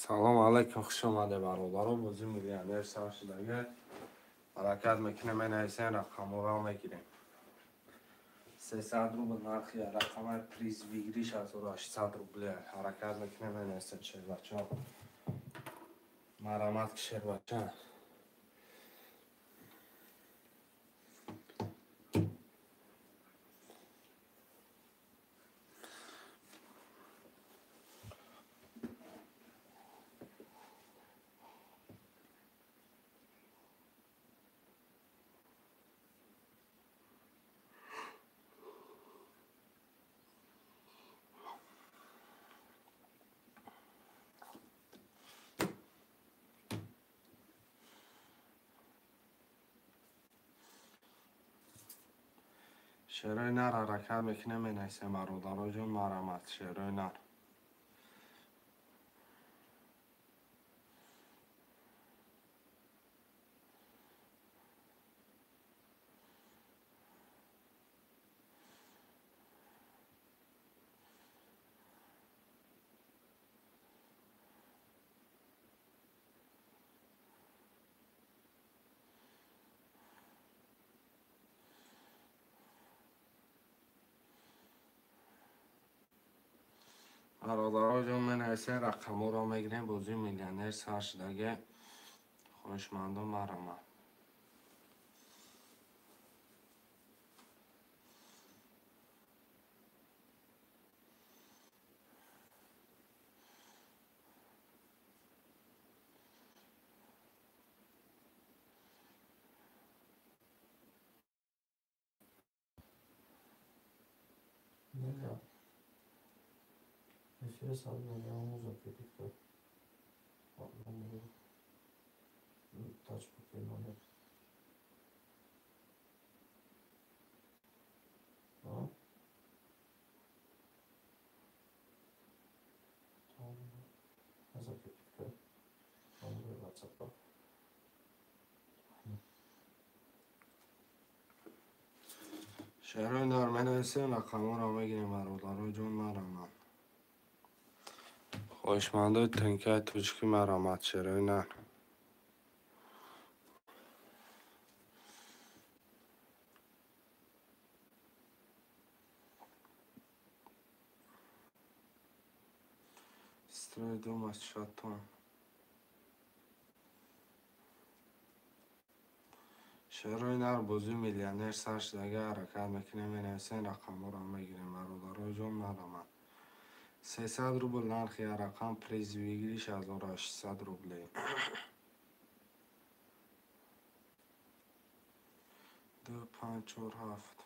Салом алейкум, хуш омаде бародаро. Бозии миллионер сар шудага. Ҳаракат мекунем, менависем, рақамҳоро мегирем. 300 рубл нархи рақамаи приз выигрыш 1800 рубли. Ҳаракат мекунем, менависем шербача. Марамат ки шербача. Шерои нар ҳаракат мекунем, менависем бародаро ҷон, марамат шерои нар. Бародаро ҷон, менависем, рақамҳоро мегирем. Бозии миллионер сар шудаге. Хоҳишмандон марамат. Эфири сад тачку номер. А? Там закрепить номер WhatsApp. Шерои нар менависем, рақамҳоро мегирем бародаро ҷон, марамат. Хоҳишмандои тинкаи тоҷикӣ марамат шерои нар. Строй дома с шатон. Шерои нар бозии миллионер сар шудага. Ҳаракат мекунем, менависем, рақамҳоро мегирем бародаро ҷон, марамат. 300 рубл нархи рақам, приз выигрыш 1800 рублей. 2 5 4 7.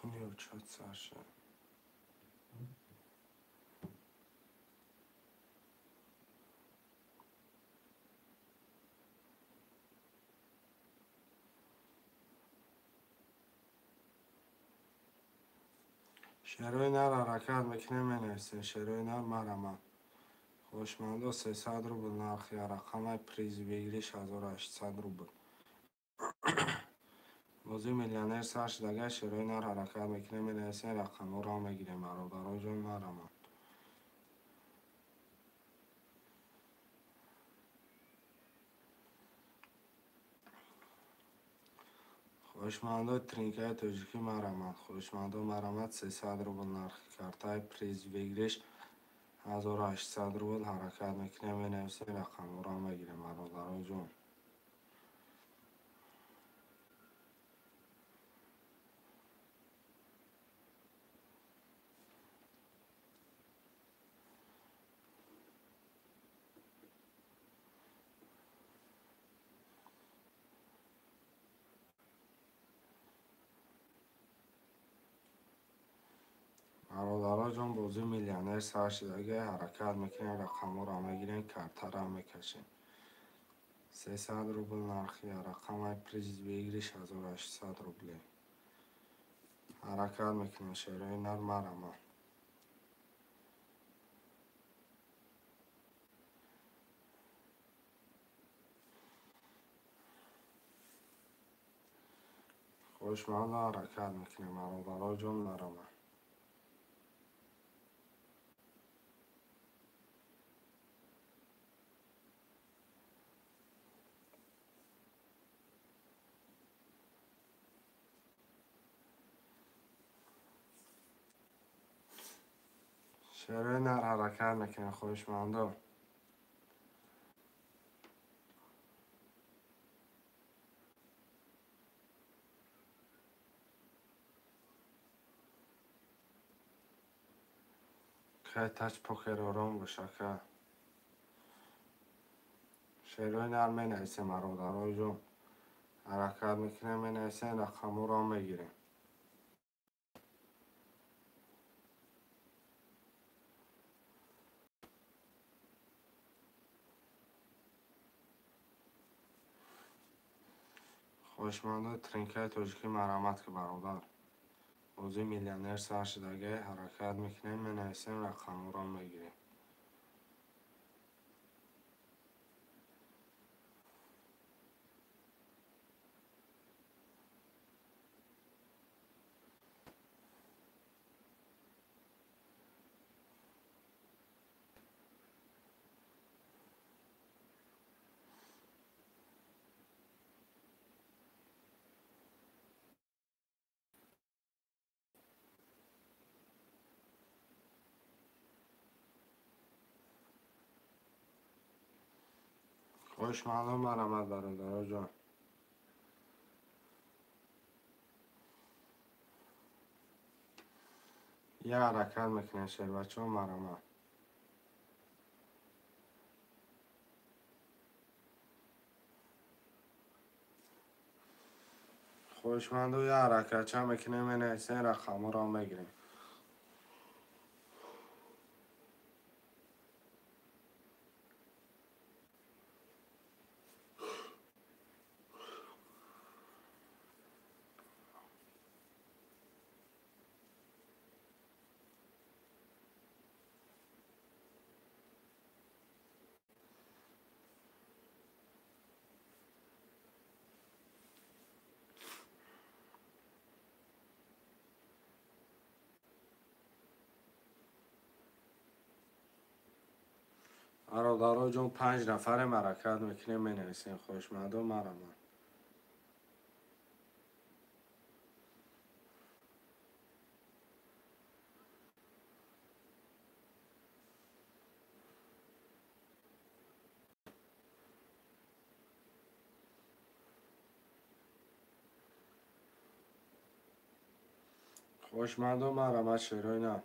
Куни учёт Саша. Шерои нар ҳаракат мекунем, менависем шерои нар марамат. Хоҳишмандо 300 рубл нархи рақамаи приз выигрыш 1800 рубл. Бозии миллионер сар шудага, шерои нар ҳаракат мекунем, менависем, рақамҳоро мегирем, бародаро ҷон, марамад. Хоҳишмандои тринкаи тоҷикӣ марамад. Хоҳишмандо марамад, 300 рубл нархи картаи, приз выигрыш 1800 рубл. Ҳаракат мекунем, менависем, рақамҳоро мегирем, бародаро ҷон. Бародаро ҷон, бозии миллионер сар шудага, ҳаракат мекунем, рақамҳоро мегирем, картаро мекашем. 300 рубл нархи рақамаи, приз выигрыш 1800 рубле. Ҳаракат мекунем, шерои нар, марамад. Хоҳишмандо ҳаракат мекунем, бародаро ҷон, марамад. Шерои нар ҳаракат мекунем, хоҳишмандо. Кай тач покер ором бош, ака. Шерои нар менависем, бародаро ҷон. Ҳаракат мекунем, менависем, рақамҳоро мегирем. Хоҳишмандои тринкаи тоҷикӣ марамад ки, бародар. Бозии миллионер сар шудага, ҳаракат мекунем, менависем, рақамҳоро мегирем. Хоҳишмандо марамад, бародаро ҷон. Я ҳаракат мекунем, шербачаҳо, марамад. Хоҳишмандо я ҳаракатча мекунем, менависем, рақамҳоро мегирем. Бародаро ҷон, 5 нафарем, ҳаракат мекунем, менависем, хоҳишмандо марамад. Хоҳишмандо марамад, шерои нар.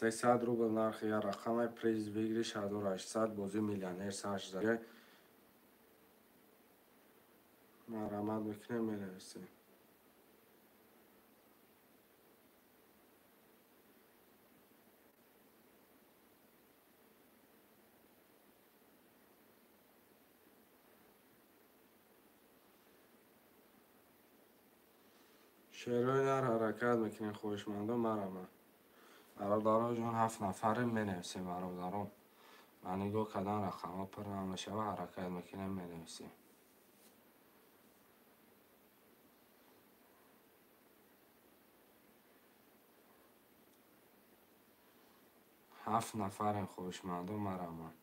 300 рубл нархи я рақамаи, приз выигрыш 1800. Бозии миллионер сар шуда, марамад мекунем, менависем. Шерои нар ҳаракат мекунем, хоҳишмандо марамад. Бародаро ҷон, 7 нафарем, менависем, бародарон. Ба нигоҳ кардан рақамҳо пур намешава, ҳаракат мекунем, менависем. Ҳафт нафарем, хоҳишмандо, мараман.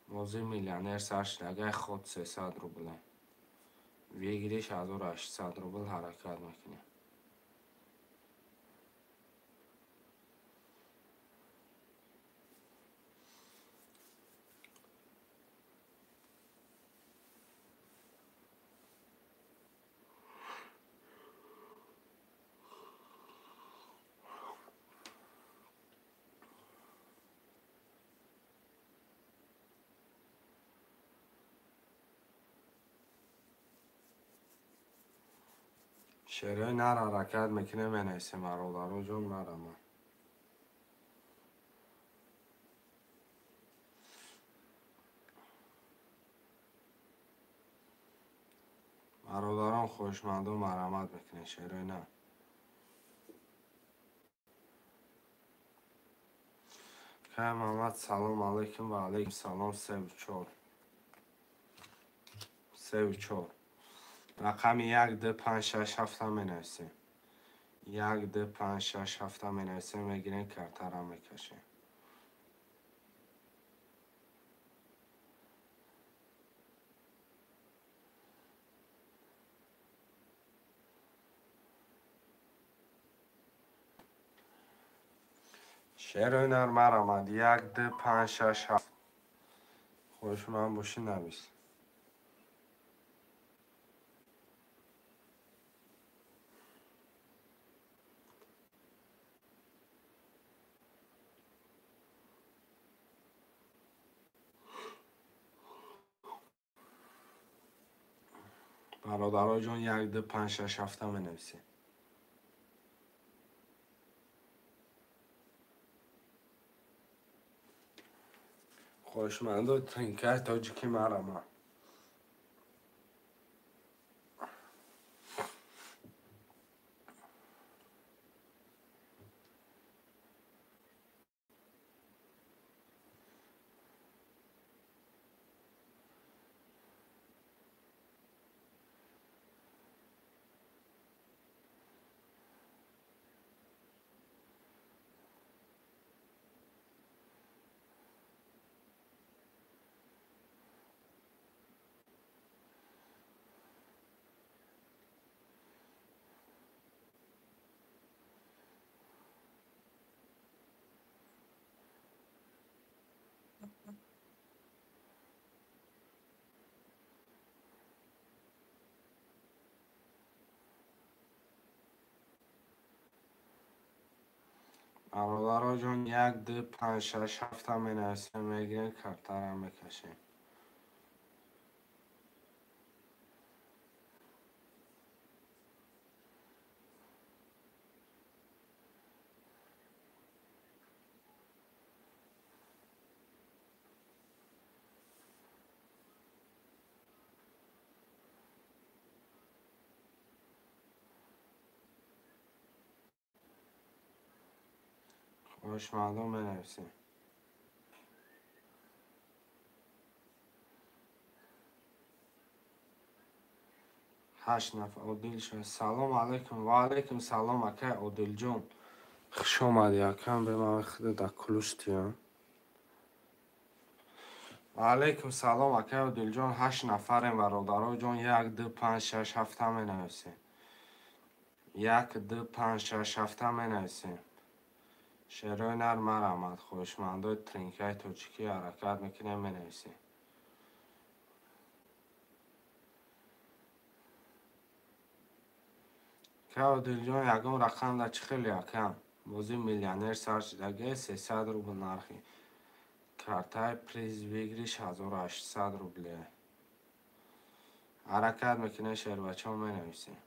Бозии миллионер сар шудагай, ход 300 рубле. Выигрыш 1800 рубл, ҳаракат мекунем. Шерои нар ҳаракат мекунем, менависем, бародаро ҷон, мараман. Бародарон, хоҳишмандо, марамат мекунем, шерои нар. Кай Мамад, салом алейкум ва алейкум салом, 3-4. 3-4. Рақами 1, 2, 5, 6, 7 менависем. 1, 2, 5, 6, 7 менависем, мегирем, картара мекашем. Шерои нар марамад. 1, 2, 5, 6, 7. Хоҳишманд бошӣ, навис. Бародаро ҷон, 1, 2, 5, 6, 7 менависем. Хоҳишмандо, тринкаи тоҷики марама. Бародаро ҷон, 1, 2, 5, 6, 7 менависем, мегирем, картара мекашем. Хоҳишмандо, менависем. Ҳашт нафар. Одил шуд. Салом алейкум. Ва алейкум салом, акай Одилҷон. Хуш омадӣ, акам, беман худо дар кулуш тиям. Ва алейкум салом, акай Одилҷон. Ҳашт нафарем, бародаро ҷон. 1, 2, 5, 6, 7 менависем. 1, 2, 5, 6, 7 менависем. Шерои нар марамад. Хоҳишмандои тринкаи тоҷикӣ ҳаракат мекунем, менависем. Кай Одилҷон, ягон рақам да чӣ хеле, акам? Бозии миллионер сар шудагай, 300 рубл нархи. Картаи приз выигрыш 1800 рубле. Ҳаракат мекунем, шербачаҳо, менависем.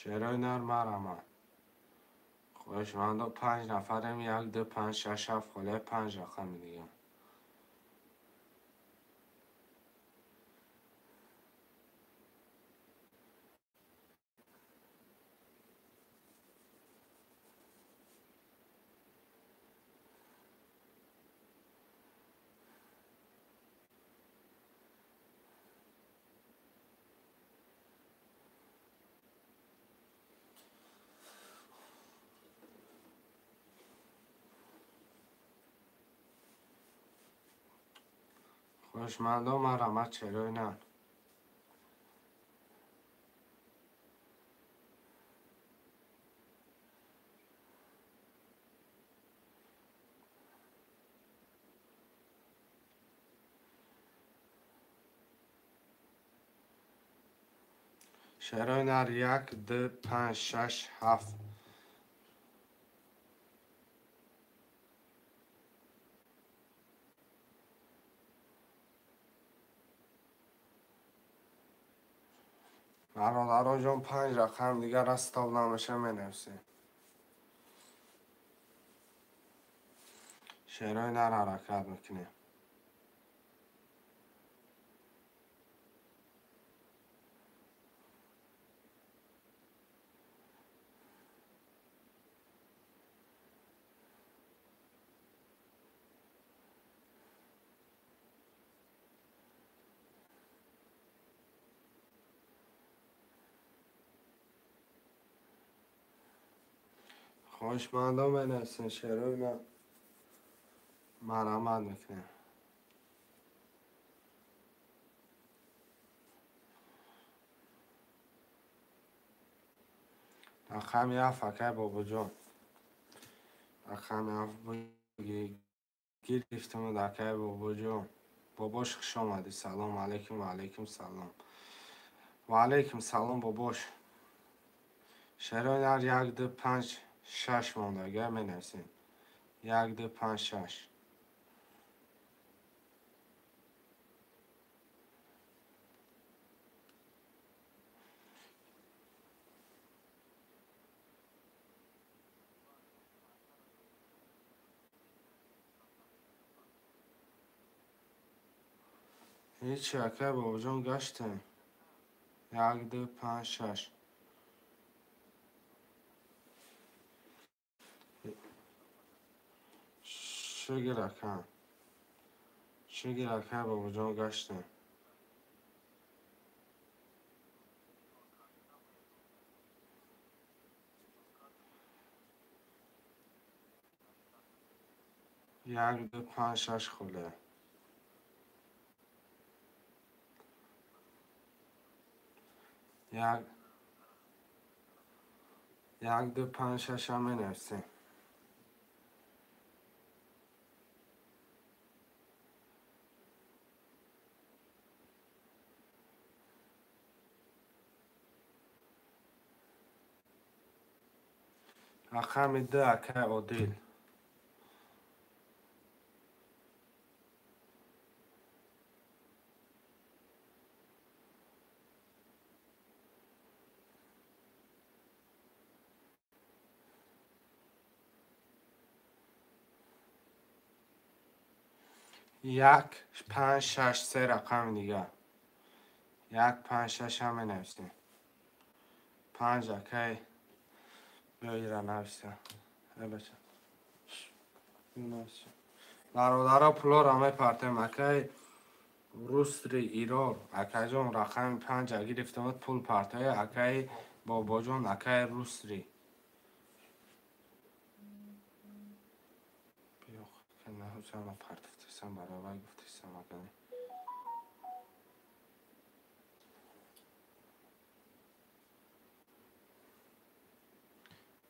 Шерои нар марамад. Хоҳишмандо, 5 нафарем, 1, 2, 5, 6, 7, холе 5 рақами дига. Хоҳишмандо марҳамат шерои нар. Шерои нар 1, 2, 5, 6, 7. Бародароҷон 5 рақам дигар растоб намеша менависем. Шерои нар ҳаракат мекунем. Хоҳишмандо менависен шерои на марҳамат мекунем. Рақами 7 акай бобоҷон. Рақами 7 гирифтам акай бобоҷон. Бобош хуш омадӣ. Салом алейкум. Ва алейкум салом. Ва алейкум салом бобош. Шерои нар 1, 2, 5, 6 монда, агар менависем. 1, 2, 5, 6. Ҳеҷ акай бобоҷон гаштем. 1, 2, 5, 6. Шукр ака. Шукр ака бобоҷон гаштем. 1, 2, 5, 6 хуле. 1, 2, 5, 6 ҳам менависем. Рақами 2 акай Одил. 1, 5, 6, 3 рақами дигар. 1, 5, 6 ҳам менависем. 5 акай биёира нависа. Бача. Бародаро пулоро мепартем акай Рустри Ирор. Акайҷон рақами 5 гирифтамуд пул партоя акай бобоҷон акай Рустри. Биё партифтисам баробар гуфтисам акай.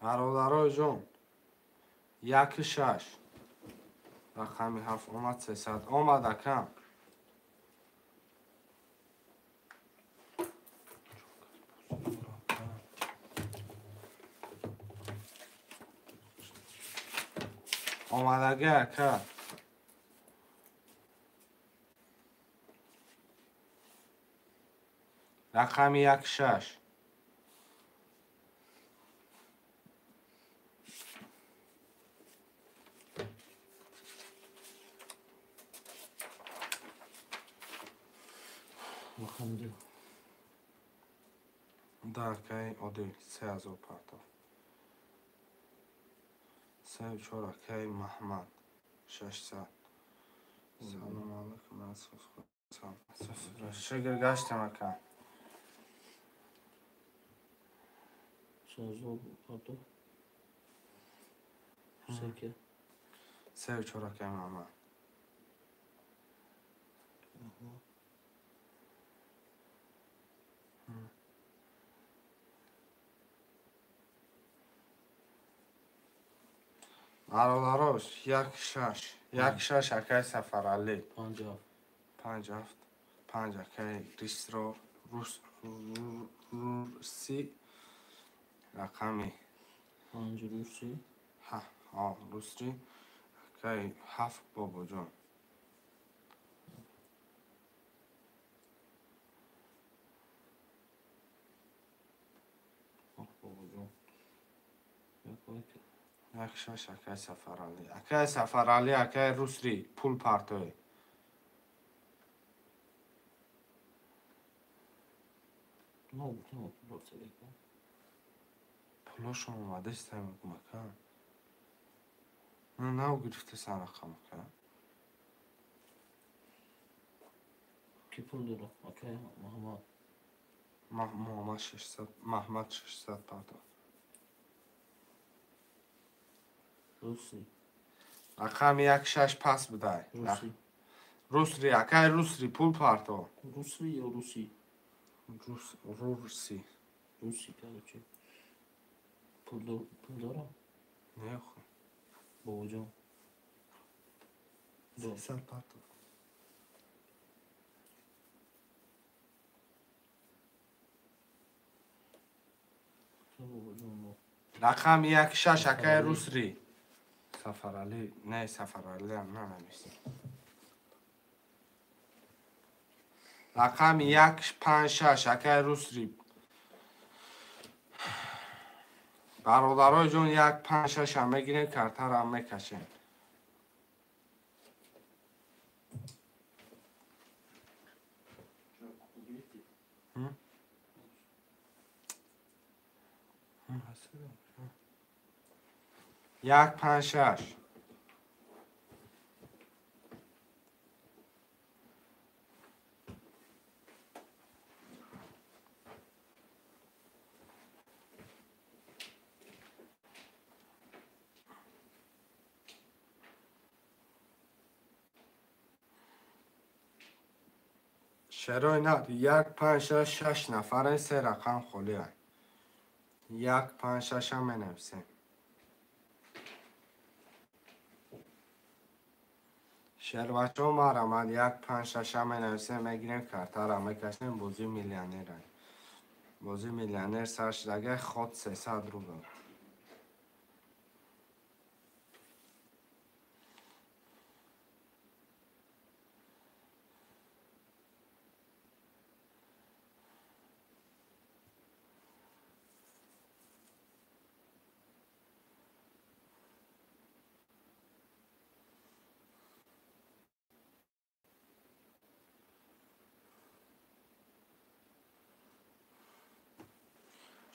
Бародарои ҷон 1, 6. Рақами 7 омад 300 омад акам. Омадаги ака. Рақами 1, 6. Рақами 2. Акай Одил 3000 партов. 3, 4 акай Маҳмад 600. Салом алейкум. Шукр гаштем ака. 3000 партов. 3, 3, 4 акай Маҳмад. Бародарош, 1-6. 1-6 акай Сафаралӣ. 5-7. 5-7. 5 акай Рисро Руси рақами 5 Руси. Ҳа, Русри акай 7 Бобоҷон. Бобоҷон. 1-6 акай Сафаралӣ. Акай Сафаралӣ, акай Русри пул партои. Пулошон омадаст мегум ака. Нав гирифтасан рақам ака. Ки пул дорад? Акай Муҳаммад. Муҳаммад 600, Маҳмад 600 партофт. Руси. Рақами 1-6 пас будай. Руси. Русри, акай Русри пул парто. Русри ё Руси? Руси. Руси, короче. Пул дорам? Не, ху. Бобоҷон. 300 парто. Рақами 1-6 акай Русри. Сафаралӣ, не, Сафаралӣ ҳам нанависем. Рақами 1-5-6 акай Русри. Бародарои ҷон, 1-5-6 ҳам мегирем, картаро ҳам мекашем. 1-5-6. Шерои нар 1-5-6 6 нафарен, се рақам холианд. 1-5-6 ҳам менависем. Шербачаҳо марамад 1-5-6 ҳам менависем, мегирем картаро мекашем, бозии миллионерай. Бозии миллионер сар шудагай, ход 300 рубл.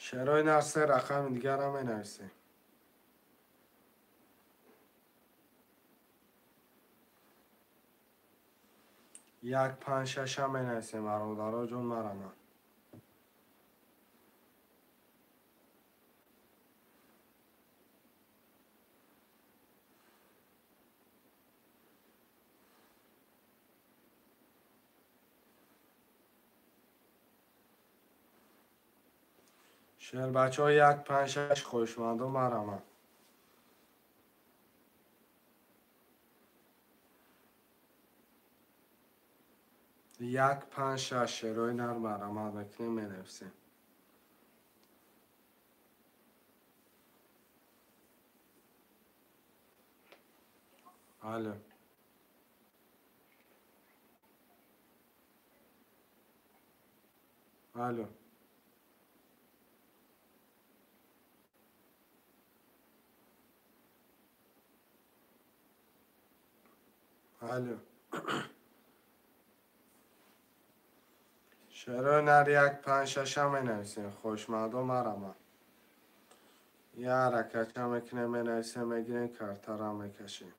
Шерои нар се рақами дигарам менависем. 1-5-6 ҳам менависем, бародаро ҷон марамад. Шербачаҳо 1-5-6 хоҳишмандо марамад. 1-5-6 шерои нар марамад мекунем, менависем. Алло. Алло. Алло. Шерои нар 1-5-6 ҳам менависем, хушмандо марамад. Я ҳаракатча мекунем, менависем, мегирем, картаро мекашем.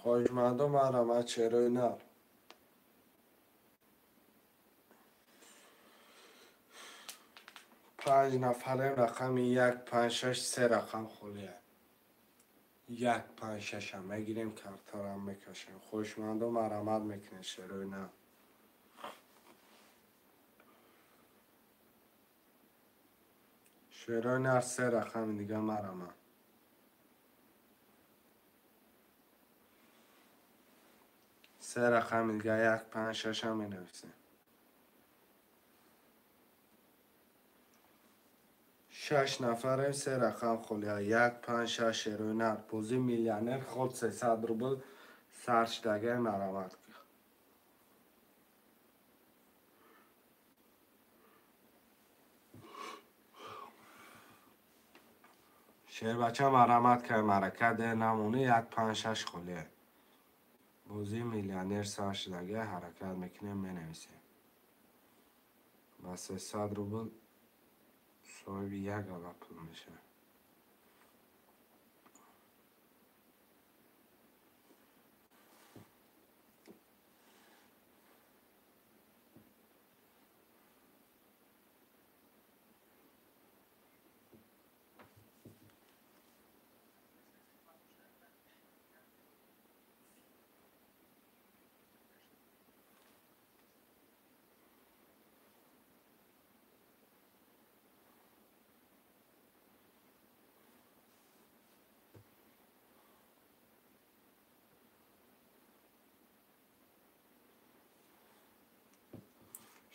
Хоҳишмандо марҳамат, шерои нар. Панҷ нафарем, рақами 1, 5, 6, се рақам холия. 1, 5, 6 мегирем, картарам мекашем. Хоҳишмандо марҳамат мекунед, шерои нар. Шерои нар се рақами дига марҳамат. Се рақами дига 1, 5, 6 менависем. 6 нафарем, се рақам холия. 1, 5, 6 шерои нар. Бозии миллионер ход 300 рубл сар шудагай марҳамат. Шербача марҳамат кай, марака дер намонӣ. 1, 5, 6 холия. Бозии миллионер сар шудагай, ҳаракат мекунем, менависем. Ба 300 рубл соҳиби як ала пул мешавад.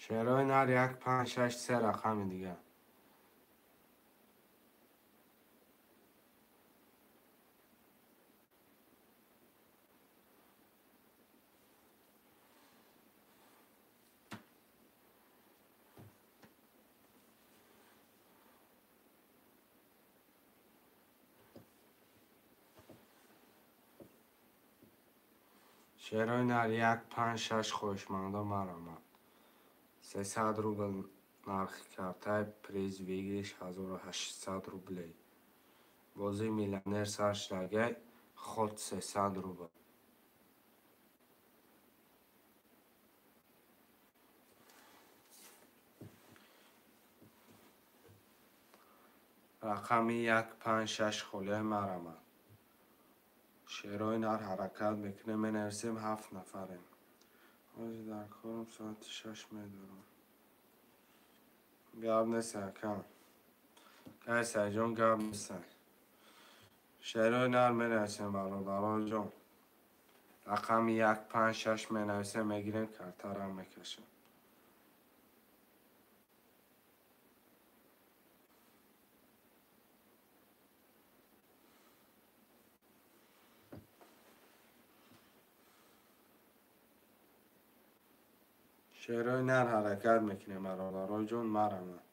Шерои нар 1, 5, 6, се рақами дига. Шерои нар 1, 5, 6 хоҳишмандо марҳамат. 300 рубл нархи картай, приз выигрыш 1800 рублей. Бозии миллионер сар шудагай, ход 300 рубл. Рақами 1, 5, 6 холияи марҳамат. Шерои нар ҳаракат мекунем, менависем, 7 нафарем. Ҳозир дар корам соати 6 медорам. Гап нест, акам. Кайсарҷон, гап нест. Шерои нар менависем, бародароҷон. Рақами 1, 5, 6 менависем, мегирем, картарам мекашем. Шерои нар ҳаракат мекунем, бародароҷон, марҳамат.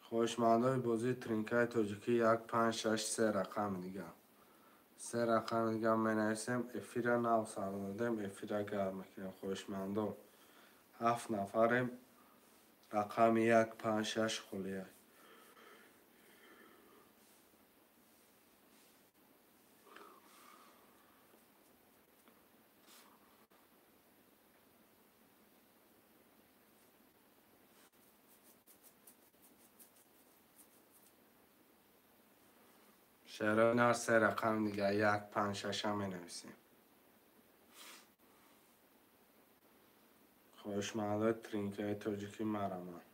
Хоҳишмандои бозии тринкаи тоҷикӣ 1, 5, 6, се рақами дига. Се рақами дига менависем, эфира нав сар додем, эфира гарм мекунем. Хоҳишмандо 7 нафарем, рақами 1, 5, 6 холия. Шерои нар се рақами дига 1, 5, 6 менависем. Хоҳишмандои тринкаи тоҷикӣ марҳамат.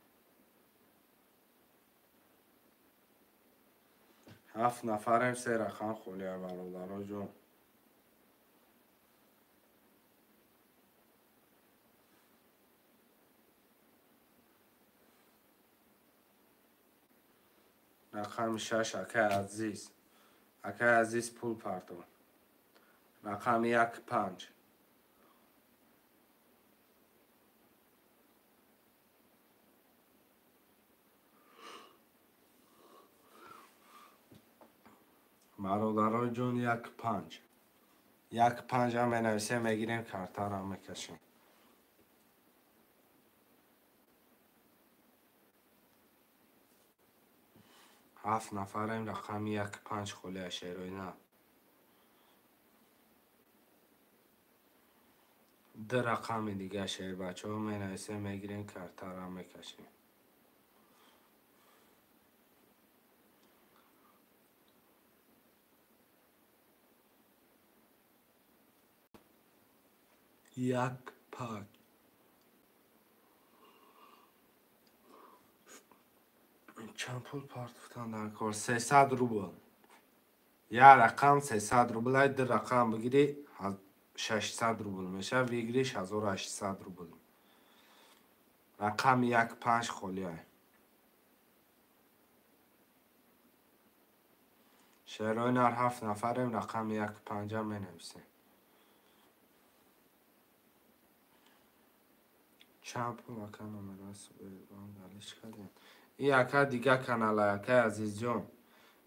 7 нафарем, се рақам холия, бародароҷон. Рақами 6, акай азиз. Акай азиз пул партов. Рақами 1, 5. Бародарои ҷон, 1, 5. 1, 5 ҳам менависем, мегирем, картаро мекашем. 7 нафарем, рақами 1-5 холия шерои нар. 2 рақами дига шербачаҳо менависем, мегирем, картара мекашем. Як панҷ. Чанд пул партофтан дар кор? 300 рубл. Як рақам 300 рубл, ай 2 рақам бигирӣ 600 рубл мешавад, выигрыш 1800 рубл. Рақами 1-5 холия. Шерои нар 7 нафарем, рақами 1-5 менависем. Чанд пул ака номерҳои Сбербанк алиш кардем? Ин ака дига каналай, акаи азизҷон.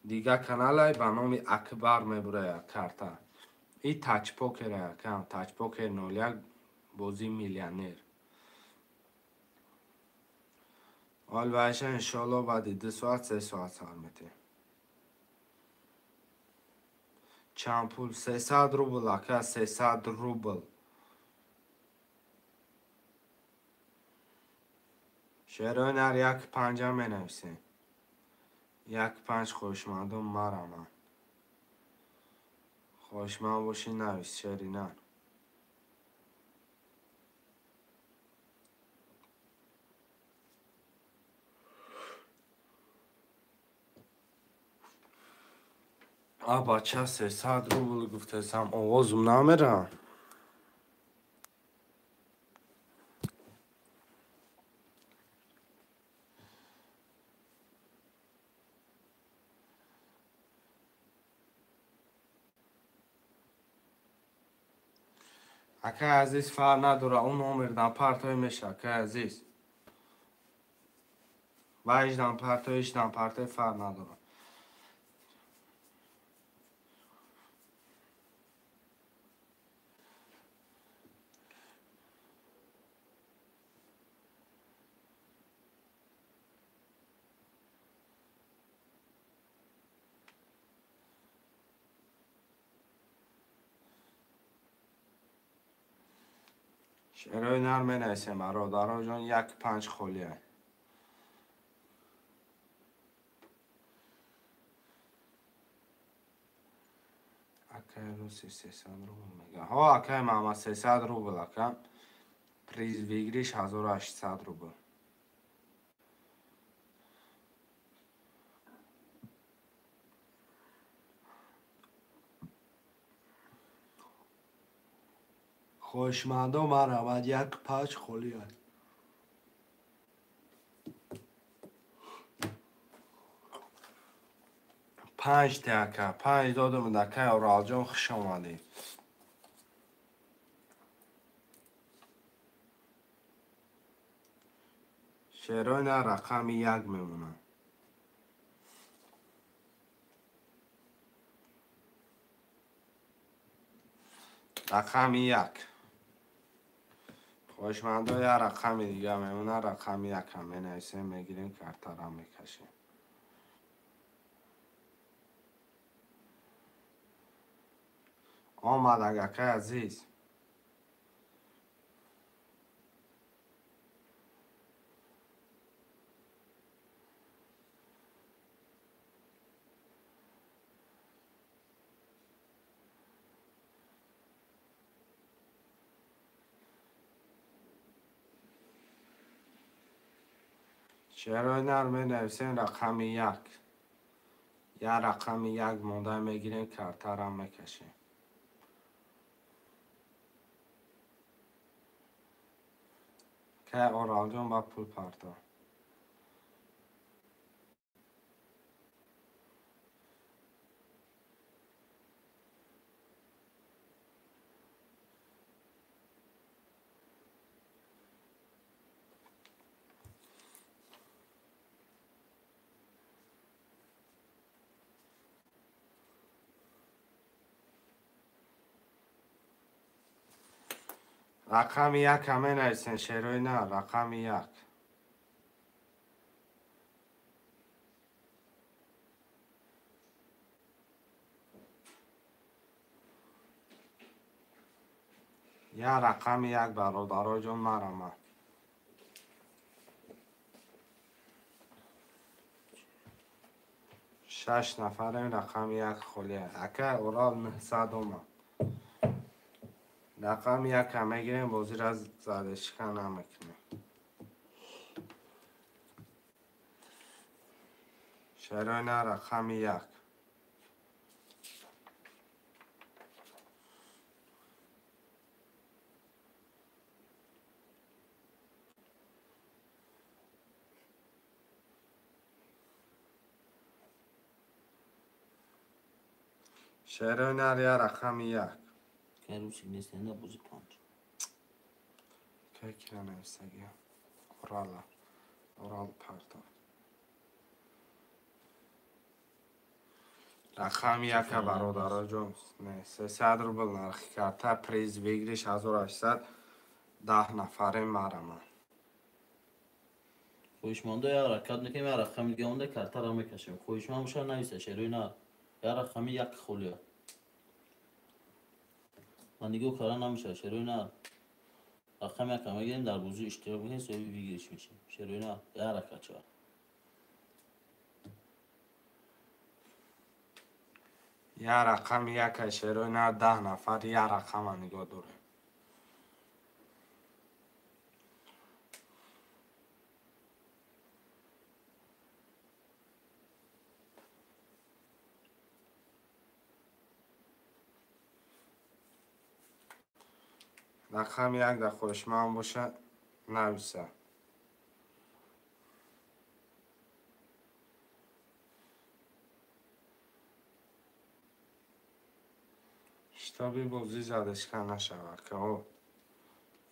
Дига каналай ба номи Акбар мебурая карта. И тачпокер ака, тачпокер 01 бозии миллионер. Ҳол вайша иншоалло баъди 2 соат 3 соат сар метем. Чанд пул? 300 рубл ака, 300 рубл. Шерои нар 1-5 менависем. 1-5 хоҳишмандон мараманд. Хоҳишманд бошӣ навис шери нар. А бача 300 рубл гуфтесам, овозум намера. Акай азиз фарқ надора, ӯ номердан партои меша, акай азиз. Вайждан партои, ишдан партои фарқ надора. Шерои нар менависем, бародароҷон, 1-5 холия. Акай руси 300 рубл мега. Ҳо, акай Маҳмад 300 рубл ака. Приз выигрыш 1800 рубл. Хоҳишмандон марамад, 1-5 холия. Панҷ те ака, 5 додум акай Оралҷон, хуш омадӣ. Шерои нар рақами 1 мемонад. Рақами 1. Хоҳишмандо як рақами дига мемонад, рақами 1 менависем, мегирем, картара мекашем. Омад акай азиз. Шерои нар менависем, рақами 1. Як рақами 1 монда мегирем, картара мекашем. Кай Оралҷон ба пул парто. Рақами 1 менависен, шерои нар, рақами 1. Я рақами як бародароҷон марама. Шаш нафарем рақами як холия. Ака Урал 900 омад. Рақами яка мегирем, бозира задешка намекунем. Шерона рақами як. Шерона я рақами як. Русик нест, на бози панҷ. Кай кира нависагия? Урала. Урал партов. Рақами яка бародароҷон. Не, 300 рубл нархи карта, приз выигрыш 1800, 10 нафарем марама. Хоҳишмандо як ҳаракат мекунем, як рақами дига монда картаро мекашем. Хоҳишманд боша нависа, шерои нар. Як рақами як холия. Ман нигоҳ карда намешавад, шерои нар. Рақами якам мегирем, дар бозӣ иштирок мекунем, соҳиби выигрыш мешем. Шерои нар, як ҳаракат шавад. Я рақами яка шерои нар, 10 нафар я рақама нигоҳ дорем. Рақами як дар хоҳишманд боша нависа. Шитоби бозӣ задешка нашавад, ки о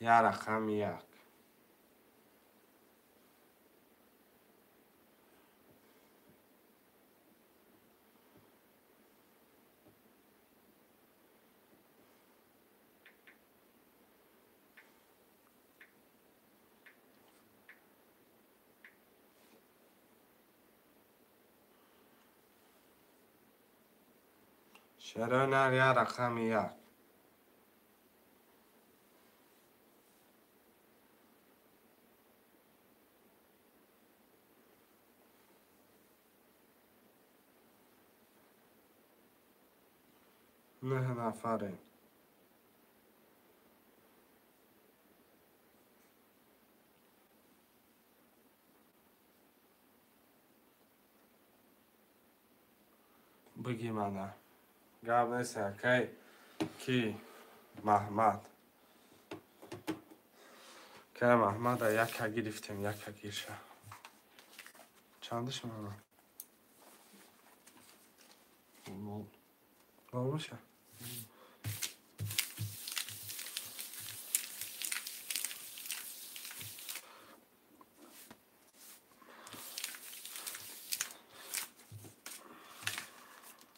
я рақами як. Шерона я рақами як. Нӯҳ нафарем. Биги мана. Гап нест, акай ки Маҳмад. Кай Маҳмада яка гирифтем, яка гирша. Чандиш мана? Нол. Нол боша?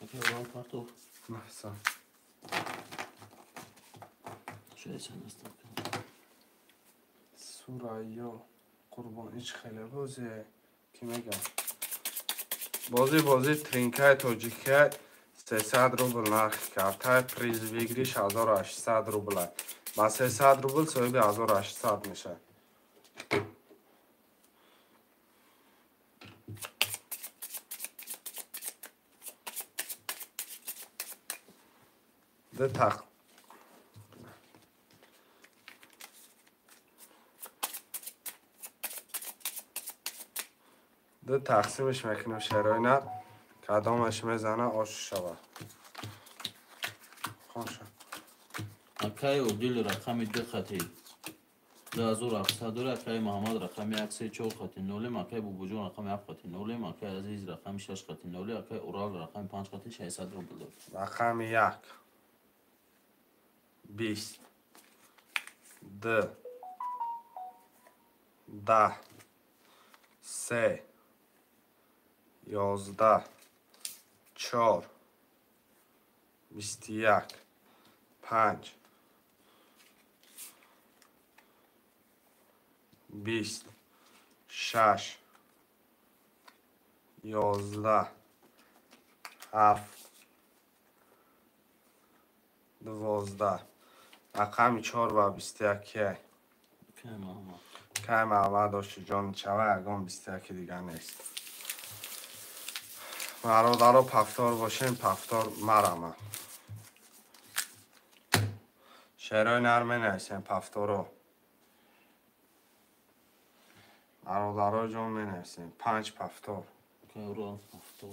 Акай Урал партов. Махсан. Сурайё Қурбон ич хеле бозие ки мегам. Бозӣ тринкаи тоҷикия 300 рубл нархи картай, приз выигрыш 1800 рубл. Ба 300 рубл соҳиби 1800 мешавад. Ду тақсимаш мекунем шерои нар, кадомаш мезана ош шавад. Хоша. Акай Одил рақами 2 хати 2700 дора, акай Муҳаммад рақами 1 3 4 хати 0, акай Бобоҷон рақами 7 хати 0, акай Азиз рақами 6 хати 0, акай Урал рақами 5 хати 600 рубл дорад. Рақами 1 20 2 10 3 11 4 21 5 20 6 11 7 12. Рақами 4 ва 21 кияй? Кай Маҳмад ошиҷон чава, ягон 21 дига нест. Бародаро пафтор бошем, пафтор марама. Шерои нар менависем пафторо. Бародаро ҷон менависем. 5 пафтор.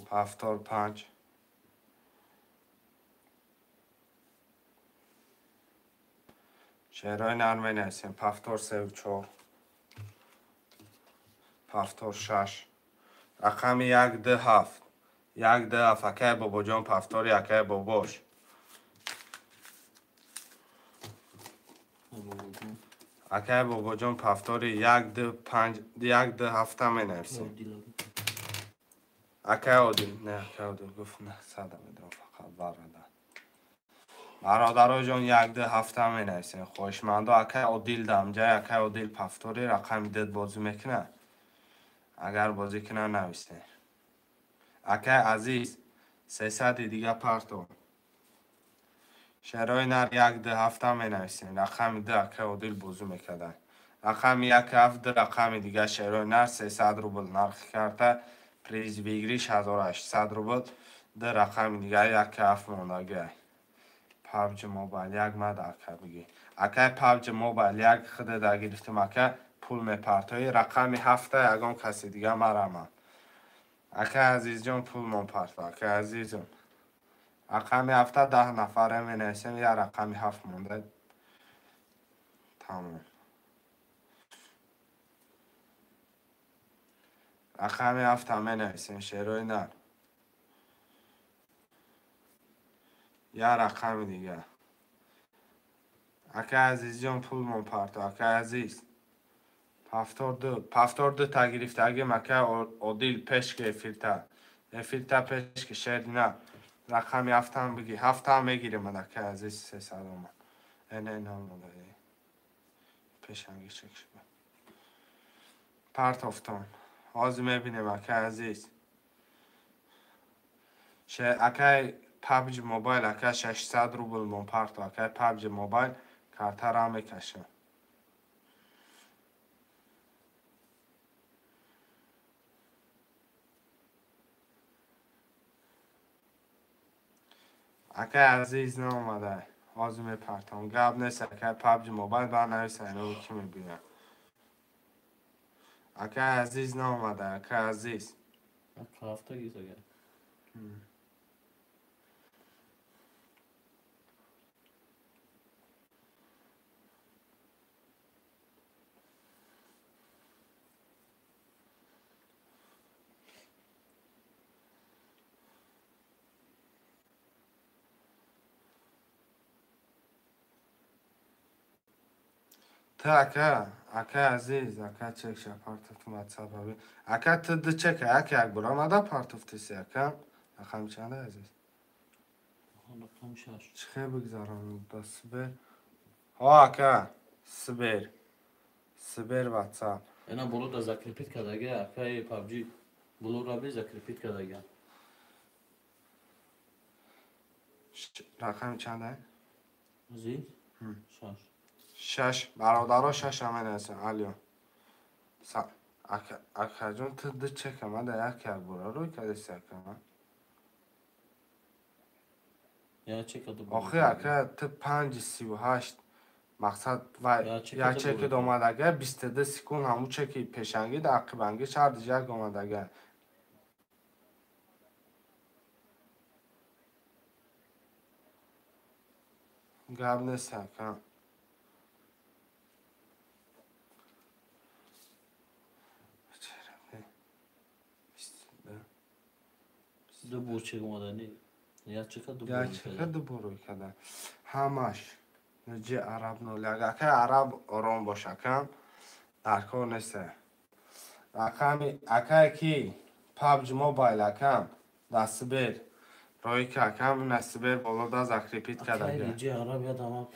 Пафтор 5. Шерои нар менависем. Пафтор 3 4. Пафтор 6. Рақами 1 2 7. 1 2 7. Акай бобоҷон пафтори акай бобош. Акай бобоҷон пафтори 1 2 5 1 2 7 менависем. Акай Одил, не акай Одил гуфт не сада медам фақат барада. Бародаро ҷон 1 2 7 менависем. Хоҳишмандо акай Одил дамҷай, акай Одил пафтори рақами 2 бозӣ мекунад. Агар бозӣ кунад нависем. Акай Азиз 300 дига парто. Шерои нар 1 2 7 менависем. Рақами 2 акай Одил бозӣ мекард. Рақами 1 7 2 рақами дига шерои нар 300 рубл нархи карта, приз выигрыш 1800 рубл, 2 рақами дига 1 7 мондагӣ. PUBG Mobile 1 мад ака бигӣ. Акай PUBG Mobile 1 худада гирифтем ака, пул мепартоӣ. Рақами 7 ягон каси дига марамам. Акай Азизҷон пул мон парто, акай Азизм. Рақами 7 10 нафаре менависем, я рақами 7 монда. Тамом. Рақами 7 менависем, шерои нар. Я рақами дига. Акай Азизҷон пул мон парто, акай Азиз. Пафтор 2, пафтор 2 та гирифтагим акай Одил пешки эфирта. Эфирта пешки шери нар. Рақами 7 бигӣ, 7 мегирем акай Азиз 300 омад. Не, намонда. Пешанги чек шуд. Партофтон. Ҳозир мебинем акай Азиз. Акай PUBG Mobile акай 600 рубл мон парто, акай PUBG Mobile картара мекашам. Акай Азиз наомада. Ҳозир мепартам. Гап нест акай PUBG Mobile бар нависа ино ки мебинам. Акай Азиз наомада, акай Азиз. Ҳафта гиз агар. Ту ака, ака Азиз, ака чек ша партофтум WhatsApp аби. Ака ту ду чека, ака як бор омада партофтиси ака. Рақам чанда Азиз? Рақам 6. Чӣ хел бигзарон да Сибир? Ҳо ака, Сибир. Сибир WhatsApp. Ена боло да закрепит кардага, акаи PUBG боло раби закрепит кардага. Рақам чанда? Азиз? 6. 6 бародаро 6 менависем. Алё. Акаҷон ту ду чека мада як як бора рӯй кардеси ака. Я чека ду бор. Охи ака ту 5:38 мақсад ва як чеки омадага 22 секунд ҳамун чеки пешангӣ да ақибангӣ шарди як омадага. Гап нест ака. Ду бор чек омадани. Як чека ду бор. Як чека ду бор рӯй карда. Ҳамаш ҷи араб 01. Акай араб ором бош акам. Дар кор нест. Рақами акай ки PUBG Mobile акам дастбер. Рӯй ки акам насибер боло да закрепит Акай кардага. диҷи араб ядам.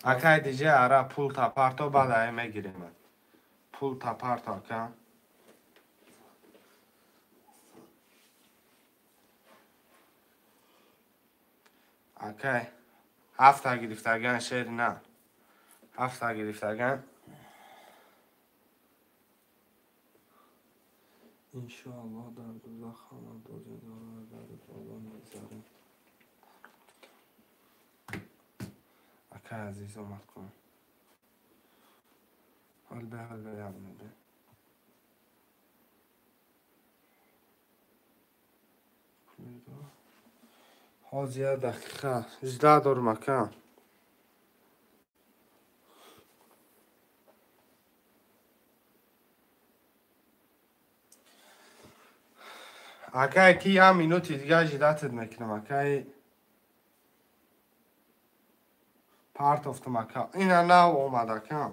Акай диҷи араб пул та парто баъд ай мегирем. Пул та парто акам. Акай Ҳафта гирифтаган шери на. Ҳафта гирифтаган. Иншоаллоҳ дар дузах ҳама бозигароро дар боло мегзарем. Акай азиз омад кун. Ҳол бе ябнеде. Ҳозир як дақиқа жда дорум ака. Акай ки як минути дига ждатед мекунам акай. Партофтум ака. Ина нав омад ака.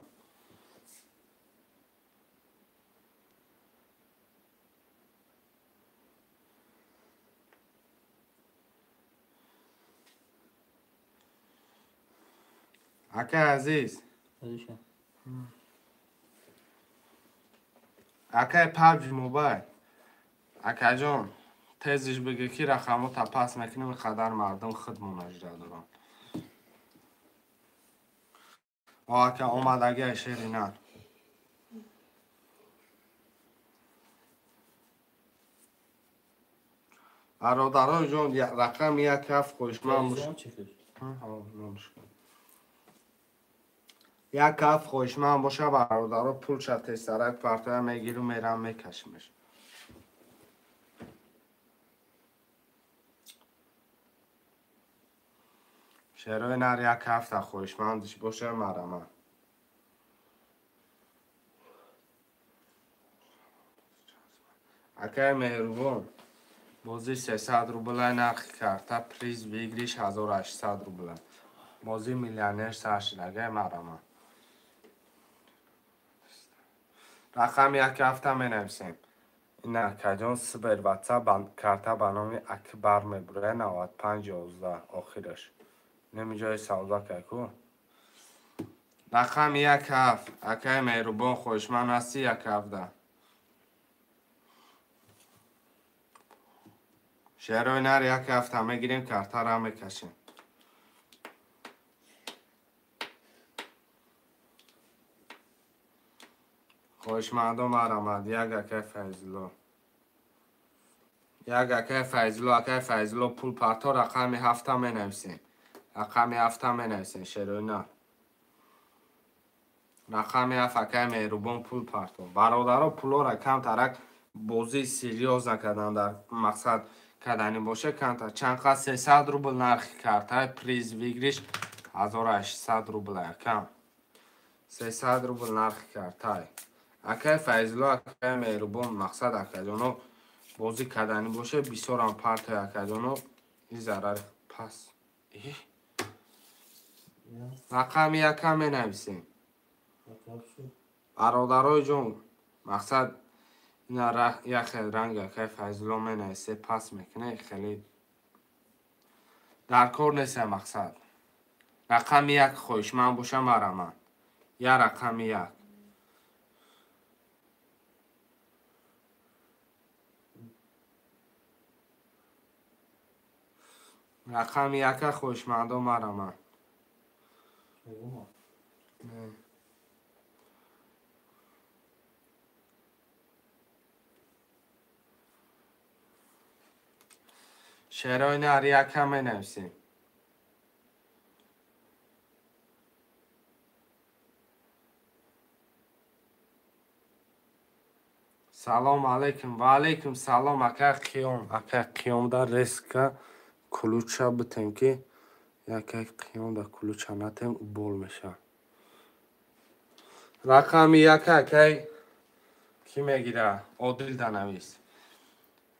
Акай азиз. Акай PUBG Mobile. Акаҷон, тезиш бигӯ ки рақамота пас мекунем, қадар мардум худмон ажра дорам. Ака омадагиа шери на. Бародарои ҷон, рақами як ҳафт хоҳишманд бош. Як ҳафт хоҳишманд боша бародаро, пулша тезтарак партоя мегиру мерам мекашимеш. Шерои нар як ҳафта хоҳишмандиш боша марама. Акай меҳрубон, бозӣ 300 рублай нархи карта, приз выигрыш 1800 рубла. Бозӣ миллионер сар шидагай марама. Рақами як ҳафта менависем. Ин акаҷон Сбер Ватсап карта ба номи Акбар мебурад 9511 охираш. Неми ҷои савдо кайку. Рақами як ҳафт. Акаи меҳрубон хоҳишманд ҳастӣ як ҳафта. Шерои нар як ҳафта мегирем, картара мекашем. Хоҳишмандо марамад. Як акаи Файзулло. Як акаи Файзулло, акаи Файзулло пул парто рақами ҳафта менависем. Рақами ҳафта менависем шерои нар. Рақами ҳафт акаи меҳрубон пул парто. Бародаро пулора камтарак бозӣ серьёз накардан дар мақсад кардани боша камтар. Чанд қад 300 рубл нархи картаи приз выигрыш 1800 рубл акам. 300 рубл нархи картай. Акаи Файзулло, акаи меҳрубон мақсад акаҷоно бозӣ кардани боша бисёрам партои акаҷоно и зарари пас. Рақами якам менависем. Бародарои ҷон, мақсад ина як хел ранг акаи Файзулло менависе пас мекунад, хеле дар кор нест мақсад. Рақами як хоҳишманд боша марама. Я рақами як. Рақами яка хоҳишмандо марама. Шерои нар яка менависем. Салом алейкум. Ва алейкум салом ака Қиём. Ака Қиёмда резка кулуча битем ки яка Қиёмда кулуча натем бол меша. Рақами яка акай ки мегира? Одил данавис.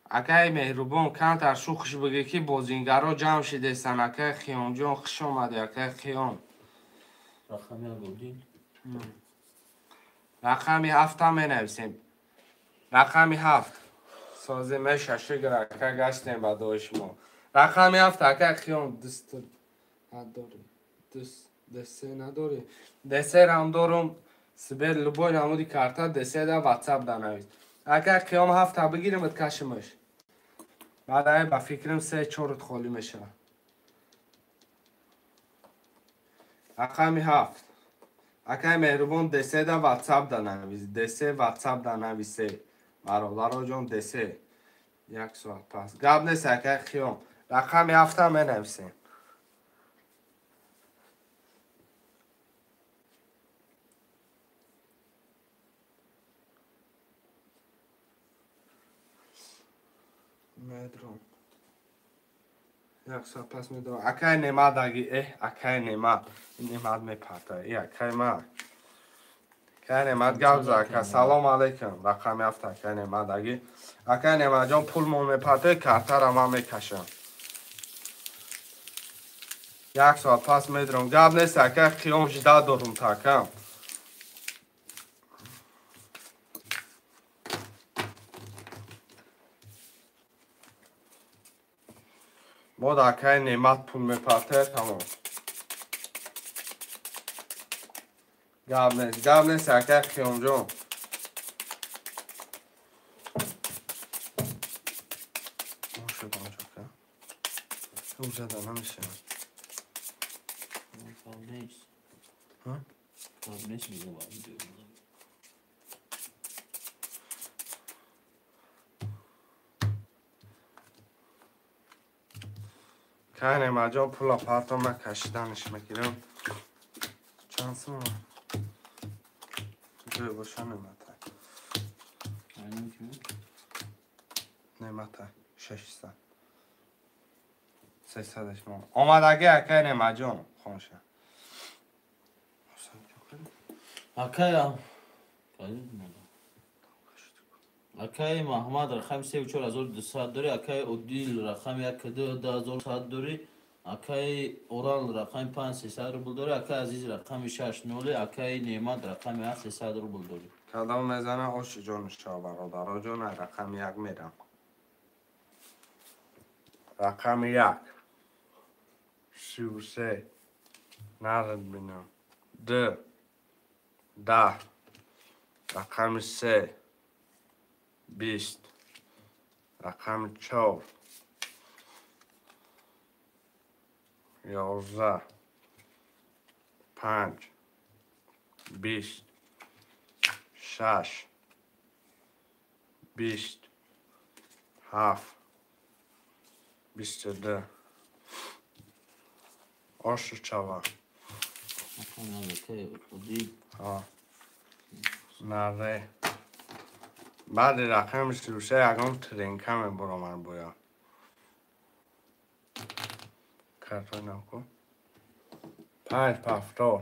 Акай меҳрубон камтар шухш бигӣ ки бозингаро ҷамъ шидестан. Акай Қиёмҷон хуш омадӣ акай Қиём. Рақами Одил. Рақами ҳафта менависем. Рақами ҳафт. Сози меша шукр ака гаштем ба дуои шумо. Рақами ҳафт ака Қиём дуст надорӣ. Десе надорӣ. Десерам дорум. Сбер любой намуди карта деседа WhatsApp да навис. Ака Қиём ҳафта бигиримат кашимаш. Баъд ай ба фикрам 3-4 холӣ мешавад. Рақами 7. Акай меҳрубон десе да ватсап да навис. Десе ватсап да нависе. Бародаро ҷон десе. Як соат пас. Гап нест акай Хиём. Рақами 7 менависем. Медром. Як соат пас медорам. Акай Немат аги, акай Немат. Немат мепарта. Акай ма. Акай Немат гап за ака. Салом алейкум. Рақами 7 акай Немат аги. Акай Немат ҷон пул мо мепарта, картара ман мекашам. Як соат пас медорам. Гап нест акай Қиём жида дорум такам. Мо да акай Немат пул мепарте, тамом. Гап нест, гап нест акай Қиёмҷон. Ужада намешавад. Кай Нематҷон пула парто ман кашиданаш мегирам. Чанд сум? Ҷой боша Нематай. Нематай 600. 300 мо. Омадаги акай Нематҷон хонша. Акай Маҳмад рақами 34200 дорӣ, акай Одил рақами 12100 дорӣ, акай Орал рақами 5300 рубл дорӣ, акай Азиз рақами 60, акай Неъмат рақами 8300 рубл дорӣ. Кадом мезана оши ҷону шава бародаро ҷон, рақами 1 мерам. Рақами 1. 33. Нарад бинам. 2. 10. Рақами 3. 20. Рақами 4. 11. 5. 20. 6. 20. 7. 22. Оши чава. Наре. Баъди рақами 33 ягон тренка мебаромад бояд. Картои наку. 5 пафтор.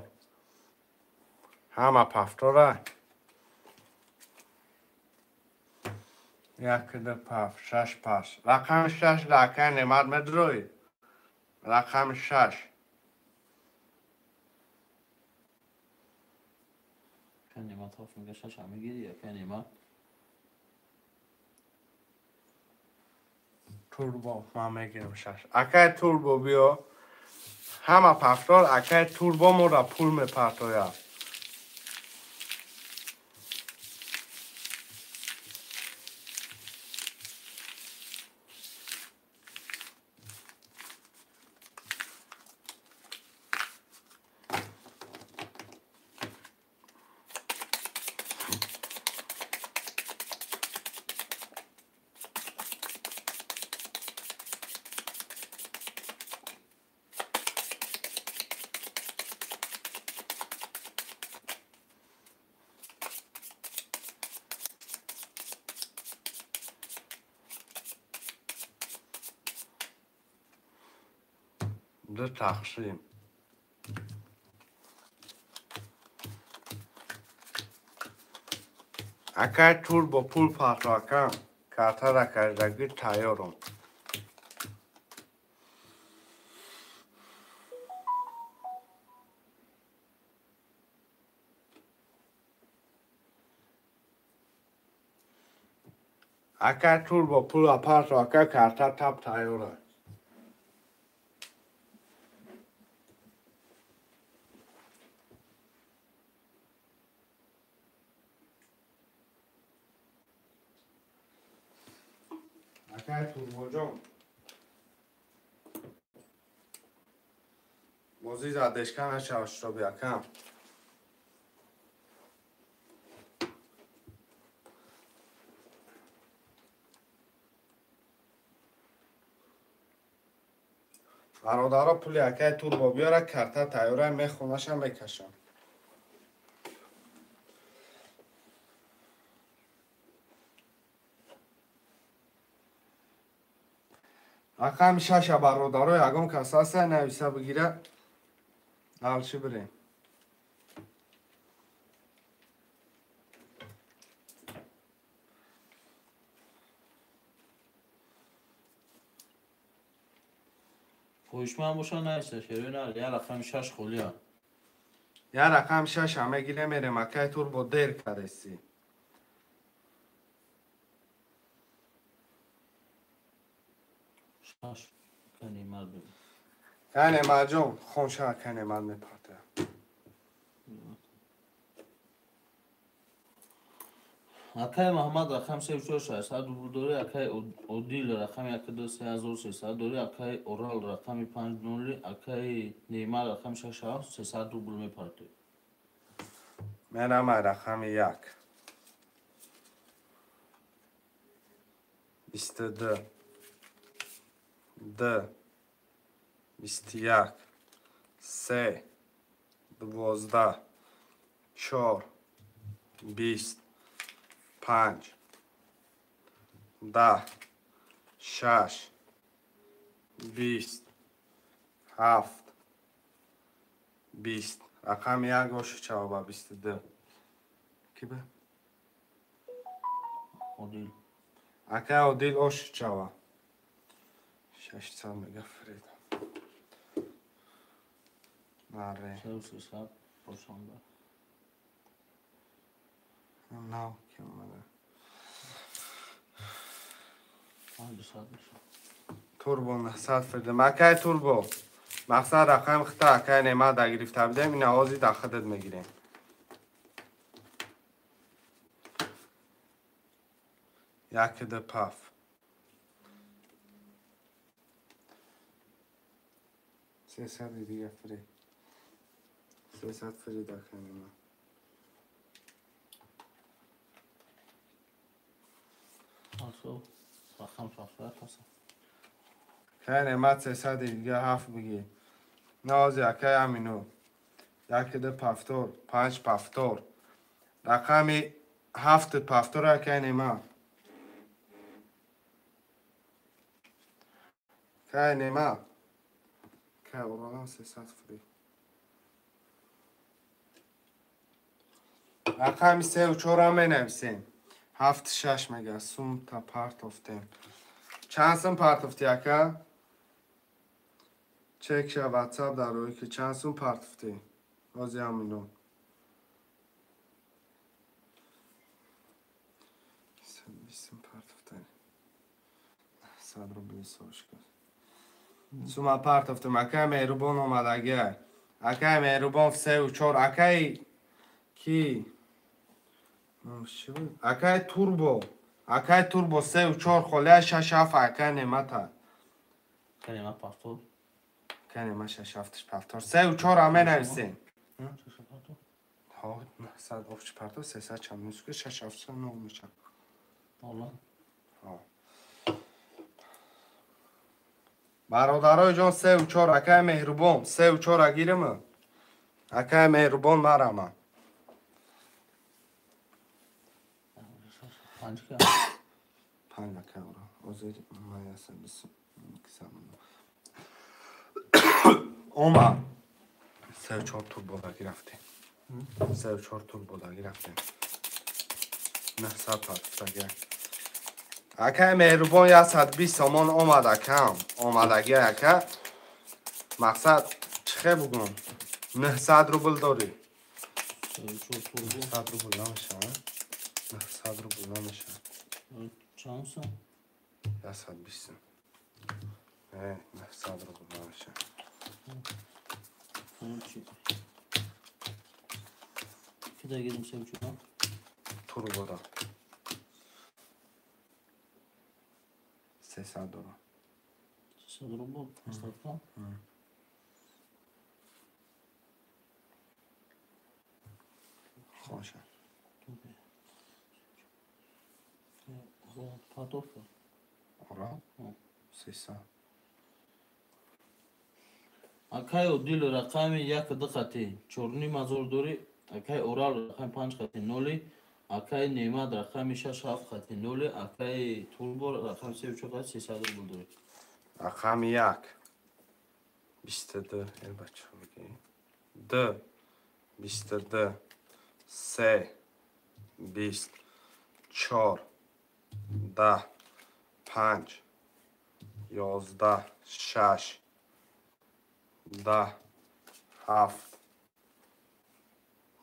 Ҳама пафтора. 1 2 паф, 6 пас. Рақами 6 да акай Немат медрои. Рақами 6. Немат ҳафт мега 6 ҳам мегири, акай Немат. Турбо ман мегирам 6. Акай Турбо биё. Ҳама пафтор акай Турбо мора пул мепартояд. 2 тақсим. Акай Турбо пул парто акам. Картара кардагӣ тайёрам. Акай Турбо пула парто ака карта тап тайёра. Акай Турбоҷон. Бозӣ задешка нашава шутоби акам. Бародаро пули акай турбо биёра, карта тайёра, мехонаша мекашам. Рақами шаша бародаро ягон кас ҳаста нависа бигира, алчи бирем. Хоҳишманд боша нависа, шерои нар, я рақами шаш холия. Я рақами шаша мегирем, мерем акай турбо дер кардеси. Шаш канемар бигир. Канемарҷон, хонша канемар мепарта. Акай Маҳмад рақами 3600 рубл дорӣ, акай Одил рақами 12300 дорӣ, акай Орал рақами 50, акай Неймар рақами 67 300 рубл мепартоӣ. Мерам ай рақами 1. 22 Д 21 3 12 4 20 5 10 6 20 7 20. Рақами 1 оши чава ба 22. Ки ба? Одил. Акай Одил оши чава. 600 мега фред. Наре. 300 бошонда. Нав ки омада. 500 мешавад. Турбо 900 фирдем. Акай турбо. Мақсад рақами хита акай Немат да гирифта будем, ина ҳозир да худат мегирем. Як ду паф. 300 дига фри. 300 фри да акай Немат. Also, рақам 7 ҳаст. Акай Немат 300 дига 7 бигир. Наози акай Амину. 1 2 пафтор, 5 пафтор. Рақами 7 пафтор акай Немат. Акай Немат. Акай Оралам 300 фри. Рақами 3 4 менависем. 7 6 мега сум та партофтем. Чанд сум партофти ака? Чек ша WhatsApp дар рӯи ки чанд сум партофти? Ози Амину. 120 сум партофтани. 100 рубли сошка. Сума партофтем. Акай Меҳрубон омадагиай. Акай Меҳрубон 3 4. Акай ки? Акай турбо. Акай турбо 3 4 холия 6 7 акай Немата. Акай Немат пафтор. Акай Немат 6 7 пафтор. 3 4 аме нависем. Ҳо, 900 овчи партор, 300 чанд мусука, 6 7 9 мешавад. Ола. Ҳо. Бародарои ҷон 3 4 акай Меҳрубон 3 4 гирем. Акай Меҳрубон марама. 5 ка. 5 акай ора. Озир ман ясам бис кисам. Ома 3 4 турбо да гирифтем. 3 4 турбо да гирифтем. 900 партофтагӣ. Акай Меҳрубон 120 сомон омад акам. Омадагӣ ака. Мақсад чӣ хе бугум? 900 рубл дорӣ. 3 4 турбо. 900 рубл намешавад? 900 рубл намешавад. Чанд сум? 120 сум. Не, 900 рубл намешавад. Ки да гирим 3 4? Турбо да. 300 дорам. 300 рубл? Остатка? Хонша. Патофа. Ора? 300. Акай Одил рақами 1-2 хати 4,5 ҳазор дорӣ. Акай Орал рақами 5 хати 0. Акай Неъмат рақами 6-7 хати 0. Акай Турбо рақами 3-4 хати 300 рубл дорӣ. Рақами 1. 22. Эй бача бигӣ. 2. 22. 3. 20. 4. 10. 5. 11. 6. 10. 7.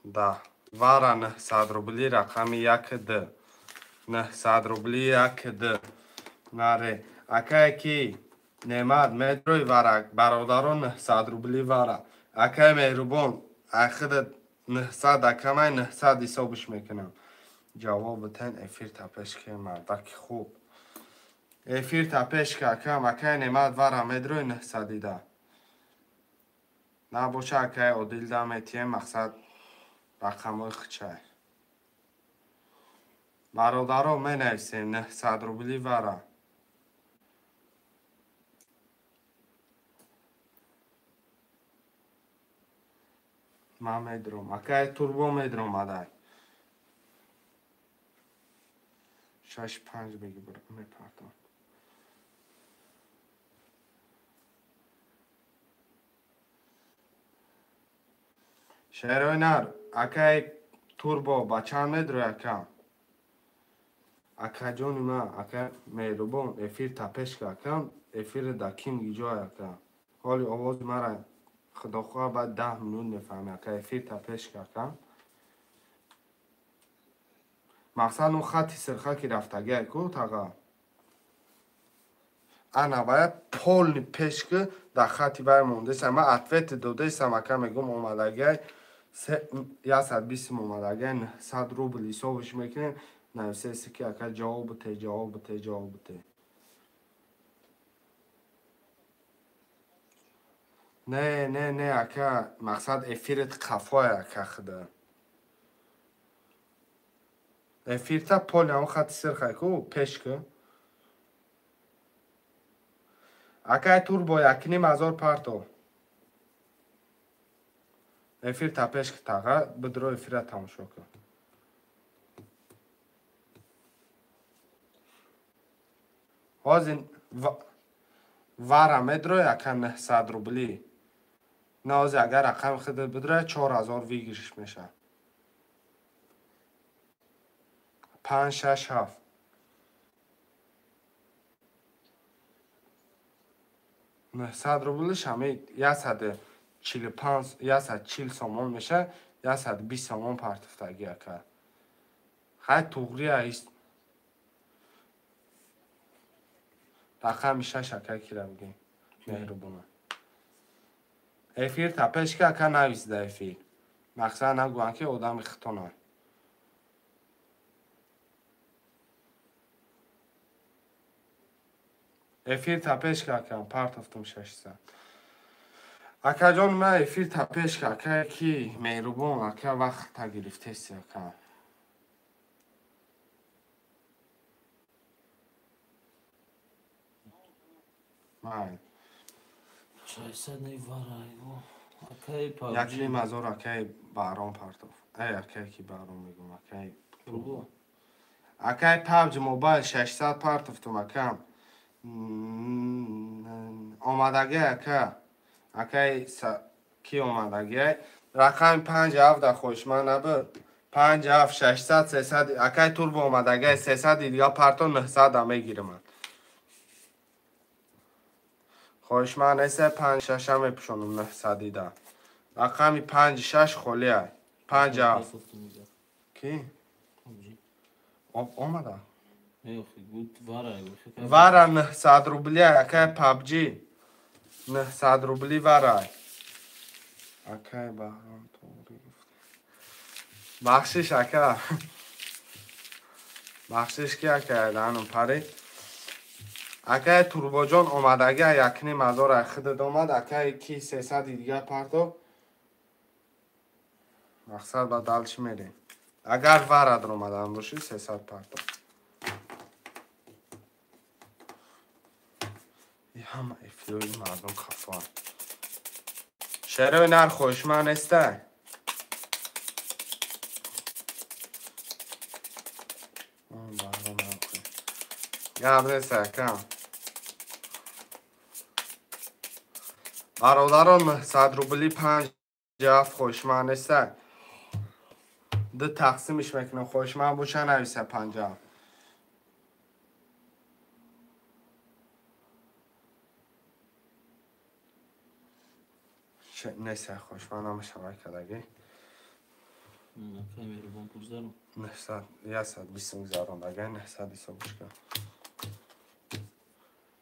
10. Вара 900 рубли рақами 1-2. 900 рубли 1-2. Наре. Акай ки Неъмат медрои вара бародарон 900 рубли вара. Акай Меҳрубон ахида 900 акамай 900 ҳисобиш мекунам. Ҷавоб битен эфир тапеш ки мардаки хуб. Эфир тапеш ки акам акай Неъмат вара медрои 900 ида. Набоша акай Одил да метием мақсад рақамҳои хичай. Бародаро менависем 900 рубли вара. Ман медром. Акай Турбо медром адай. 6-5 беги мепартам. Шерои нар, акай Турбо ба чанд медрои акам? Акаҷони ман, акай Меҳрубон, эфир тапеш ка акам, эфири да ким гиҷой акам. Ҳоли овози мара худохоҳ баъд 10 минут мефаҳми ака эфир тапеш ка акам. Мақсад он хати сирха ки рафтагиай ку таға. Ана бояд полни пеш ки дар хати вай мондесам. Ман ответи додесам ака мегум омадагиай 120 омадагиай 900 рубл ҳисобиш мекунем. Нависеси ки ака ҷавоб бите, ҷавоб бите, ҷавоб бите. Не, не, не, ака, мақсад эфирит қафое ака худа. Эфирта поли ҳамон хати сирхай ку пеш ку. Акай Турбо 1,5 ҳазор парто. Эфир та пеш ки таға, бидро эфира тамошо кун. Ҳозир вара медрои ака 900 рубли. На ҳозир агар рақами худат бидроя 4000 выигрыш мешавад. 5 6 7. 900 рублиш ҳами 145 140 сомон мешавад, 120 сомон партифтагӣ ака. Хай туғри аист. Рақами 6 ака кира бигем. Меҳрубона. Эфир тапеш ки ака нависда эфир. Мақсад нагӯянд ки одами хитона. Эфир тапеш ки акам партофтум 600. Акаҷон ман эфир тапеш ки ака ки Меҳрубон ака вақта гирифтеси ака. Май. 600 не вара. Акай PUBG. 1,5 ҳазор акай Баҳром партоф. Эй акай ки Баҳром мегум акай Турбо. Акай PUBG Mobile 600 партофтум акам. Омадагӣ ака. Акай ки омадагӣ? Рақами 5 7 да хоҳишманд набуд. 5 7 600 300 акай Турбо омадагӣ 300 дига парто 900 да мегирам. Хоҳишманд нест 5 6 мепӯшонам 900 да. Рақами 5 6 холӣ ай. 5 7. Ки? Омада. Вара 900 рубли акай PUBG. 900 рубли варай. Акай Баҳром туғри гуфт. Бахшиш ака. Бахшиш ки ака данум пари. Акай Турбоҷон омадагӣ 1,5 ҳазор ай худат омад, акай ки 300 дигар парто. Мақсад ба дал чӣ мерем? Агар вара даромадан бошӣ 300 партоф. Ҳама эфирои мардум хафоанд. Шерои нар хоҳишманд нестай? Гап нест акам. Бародарон 900 рубли 5 7 хоҳишманд нестай? Ду тақсимиш мекунам, хоҳишманд боша нависа 5 7. Нест хоҳишманд намешавад кадаги. Акай меҳрубон пул зарум. 900 120 гузарондага 900 ҳисобш кун.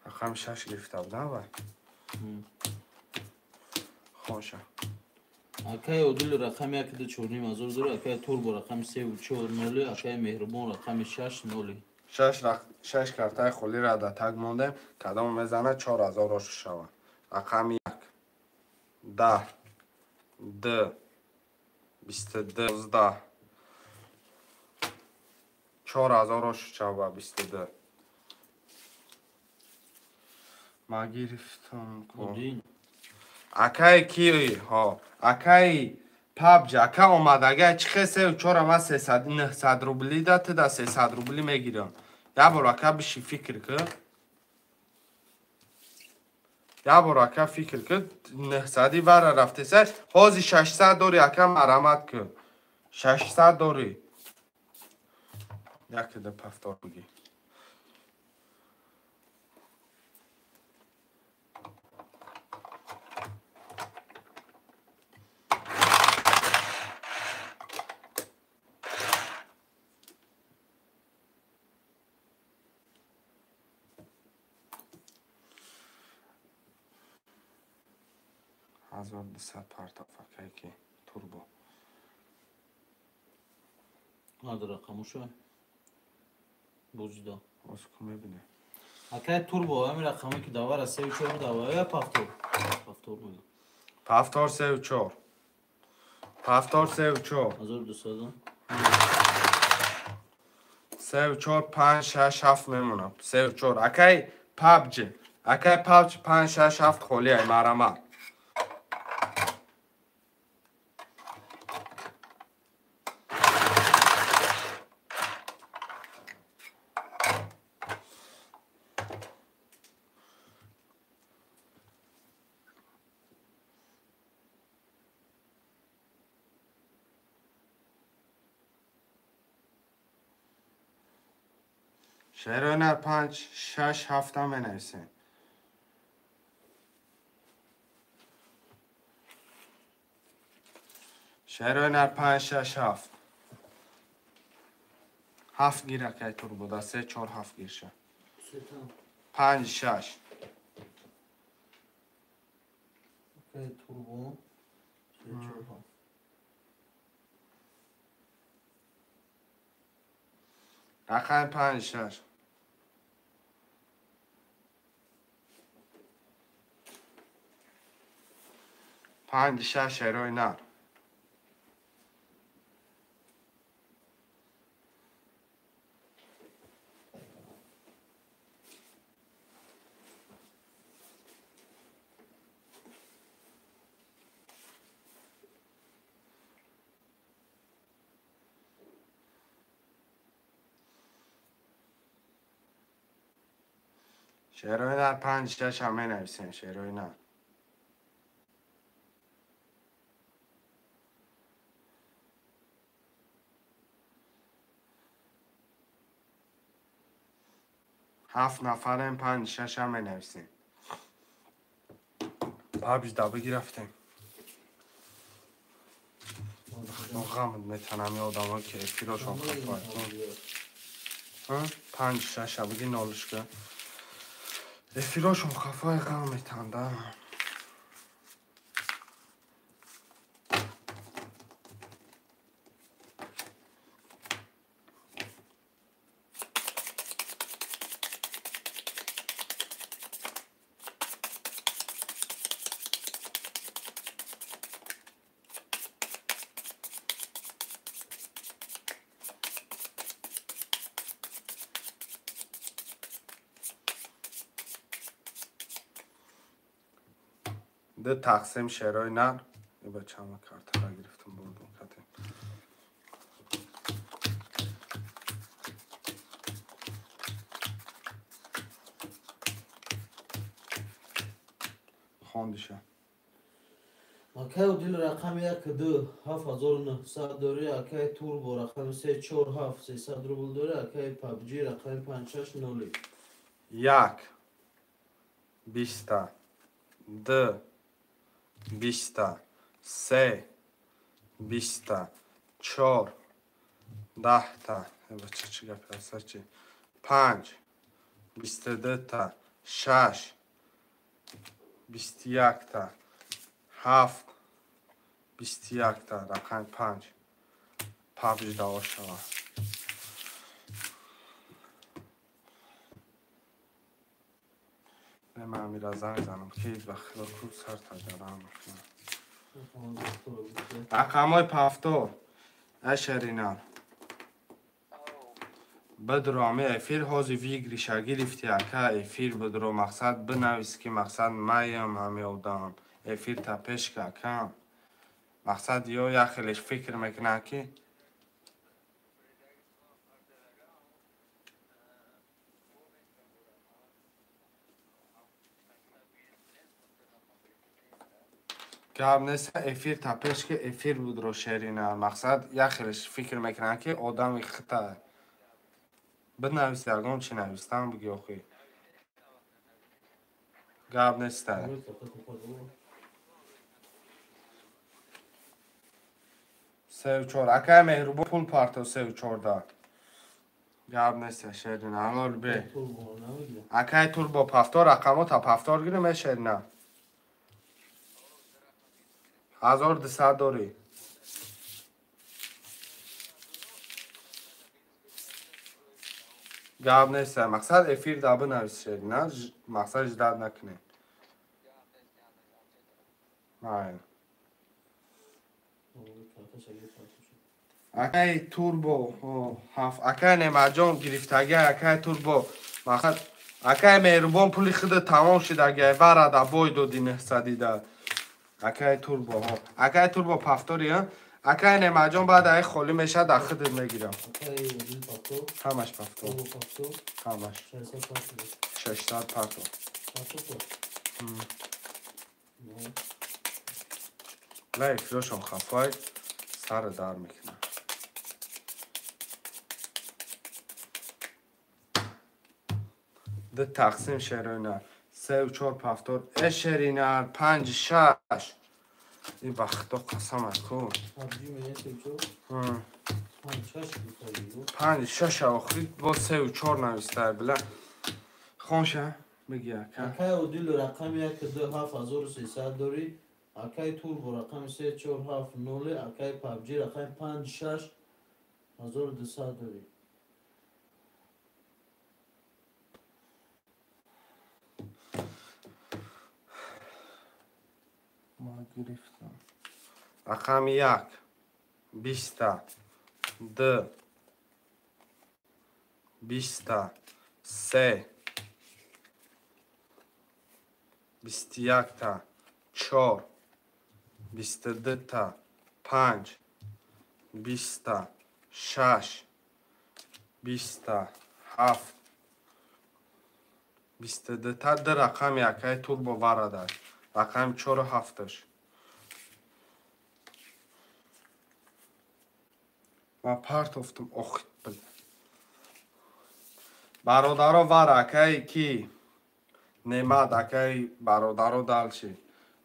Рақами 6 гирифта будам вай. Хоша. Акай Одил рақами 1 2 4 ним ҳазор дора, акай Турбо рақами 3 4 0, акай Меҳрубон рақами 6 0. 6 картаи холиро дар таг мондем, кадом мезанад 4000 ошу шавад. Рақами 1 10 2 22 19 4000 ошу шавад 22. Ма гирифтам ку. Акай ки ҳо, акай PUBG, ака омадага чӣ хел 3 4 ма 300 900 рубли да ту да 300 рубли мегирам. Я бор ака биши фикр ку. Я бор ака фикр ку 900 вара рафтеса, ҳози 600 дори ака марамат ку. 600 дори. Як да пафтор биги. Ҳазор дусад партоф акай ки Турбо. Ад рақамуша бозида. Оз ку мебинем. Акай Турбо ҳамин рақаме ки давара 3 4 буда ва пафтор. Пафтор мегӯям. Пафтор 3 4. Пафтор 3 4. 1200. 3 4 5 6 7 мемонам. 3 4. Акай PUBG. Акай PUBG 5 6 7 холӣ ай марама. Шерои нар 5 6 7 менависем. Шерои нар 5 6 7. 7 гир акай Турбо да 3 4 7 гирша. 5 6. Акай Турбо 3 4 7. Рақами 5 6. 5 6 шерои нар. Шерои нар 5 6 ҳам менависем. Шерои нар. 7 нафарем 5 6 ҳам менависем. PUBG да бигирифтем. Ғам метанам одамо ки эфирошон хафа. 5 6 биги нолишка. Эфирошон хафаи ғам метанда. Ду тақсим шерои нар. Бачама картара гирифтам бурдум катем. Хондиша. Акай Одил рақами 1 2 7900 дорӣ, акай Турбо рақами 3 4 7 300 рубл дорӣ, акай PUBG рақами 5 6 0. 1 20 2 20 3 20 4 10 бача чӣ гап аст чи 5 22 та 6 21 та 7 21 та рақами 5 PUBG даво шава. Ман амира занг занам ки ба худо ку сар таҷарам мекунам. Рақамҳои пафтор ашарина бидро ами эфир ҳози вигриша гирифти ака эфир бидро мақсад бинавис ки мақсад маям ҳами одам эфир та пешка акам мақсад ё як хелеш фикр мекунад ки гап нест эфир та пеш ки эфир будро шерина мақсад як хелеш фикр мекунад ки одами хита бинавис ягон чи навистам биги охи гап неста. Сею чор акай меҳрубон пул парто сею чорда гап неста шерина ҳалол бе акай турбо пафтор рақамо та пафтор гирем э шерина 1200 дорӣ. Гап нест, мақсад эфир да бинавис шерина, мақсад ждат накунем. Майли. Акай турбо ҳафт акай Немаҷон гирифтагӣ акай турбо мақсад акай меҳрубон пули худа тамом шудагӣ варада бой доди 900 да. Акай турбо акай турбо пафтори акай Немаҷон баъд ай холӣ мешавад аз худат мегирам. Ҳамаш пафтор. Ҳамаш. 600 парто. Ла эфирашон хафай сар дар мекунад. Ду тақсим шерина 3 4 пафтор э шерина 5 6 ин ба худо қасам аку 5 6 охир бо 3 4 нависта била хонша бигӣ ака. Акай Одил рақами 1 2 7300 дорӣ, акай Турбо рақами 3 4 7 0, акай PUBG рақами 5 6 1200 дорӣ. Ма гирифтам. Рақами 1 20 2 20 3 21 та 4 22 та 5 20 6 20 7 22 та ду рақами акай турбо варада рақами 4 7 Ман партофтум охит бил. Бародаро вара акай ки Немат акай бародаро далчи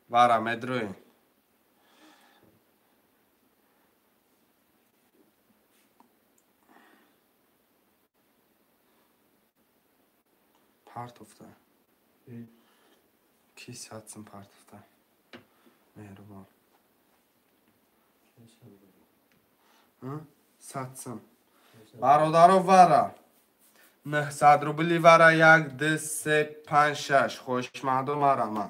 вара медрӯи. Партофта. Ки сатсим партофта. Меҳрубон. Сатсим. Бародаро вара 900 рубли вара 1 2 3 5 6 хоҳишмандо марама.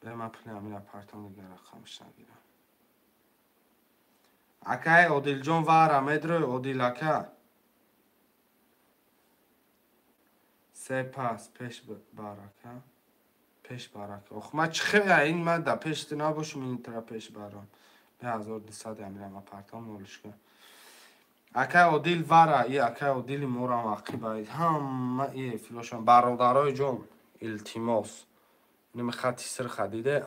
Бе ман пули амира партом дигар рақамш нагирам. Акай Одилҷон вара медрӯй Одил ака. Се пас пеш барака. Пеш барака. Ох, ма чӣ хел ин ма да пеш ту набошум ин тра пеш барам. 1200 амирам апартам нолишка. Акай Одил вара, и акай Одили морам ақиба. Ҳама и эфирошам бародарои ҷон, илтимос. Инами хати сирха диде?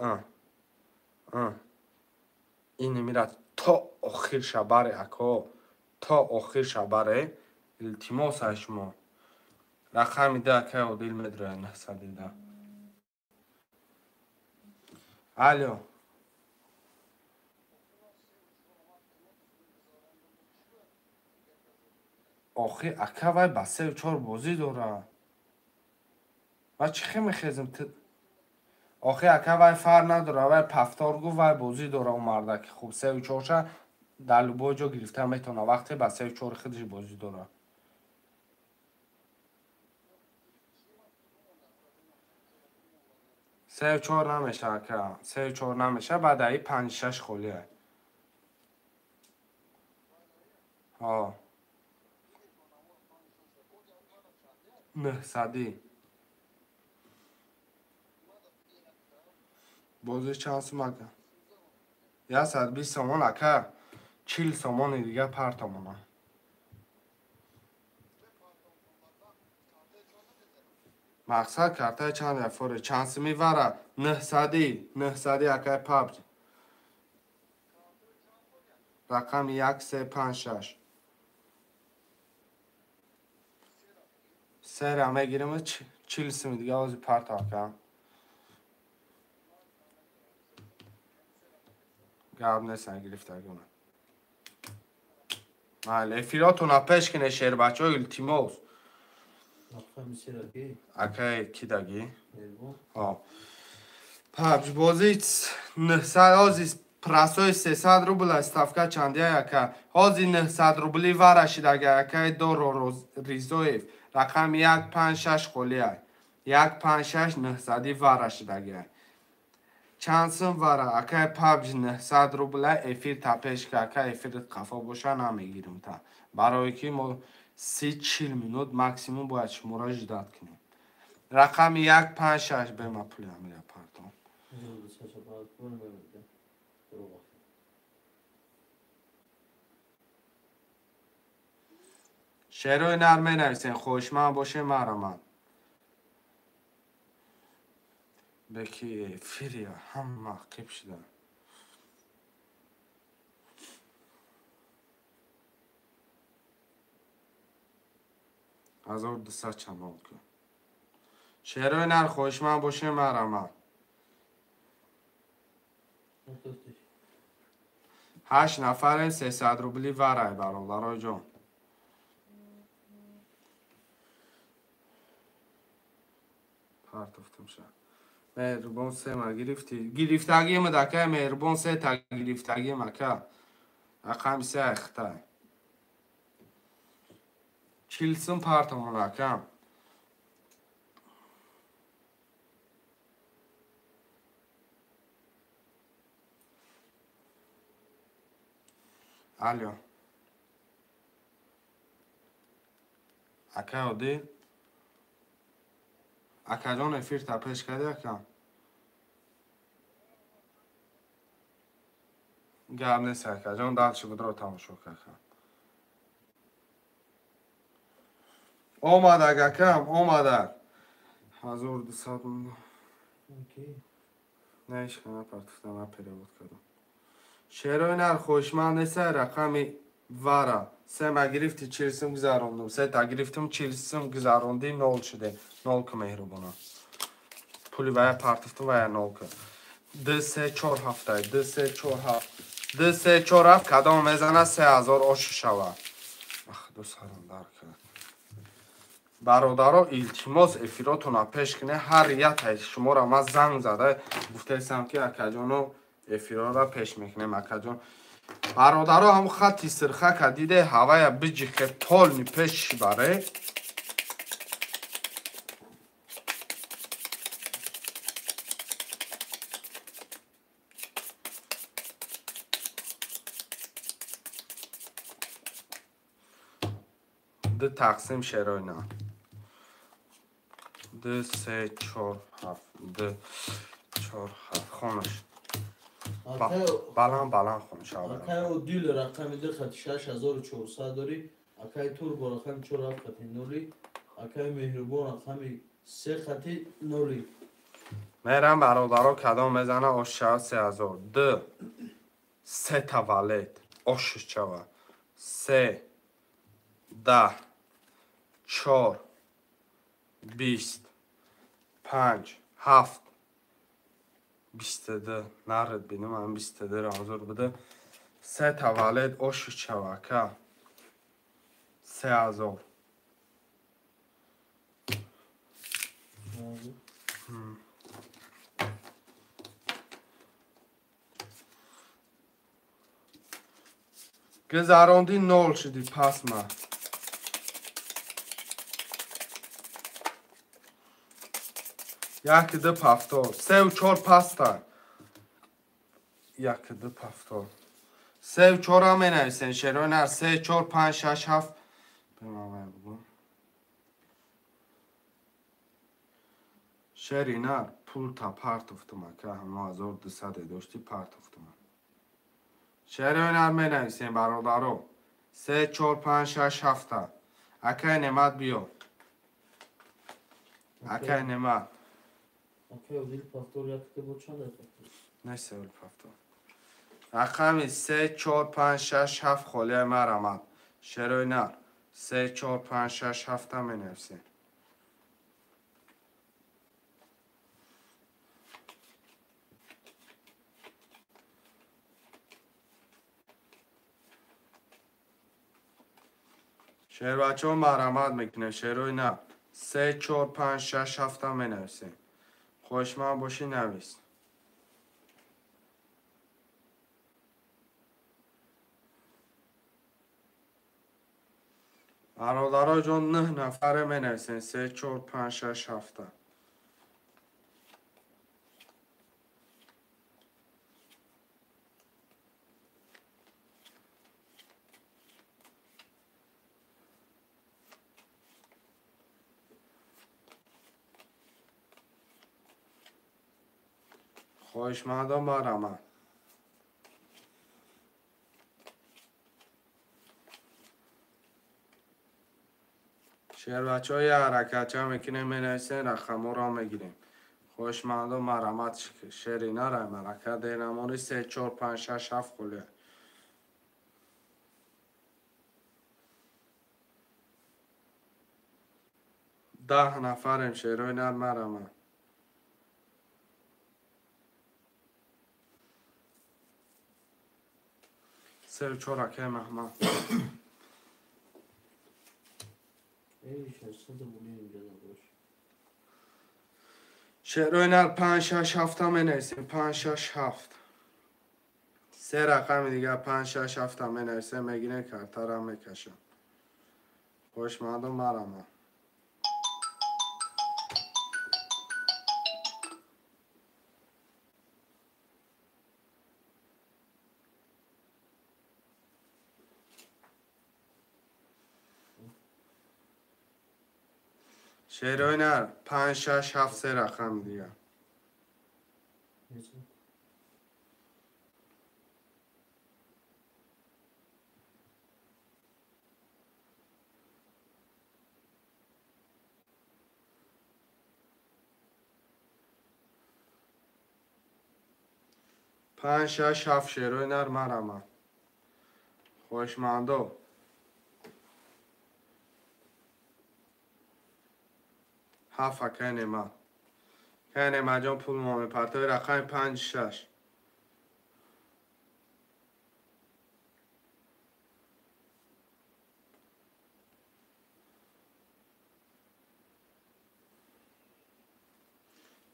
Ин мира то охир шабаре ако, то охир шабаре. Илтимос аз шумо. Рақами да акай Одил медроя 910. Алло. Охи ака вай ба 3-4 бозӣ дора. Ва чӣ хел мехезем? Охи ака вай фар надора, вай пафтор гуфт, вай бозӣ дора у мардаки хуб. 3-4-ша дар любой ҷо гирифта метавона, вақте ба 3-4 худаш бозӣ дора. 3-4 намеша ака, 3-4 намеша, баъд аи 5-6 холия. Ҳо. 900. Бозӣ чанд сум ака? 120 сомон ака, 40 сомони дига партомона. Мақсад картаи чанд яфоре? Чанд суми вара? 900, 900 акай PUBG. Рақами 1 3 5 6. Сера мегирем 40 суми дига ози парто ака. Гап нест гирифтагона. Майли, эфиротона пеш кине шербачо, илтимос. Акай кидаги? Ҳо. PUBG бозӣ 900 ози прасои 300 рубл ставка чандия ака. Ози 900 рубли вара шидага акай Доро Ризоев. Рақами 1 5 6 холия. 1 5 6 900 вара шидага. Чанд сум вара акай PUBG 900 рубла эфир та пеш ка акай эфир қафо боша намегирим та. Барои ки мо 30-40 минут максимум бояд шуморо ждат кунем. Рақами 1 5 6 бе ма пули амира партом. Шерои нар менависен, хоҳишманд боше марамад. Беки эфирия ҳама қиб шуда. 1200 чанол кун. Шерои нар хоҳишманд боше марамад. 8 нафарем 300 рубли варай бародарои ҷон. Партофтам ша. Меҳрубон се ма гирифтӣ. Гирифтагима дакай меҳрубон се та гирифтагим ака. Рақами се айхтай. 40 сум партомон акам. Алло. Акай Одил? Акаҷон эфир та пеш кардӣ ака? Гап нест акаҷон, дальше будро тамошо ака. Омадак акам, омадак. 1200. Не, ҳеч кана партофта, на перевод кардам. Шерои нар хоҳишманд нест рақами вара. Се ма гирифти 40 сум гузарондум. Се та гирифтум 40 сум гузаронди, нол шуде. Нол ку меҳрубона. Пули вая партофтум вая нол ку. 2 3 4 7 2 3 4 7 2 3 4 7 кадом мезана 3000 ошу шава. Ах, ду сарам дар кард. Бародаро, илтимос эфиротона пеш кине. Ҳар якаи шуморо ман занг зада гуфтаистам ки акаҷоно эфирора пеш мекунем акаҷон. Бародаро, ҳам хати сирхака диде ҳавая биҷихе полни пеш баре. Ду тақсим шеройна. 2 3 4 7 2 4 7 хонаш. Баланд баланд хонаш. Акай Одил рақами 2 хати 6400 дорӣ. Акай Турбо рақами 4 7 хати 0. Акай Меҳрубон рақами 3 хати 0. Мерам бародаро кадом мезана ош шава 3000. 2 3 та валет ош шава. 3 10 4 20 5 7 22 наред бинам ам 22 ро ҳозир буда. 3 та валет ош шава ака. 3000. Гузаронди нол шуди пасма. Як ду пафтор. 3 4 паста. 1 2 пафтор. 3 4 ҳам менависен. Шерои нар 3 4 5 6 7. Бемавай бугу. Шери нар пул та партофтум ака. Ҳамо 1200 дошти партофтум. Шерои нар менависем бародаро. 3 4 5 6 7. Акай Немат биё. Акай Немат. Акай Одил пафтор як бо чанд пафтор? Не се пафтор. Рақами 3 4 5 6 7 холияи марамад. Шерои нар 3 4 5 6 7 менависем. Шербачаҳо марамад мекунем. Шерои нар 3 4 5 6 7 менависем. Хоҳишманд бошӣ навис. Бародаро ҷон 9 нафаре менависем. 3 4 5 6 7. Хоҳишмандон марамад. Шербачаҳо як ҳаракатча мекунем, менависем, рақамҳоро мегирем. Хоҳишмандон марамад. Шери нарай марака денамони 3 4 5 6 7 холия. 10 нафарем. Шерои нар марамад. 3 4 акай Маҳмад. Шерои нар 5 6 7 менависем. 5 6 7. 3 рақами дигар 5 6 7 менависем, мегирем, картара мекашам. Хоҳишмандон марамад. Шерои нар 5 6 7 3 рақами дигар. 5 6 7 шерои нар марамад. Хоҳишмандо. 7 акай Немат. Акай Нематҷон пул мо мепартои рақами 5 6.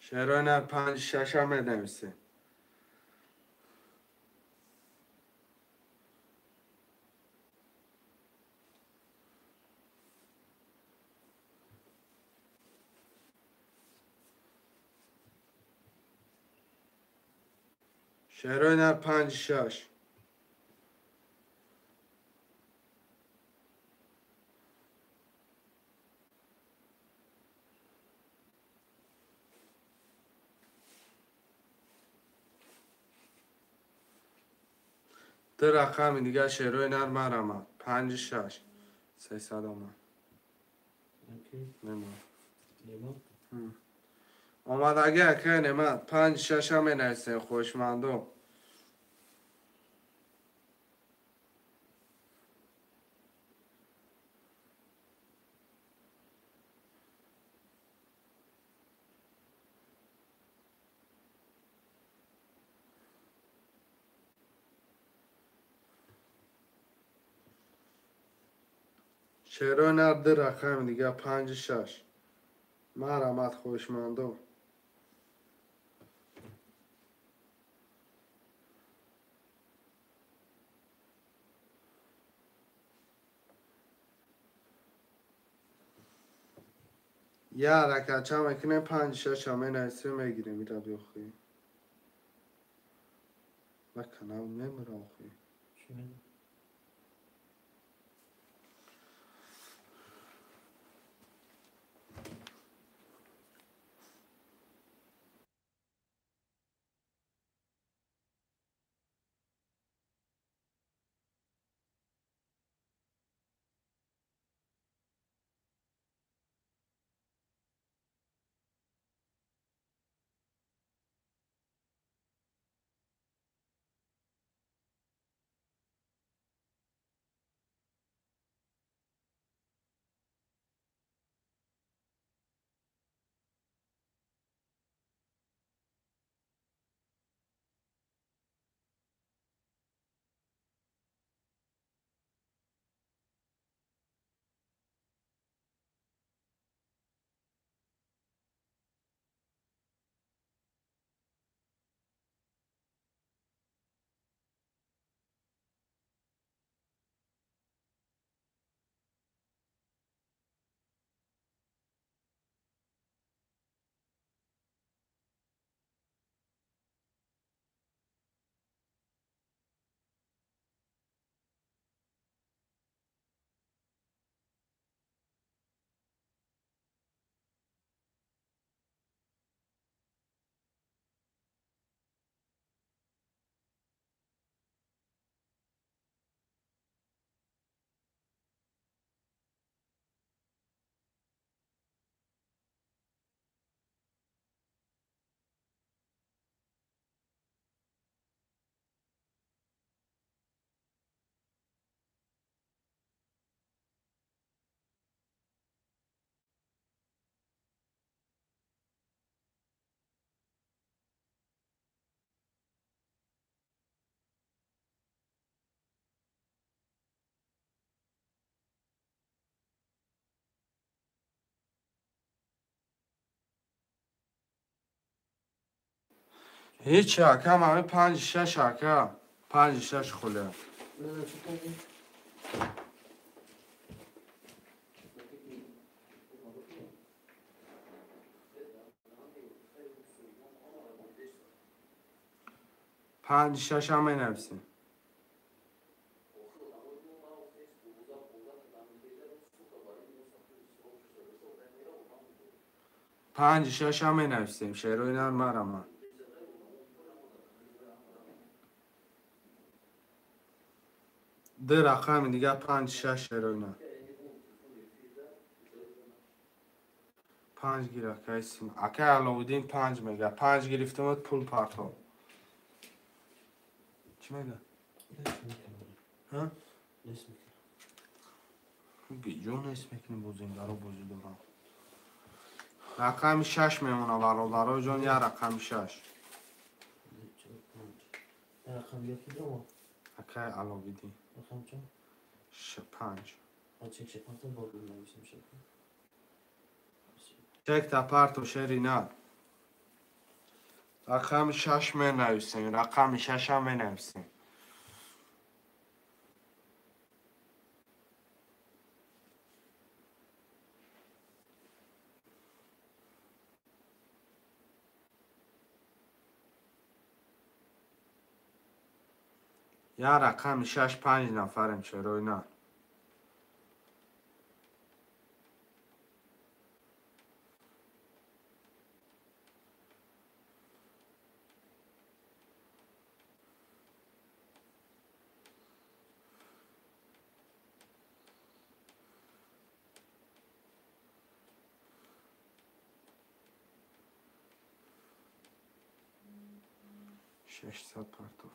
Шерои нар 5 6 ҳам менависем. Шерои нар 5 6. Ду рақами дигар шерои нар марамад. 5 6 300 омад. Омадаги акай Немат 5 6 ҳам менависем хушмандо. Шерои нар ду рақами дигар 5 6. Марҳамат хоҳишмандо. Я ҳаракатча мекунем 5 6 ҳам менависем мегирем ира биёхӣ. Ва канал мемура охӣ. Ҳеч ака мами 5 6 ака 5 6 хуля. Панҷ шаш ҳам менависем. Панҷ шаш ҳам менависем. Шерои нар марама. Ду рақами дигар 5 6 шерои нар. 5 гир акай сим. Акай Аловуддин 5 мега. 5 гирифтамад пул партов. Чӣ мега? Ҳа? Ҷо нест мекунӣ бозингаро бозӣ дорам. Рақами 6 мемона бародаро ҷон, я рақами 6. Акай Аловиддин. 5. Чекта парто шери на. Рақами 6 менависем, рақами 6 ҳам менависем. Я рақами 6 5 нафарем чарои на. 600 партов.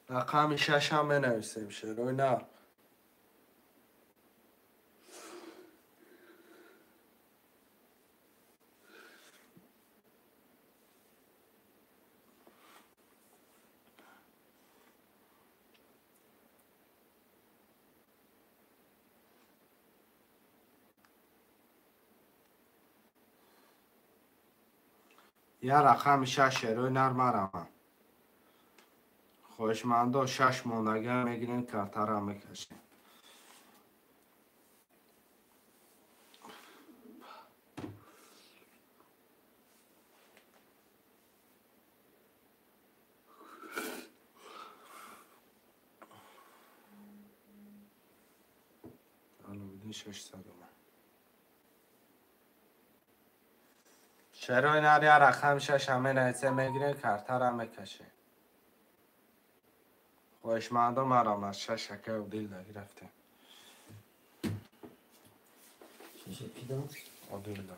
Рақами 6 ҳам менависем шерои нар. Я рақами 6 шерои нар марамам. Хоҳишмандо 6 мондага мегирем, картара мекашем. Аловиддин 600 омад. Шерои нар я рақами 6 ҳам менависем, мегирем, картара мекашем. Хоҳишмандо марамад 6 акай Одил да гирифтем. 6 кидам? Одил да.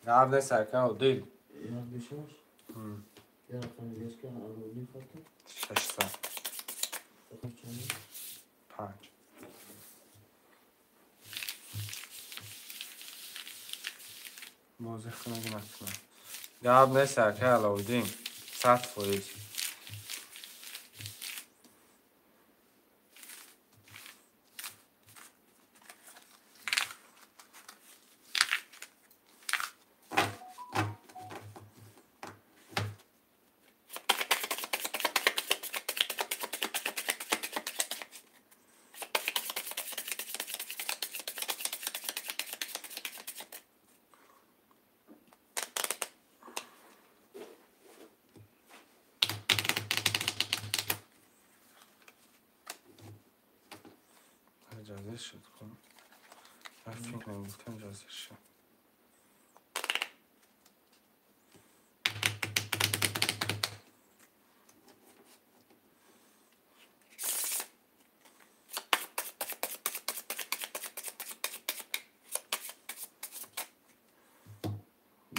Гап нест акай Одил. Як бешаш? Я рақами бешка Аловиддин хатта? 600. Рақам чанд? 5. Бозӣ кунад накунад. Гап нест акай Аловиддин. 100%. ҷазир шуд кун. Фикр гуфтам ҷазир шуд.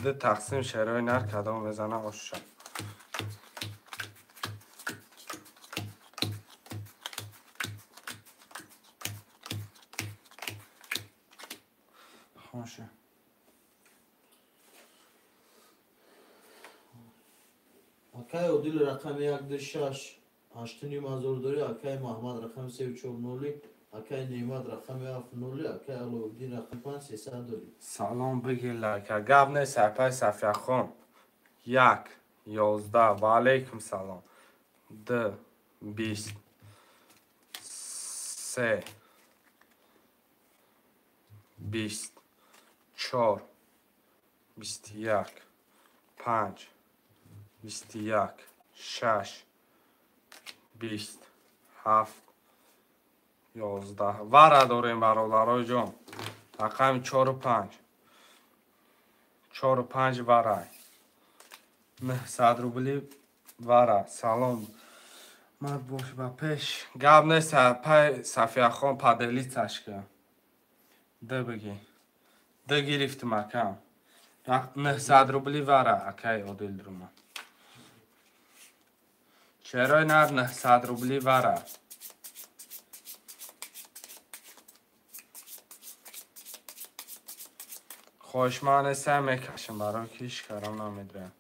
Ду тақсим шерои нар кадом мезана оша. Акай Одил рақами 126 8,5 ҳазор дорӣ, акай Маҳмад рақами 340, акай Неъмат рақами 70, акай Аловиддин рақами 5 300 дорӣ. Салом бигир лайка. Гап нест апай Сафияхон. 1 11 ва алейкум салом. 2 20 3 20 4 21 5 21 6 20 7 11. Вара дорем бародарои ҷон. Рақами 4 5. 4 5 вара. 900 рубли вара. Салом. Мад бош ба пеш. Гап нест пай Сафияхон поделиться-ш ка. Д бигӣ. Д гирифтим акам. 900 рубли вара акай Одил друма. Шерои нар 900 рубли вара. Хоҳишманд нестам мекашам барои ки ҳеҷ карам намедиҳам.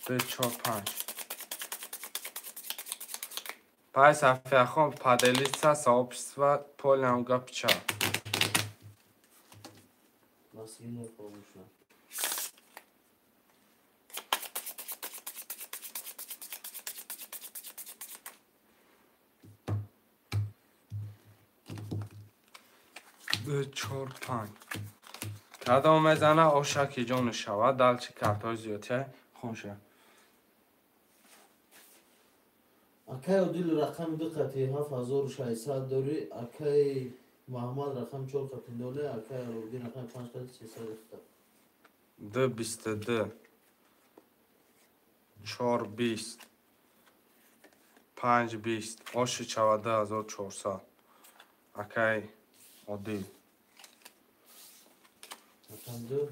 2 4 5. Пай Сафияхон поделиться сообщество полям гапча. Насина фаромӯш. 2 4 5. Кадом мезана оша ки ҷону шавад, далчи картҳои зиёдтия хунша. Акай Одил рақами 2 қати 7600 дорӣ, акай Маҳмад рақами 4 қати 0, акай Аловиддин рақами 5 қати 370. 2 22 4 20 5 20 оши чава 2400. Акай Одил. Рақам 2?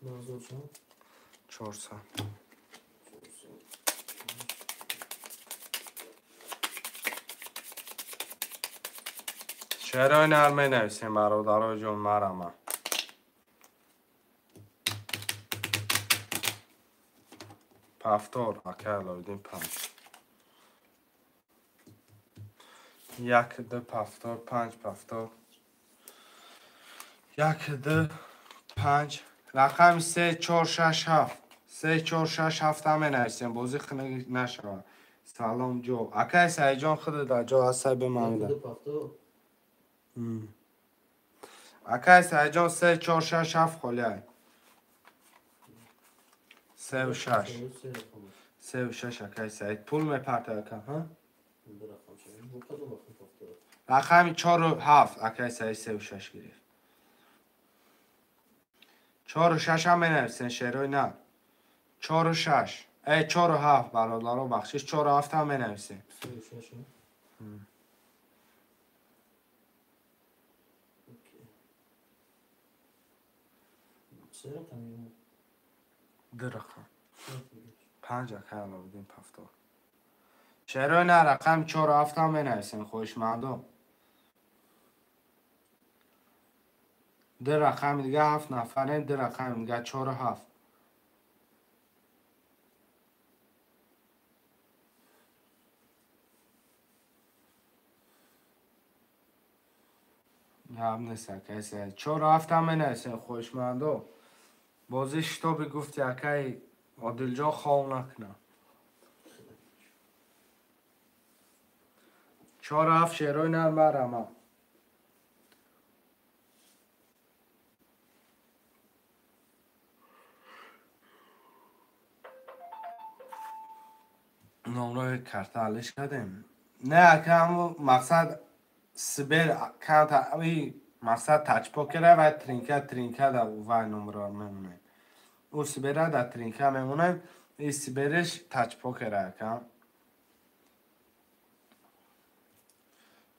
2400. Шерои нар менависем бародарои ҷон марама. Повтор акай Аловиддин 5. 1 2 повтор 5 повтор. 1 2 5 рақами 3 4 6 7 3 4 6 7 ҳам менависем бозӣ хунук нашавад. Салом ҷо. Акай Саидҷон худат дар ҷо ҳастай бимонда. Акай Саидҷон 3 4 6 7 холиай. 3 6 3 6 акай Саид пул мепарта ака, ҳа? Рақами 4 7 акай Саид 3 6 гирифт. 4 6 ҳам менависен шерои на. 4 6 4 7 бародаро бахшиш 4 7 ҳам менависем. 3 6. 2 рақам. 5 акай Аловиддин повтор. Шерои на рақами 4 7 ҳам менависем хоҳишмандо. 2 рақами дига 7 нафарем, 2 рақами дига 4 7. Гап нест акай Саид. 4 7 ҳам менависем хоҳишмандо. Бозӣ шитоби гуфти акай Одилҷон хов накунам. 4 7 шерои нар марама. Номрои карта алиш кардем. Не ака ҳамун мақсад Сибер камта мақсад тачпокера ва тринка да вай номро мемонем. Ӯ Сибера да тринка мемонем, и Сибериш тачпокера ака.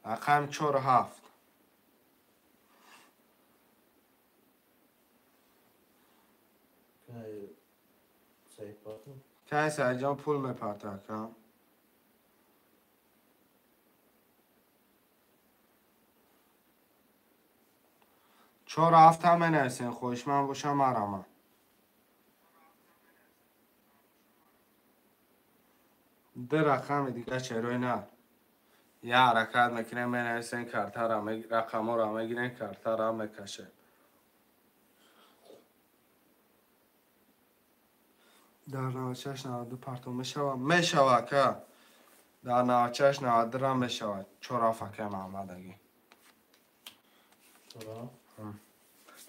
Рақам 4 7. Кай Саидҷон пул мепарта ака. 4 7 ҳам менависем хоҳишманд бошам марама. 2 рақами дига черои нар. Я ҳаракат мекунем менависем картара рақамҳоро мегирем картара мекашем. Дар 96 92 партов мешавад? Мешавад ака. Дар 96 92 рам мешавад. 4 7 акай Маҳаммад аги.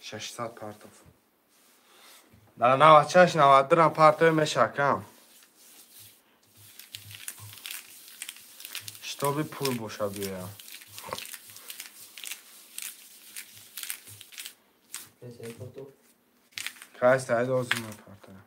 600 партов. Дар 96 92 рам партов мешавад ака. Шитоби пул бошад биёям. Кай Саид озим мепартоям.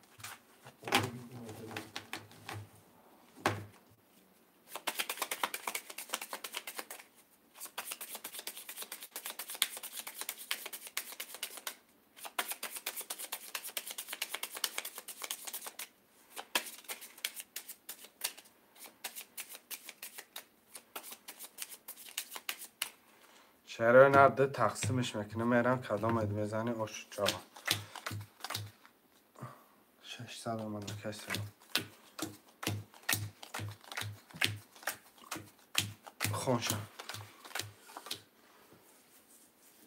Шерои нар 2 тақсимш мекунем мерам кадом эд мезани ошу чава. 600 омада каси. Хонша.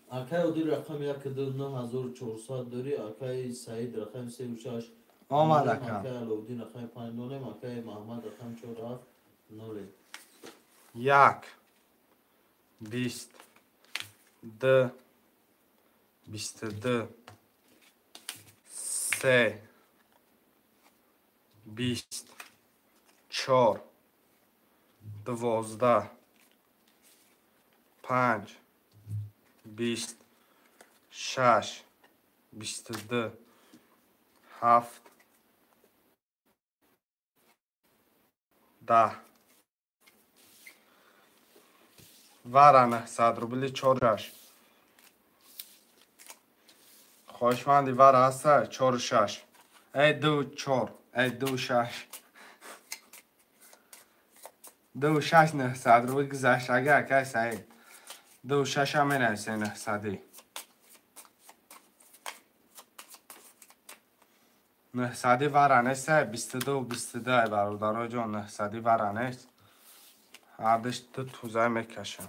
Акай Одил рақами 1 2 9400 дори, акай Саид рақами 3 6. Омад ака. Акай Аловиддин рақами 5 0, акай Маҳаммад рақами 4 7 0. 1 20 2 22 3 20 4 12 5 20 6 22 7 10. Вара 900 рубли 4,6. Хоҳишманди вара ҳаста 4,6. Эй 2,4. Эй 2,6. 2,6 900 рубли гузашт. Ага акай Саид. 2,6 ам менависем 900. 900 вара нест, 22 22 ай бародаро ҷон, 900 вара нест. Ҳардиш ду тузай мекашам.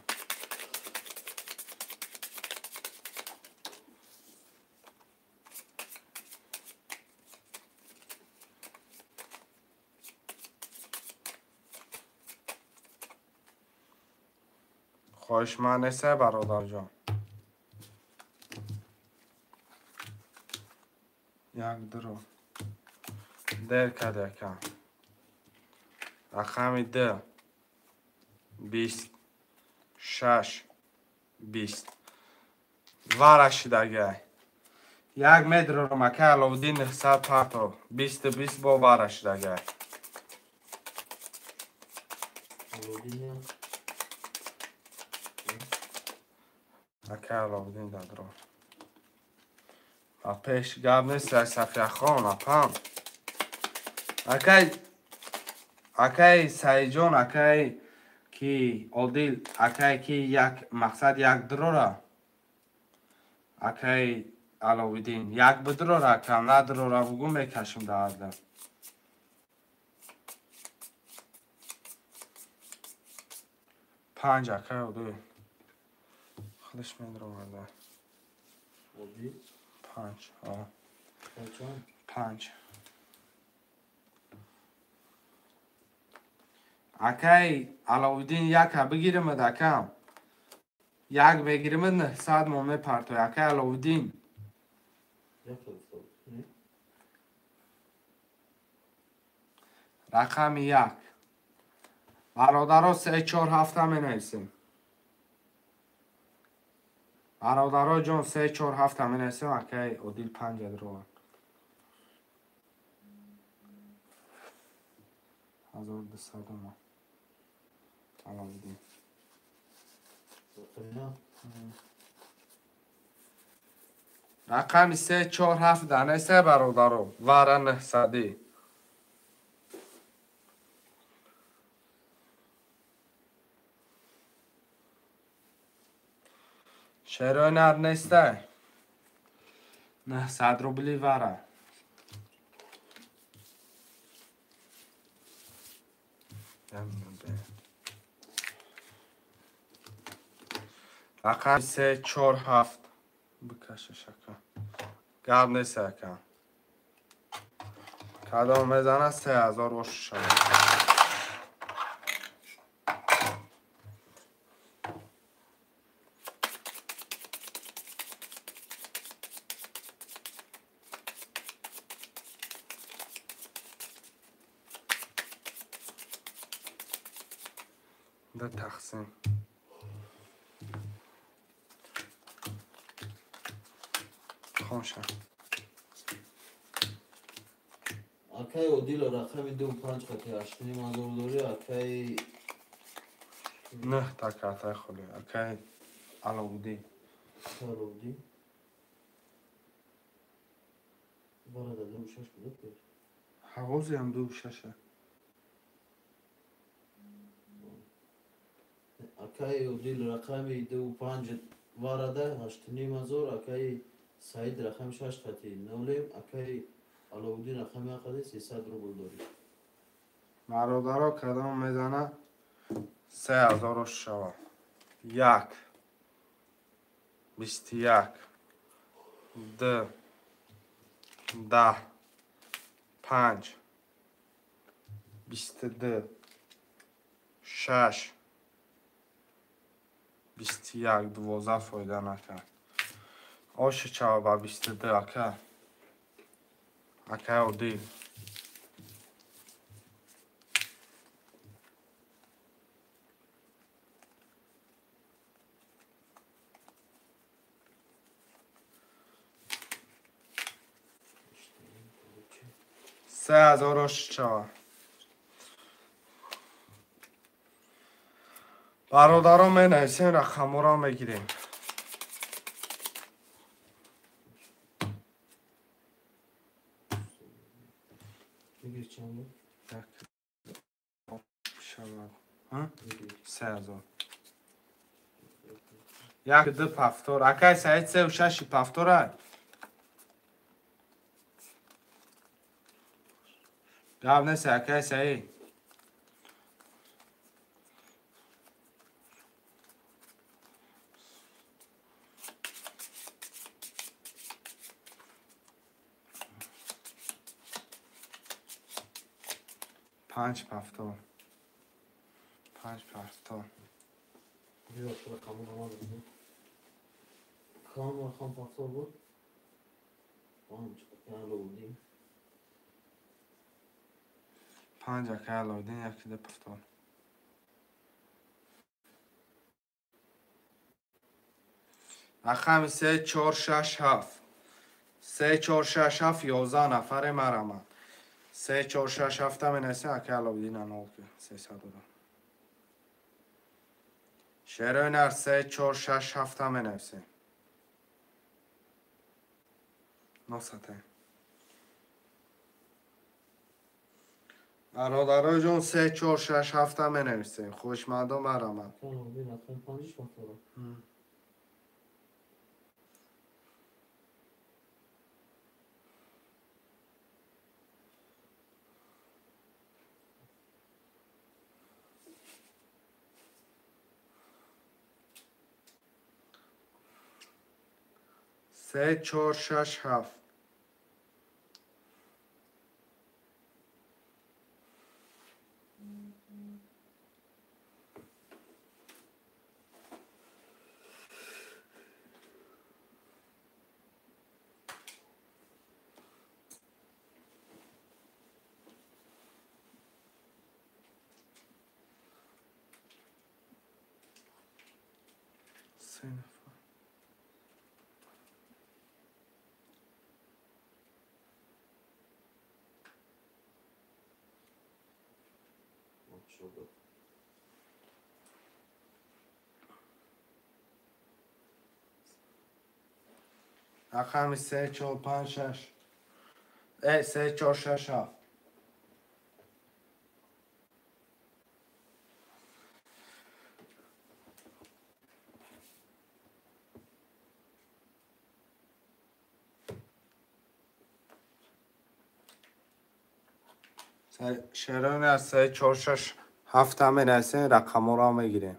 Хоҳишманд нест, бародарҷон. Як дуро. Дер кард якам. Рақами 2. 20. 6. 20. Вара шидагай. Як метрро мака Аловуддин 900 партов. 20 20 бо вара шидагай. Ака Аловуддин дадро. А пеш гап нест, Сафияхон, апам. Акай Саиджон, акай ки Одил, акай ки як мақсад як дрора. Акай Аловуддин як бидрора, акам надрора бугу мекашим дарда. Панҷ акай Одил. Худаш медроварда. Одил? Панҷ. Панҷ. Акай Аловуддин яка бигиримад акам. Як бигиримад 900 мо мепартой. Акай Аловуддин. Рақами 1. Бародаро 3 4 7 менависем. Бародаро ҷон 3 4 7 менависем. Акай Одил 5 дрова. 1200 мо. Аловуддин. Рақами 3 4 7 данеса бародаро. Вара 900. Шерои нар нестай. 900 рубли вара. Рақами 3 4 7 бикашаш ака. Гап нест ака. Кадом мезана 3000 ош шавад. Да тақсим. Хомша. Акай Одил рақами 2 5 қати 8,5 дори, акай 9 та картай холи, акай Аловуддин. Аловуддин. Барада 2 6 буд пеш. Ҳавози ҳам 2 6. Акай Одил рақами 2 5 варада 8,5, акай Саид рақами 6 қати 0, акай Аловуддин рақами 1 қати 300 рубл дори. Бародаро кадом мезана 3000 ош шава. 1 21 2 10 5 22 6 21 12 фоида накард. Оши чава ба 22 ака. Акай Одил. 3000 ош чава. Бародарон менависем, рақамҳоро мегирем. Се ҳазор. Як ду пафтор. Акай Саид сеу шаши пафтора. Гап нест, акай Саид. Панҷ пафтор. Панҷ пафтор. Панҷ акай Алоуддин, яки ду пафтор. Рақами се чор шаш ҳафт. Се чор шаш ҳафт 11 нафаре марамад. 3 4 6 7 менависем, акай Алоуддин анол ки 300 додам. Шерои нар 3 4 6 7 менависем. 900. Бародарои ҷон 3 4 6 7 менависем. Хушмандон марамад. 3 4 6 7. Се рақами 3 4 5 6. 3 4 6 7. Шерони аз 3 4 6 7 менависем, рақамҳоро мегирем.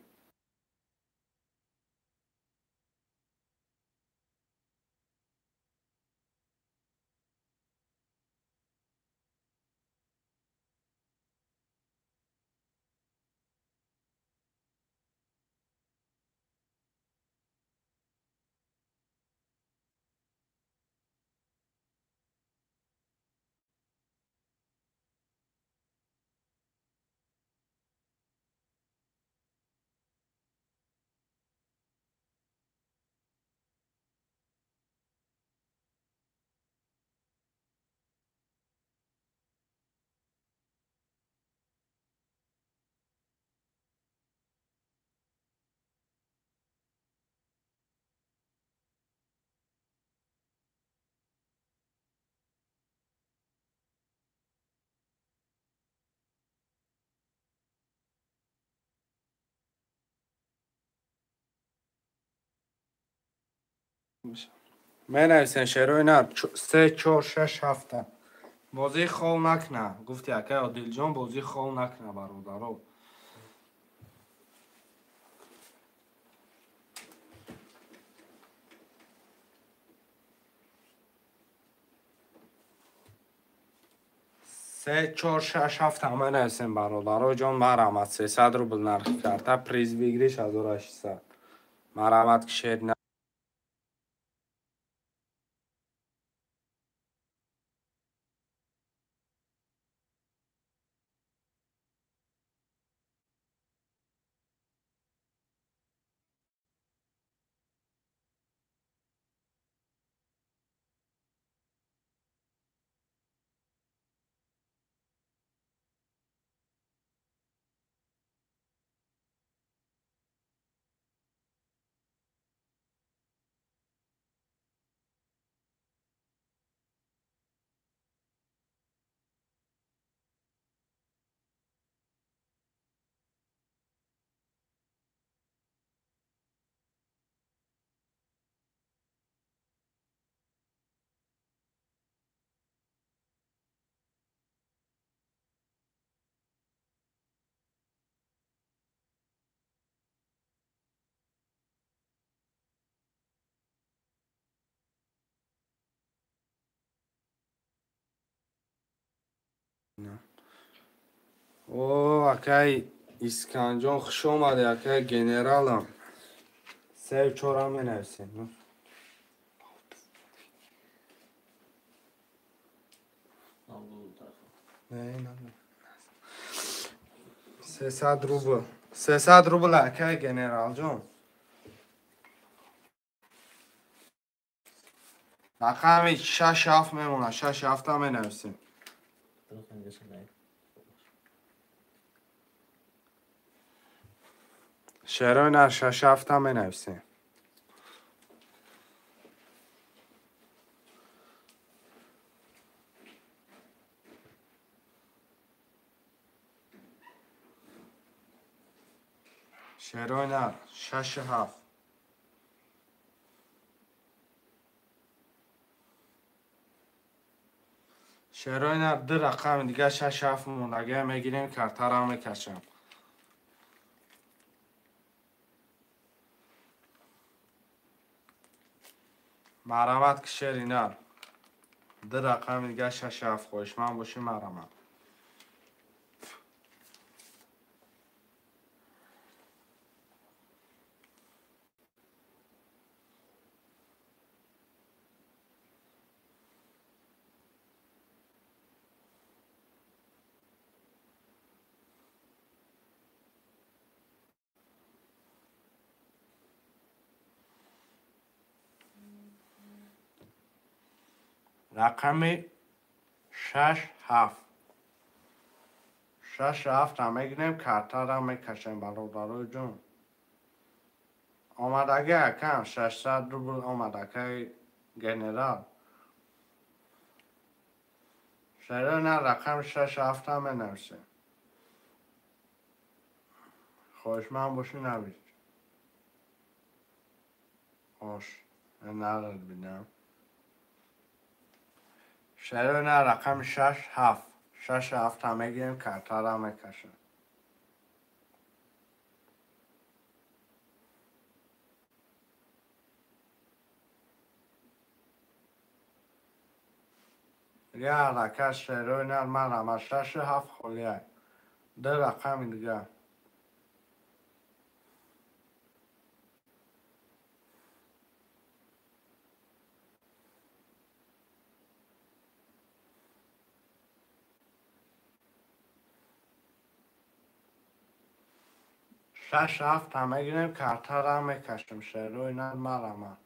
Менависем шерои нар 3 4 6 7. Бозии хол накна. Гуфти акай Одилҷон бозии хол накна бародаро. 3 4 6 7 менависем бародаро ҷон марамад 300 рубл нархи карта приз выигрыш 1600. Марамад кишед. Бинам. О, акай Исканҷон, хуш омадӣ, акай генералам. 3-4 менависем. Не, не. 300 рубл. 300 рубл, акай генералҷон. Рақами 6-7 мемонад, 6-7 менависем. Шерои нар 6-7 менависем. Шерои нар 6-7. Шерои нар ду рақами дига 6-7 мондагия мегирем, картаро мекашам. Марҳамат, ки шери нар. Ду рақами дига 6-7, хоҳишманд бошӣ, марҳамат. Рақами 6-7. 6-7 мегирем, картаро мекашем, бародарои ҷон. Омадаги акам 600 рубл омад, акаи генерал. Шерои нар рақами 6-7 менависем. Хоҳишманд бошӣ, навис. Ош, нарад бинам. Шерои нар рақами 6-7. 6-7 мегирем, картаро мекашем. Я ҳаракат шерои нар марҳамат 6-7 холия. Ду рақами дига. 6-7 мегирем, картаро мекашем. Шерои нар марҳамат.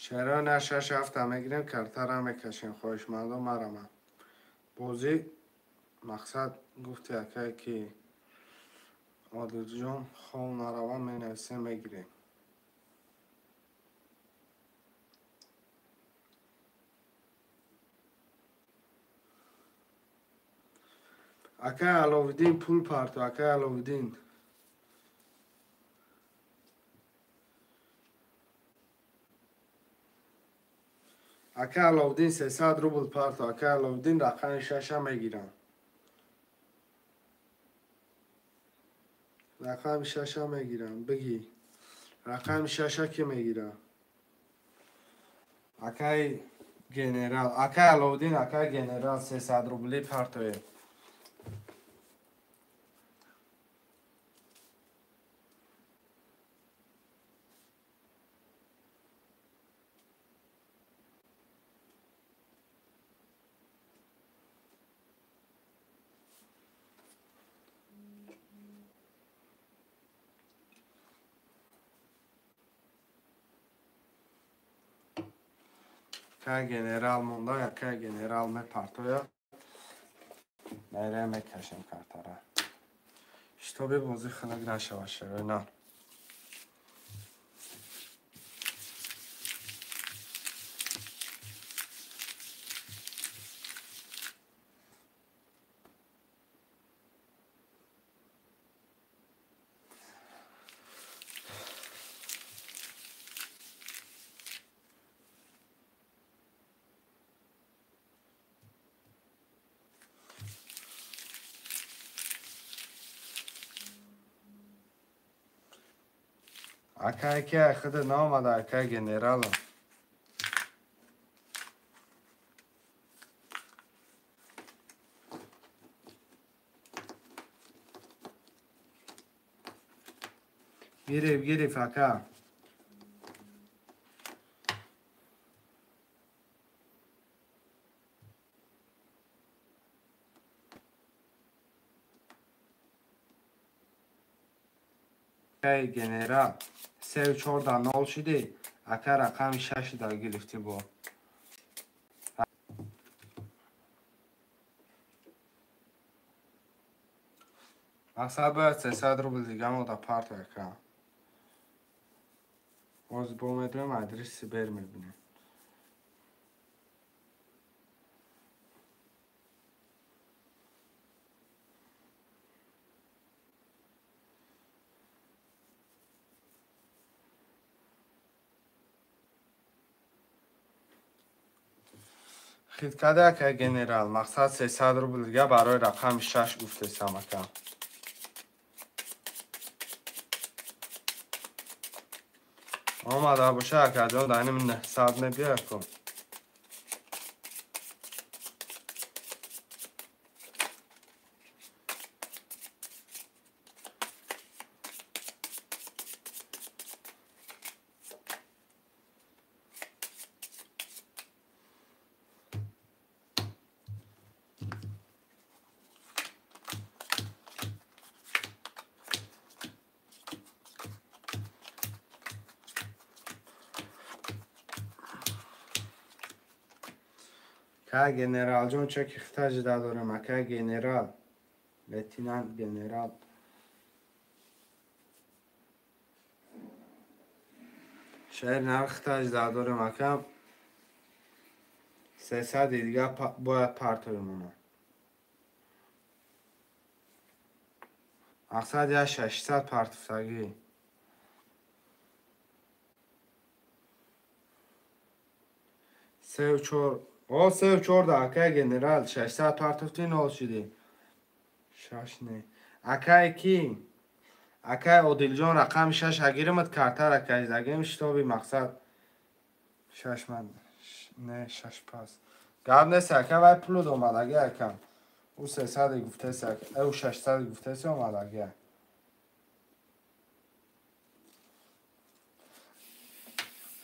Шерои нар 6-7 мегирем, картаро мекашем. Хоҳишмандон, марҳамат. Бозӣ мақсад гуфти акай ки Одилҷон хов наравам, менависем, мегирем. Акай Аловиддин пул парту, акай Аловиддин. Акай Аловиддин 300 рубл парту, акай Аловиддин рақами 6 мегирам. Рақами 6 мегирам, бигӣ. Рақами 6 ки мегирам? Акай генерал, акай Аловиддин, акай генерал 300 рубли партое. Акай генерал монда, акай генерал мепартояд. Мерем мекашем картара. Шитоби бозӣ хунук нашавад, шерои нар. Акай ки худ наомада, акай генералам. Гириф, гириф, ака. Акай генерал. 3-4-0 шуди, ака рақами 6 да гирифтӣ бо. Мақсад бояд 300 рубл дига мода парт ака. Боз бо медоем адреси бер мебинем. Хиткада ака генерал, мақсад 300 рубл дига барои рақами 6 гуфтесам ака. Омада боша акаҷон, дар иним 900 мебиёяд ку. Акай генералҷон, чеки хита жида дорем, акай генерал, лейтенант генерал. Шаҳри нарх хита жида дорем, ака. 300 дига бояд партоемона. Мақсад я 600 партофтагӣ. Се чор. О, 3-4 да, акай генерал, 600 партофтӣ нол шудӣ. 6 не. Акай ки? Акай Одилҷон рақами 6 агиримад картара кашдагим шитоби мақсад 6 ман не 6 пас. Гап нест ака, вай пулуд омадаги ака. Ӯ 300 гуфтеси ака, ӯ 600 гуфтеси омадаги.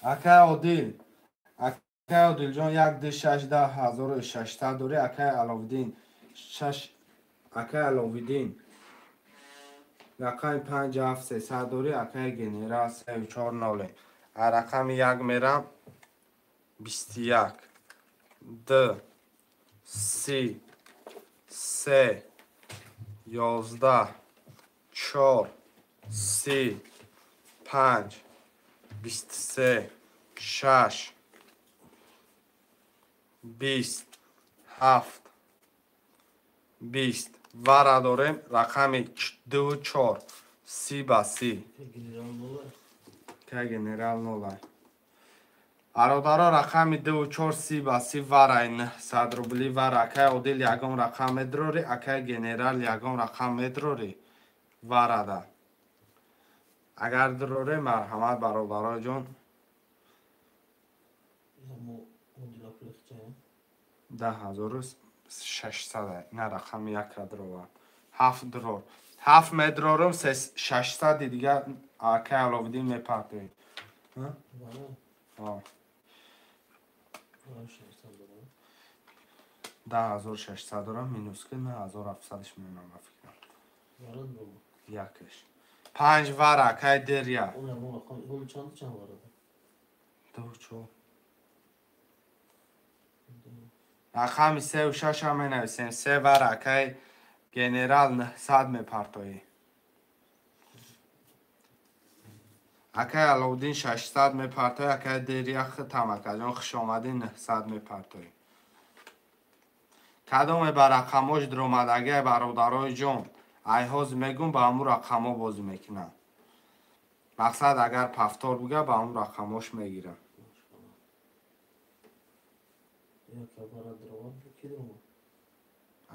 Акай Одил, акай Одилҷон 1 2 6 10 1600 дорӣ, акай Аловиддин 6, акай Аловиддин рақами 5 7 300 дорӣ, акай генерал 3 4 0. А рақами 1 мерам 21 2 3 3 11 4 3 5 23 6 20 7 20 вара дорем рақами 2 4 30 ба 30. Ка генерал нолай. Бародаро рақами 2 4 30 ба 30 варай 900 рубли вара. Акай Одил ягон рақам медрори, акай генерал ягон рақам медрори варада. Агар дроре марҳамат бародаро ҷон. 10600 на рақами як дрова. 7 дрор. 7 медрорум 600 дига акай Аловиддин мепартоед. Ҳа? 10600 дорам, минус ки 9700-ш мемонам ба фикрам. Якш. 5 вара акай деря. 2 4. Рақами 3 ва 6 ҳам менависем. 3 вар акай генерал 900 мепартоӣ. Акай Аловуддин 600 мепартоӣ, акай Дерия хитам акаҷон хушомадӣ 900 мепартоӣ. Кадоме ба рақамош дуромадагиай бародарои ҷон, ай ҳозир мегӯм ба ҳамун рақамо бозӣ мекунам. Мақсад агар пафтор буга ба ҳамун рақамош мегирам.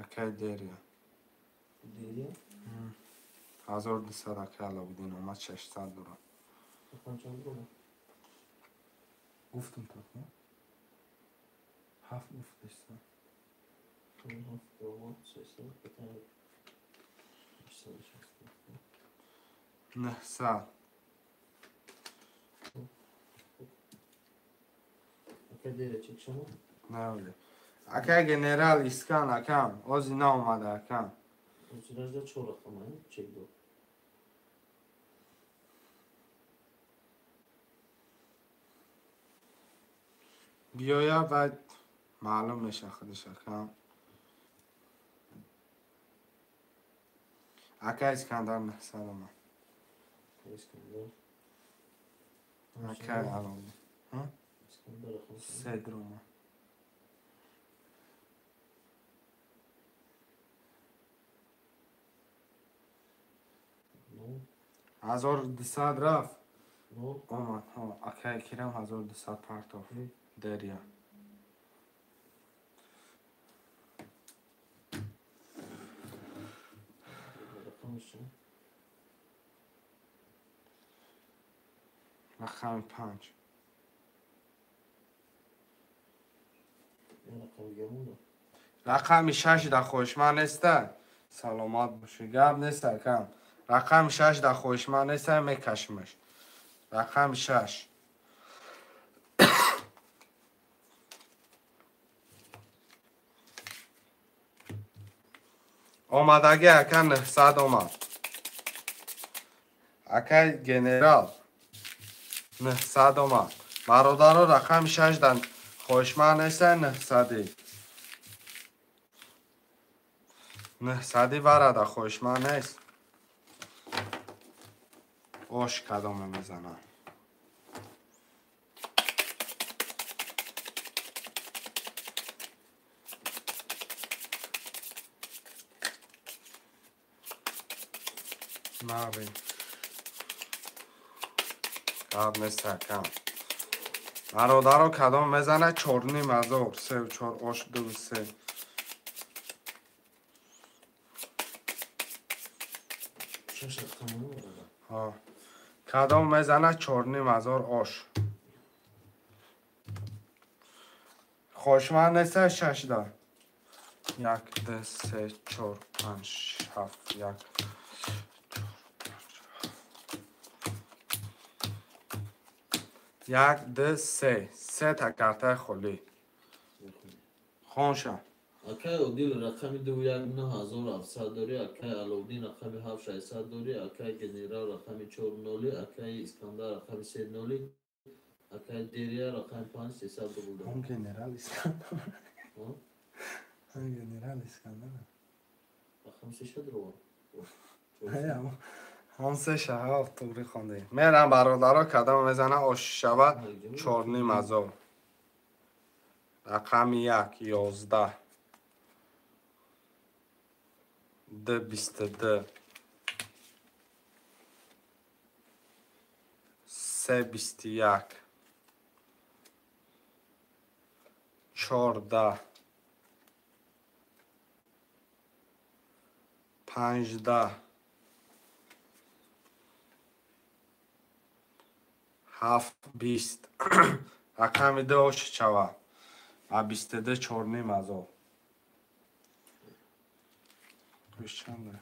Акай Дерия. 1200 акай Аловуддин омад 600 дорам. Гуфтам так, не? Ҳафт гуфтеста. 900. Не, акай генерал Искан акам, ози наомада акам. Биёя баъд маълум меша худаш акам. Акай Искандар 900 омад. Акай Аловуддин. Се дуромад. 1200 рафт. Омад. Акай Кирам 1200 партофт. Дерия. Рақами 5. Рақами 6 да хоҳишманд неста. Саломат бошӣ. Гап нест акам. Рақами 6 да хоҳишманд неста, мекашимаш. Рақами 6. Омадаги ака 900 омад. Акай генерал 900 омад. Бародаро рақами 6 да хоҳишманд неста, 900. 900 варада хоҳишманд нест. Ош кадоме мезанам. Нави. Гап нест акам. Бародаро кадом мезана 4,5 3 4 ош 2 3. Кадом мезана 4,5 ош. Хоҳишманд неста 6 да. 1 2 3 4 5 7 1 1 2 3. Се та картаи холӣ. Хонша. Акай Одил рақами 2 1 9700 дорӣ, акай Аловуддин рақами 7 600 дорӣ, акай Генерал рақами 4 0, акай Искандар рақами 3 0, акай Дерия рақами 5 300 рубл дорӣ. Он генерал Искандар. Он генерал Искандар. Рақами 3 рубл. Ҳам се шаҳав туғри хондаем. Мерам бародаро кадом мезана ош шава 4,5. Рақами 1 11 2 22 3 21 14 15 7 20. Рақами 2 ош шава. А 22 4,5. Чанда?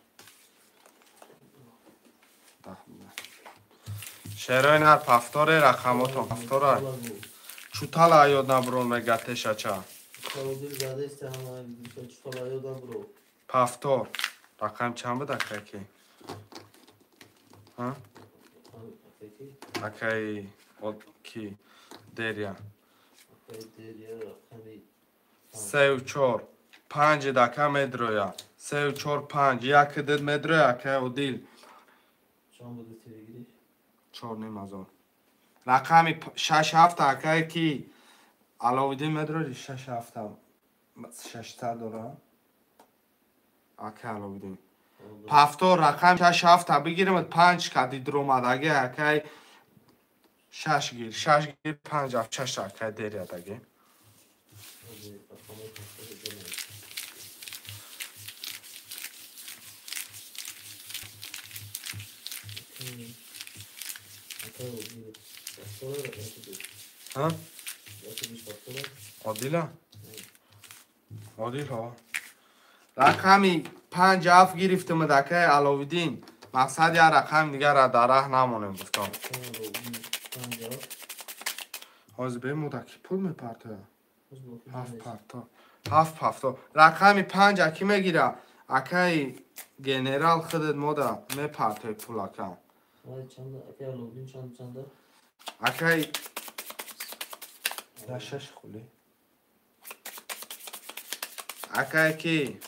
Шерои нар пафторе рақамотон пафтора. Чутала аёд наброн мега тешача. Пафтор. Рақам чанд буд акаки? Ҳа? Акаи ки? Дерия. Акаи Дерия рақами 3 4 5 дака медроя. 3 4 5 1 2 медроя акай Одил. Чанд буд тиригириш? 4.5 ҳазор. Рақами 6 7 акай ки Аловиддин медрои 6 7 600 дора. Акай Аловиддин. Пафтор рақам 6 7 бигирем 5 кади дромадаги акай 6 гир 6 гир 5 7 6 акай дериядаги. Ҳа? Одила? Одил ҳо. Рақами 5 7 гирифтем акай Аловиддин. Мақсад як рақами дигарро дар раҳ намонем гуфтам. Ҳозир бемуда ки пул мепартояд. 7 парто. 7 пафто. Рақами 5 аки мегира. Акай генерал худат мода мепартои пул ака. Акай да 6 хули. Акай ки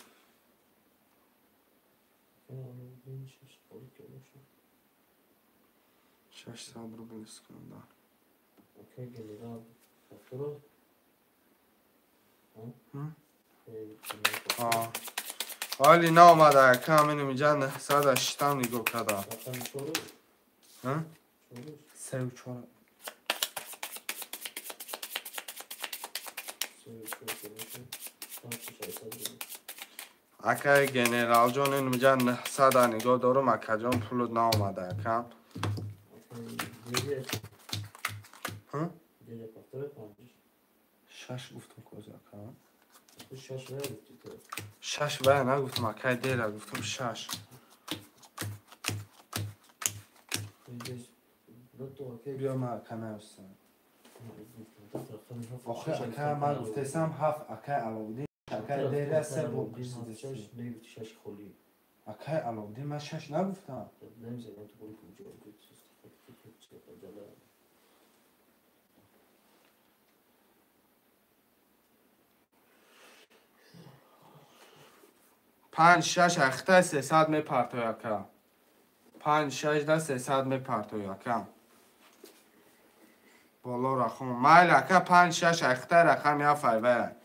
600 рубл Искандар. Ҳоли наомада акам инам инҷа 980 нигоҳ карда. 3 4 акай генералҷон инам инҷа 900 нигоҳ дорум акаҷон пулут наомада акам. 6 гуфтум коз ака. 6 вая нагуфтум акай дера гуфтум 6. Биё ман ака наёстам. Охи ака ман гуфтесам 7 акай Аловиддин акай дера 3 бор пурсидеси. Акай Аловиддин ман 6 нагуфтам. 5 6 ахта 300 мепартои ака. 5 6 да 300 мепартои ака. Боло рахом. Майли ака 5 6 ахта рақами 7 айвая.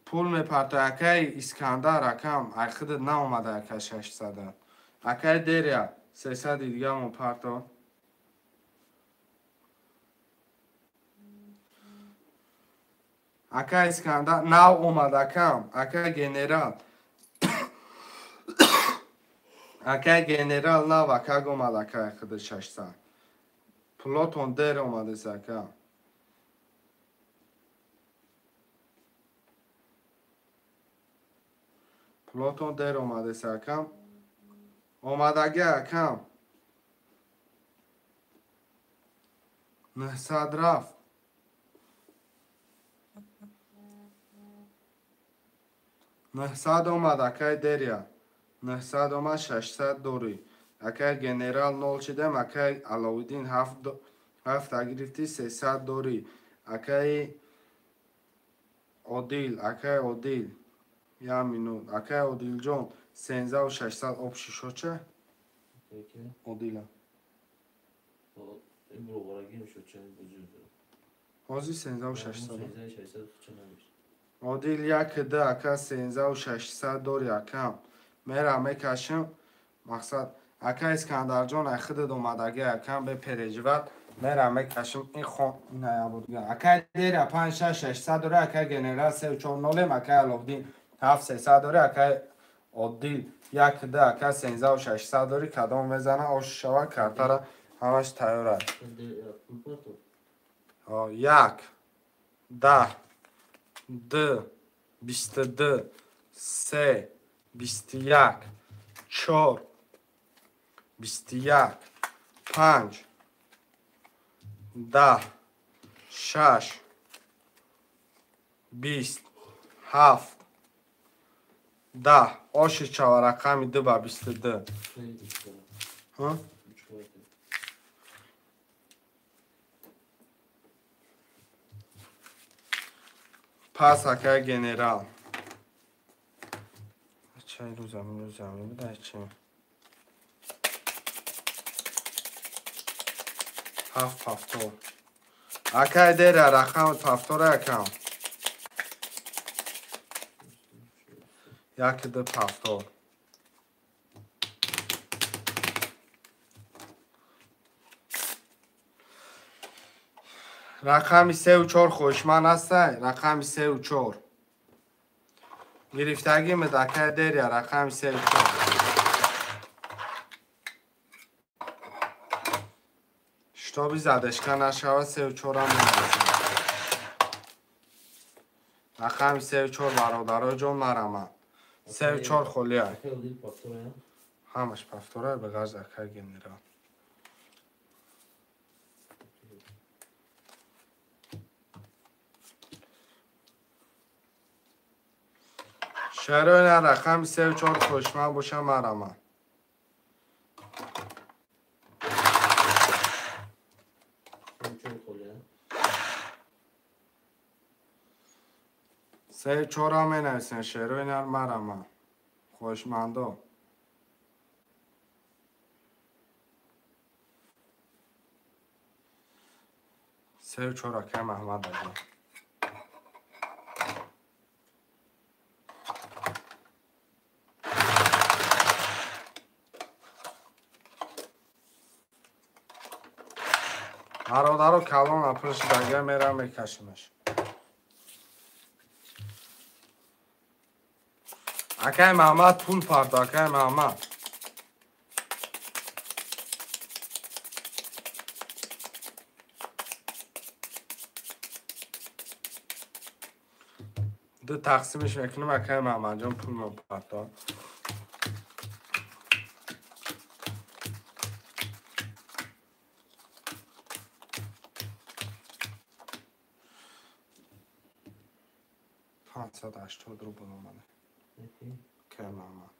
Пул мепартои акай Искандар акам. Ай худат наомада ака 600. Акай дерия 300 дигамо парто. Ака Искандар нав омад акам. Ака генерал. Ака генерал нав ака омад ака худ 600. Пулотон дер омадес ака. Пулотон дер омадес акам. Омадаги акам. 900 рафт. 900 омад акай дерия. 900 омад 600 дорӣ. Акай генерал 0 шидам, акай Аловиддин 7 гирифтӣ 300 дорӣ. Акай Одил, акай Одил. Я минут. Акай Одилҷон 13600 об шишоча? Одила. Ҳозир 13600. Одил 1 2 ака 13600 дори акам. Мера мекашим. Мақсад ака Искандарҷон ай худат омадаги акам бе переживат. Мера мекашим ин хон ина ябудга. Ака дера 5 6 600 дори ака генерал 3 4 0 ака Аловиддин 7 300 дори ака Одил 1 2 ака 13600 дори кадом мезана ош шава картара ҳамаш тайёр аст. 1 10 2 22 3 21 4 21 5 10 6 20 7 10 оши чава рақами 2 ба 22. Ҳа? Пас акай генерал. Чай рӯзамин буда чи? 7 повтор. Акай дера рақами повтора акам. 1 2 повтор. Рақами 3 ва 4 хоҳишманд ҳастай? Рақами 3 ва 4. Гирифтагимед акай деря рақами 3 ва 4. Шитоби задашка нашавад 3 ва 4 ам менависам. Рақами 3 ва 4 бародаро ҷон марамад. 3 ва 4 холия. Ҳамаш повтора ба ғарз акай генерал. Шарои рақами 3 ва 4 хоҳишманд бошам марамад. 3 ва 4 ам менависем. Шерои нар марамад. Хоҳишмандо. 3 ва 4 акай Маҳмад аҷон. Бародаро калон априш дага мерам мекашимаш. Акай Маҳмад пул парто, акай Маҳмад. Ду тақсимиш мекунем акай Маҳмадҷон пул парто. $580 рубл омада. Акай Маҳмад.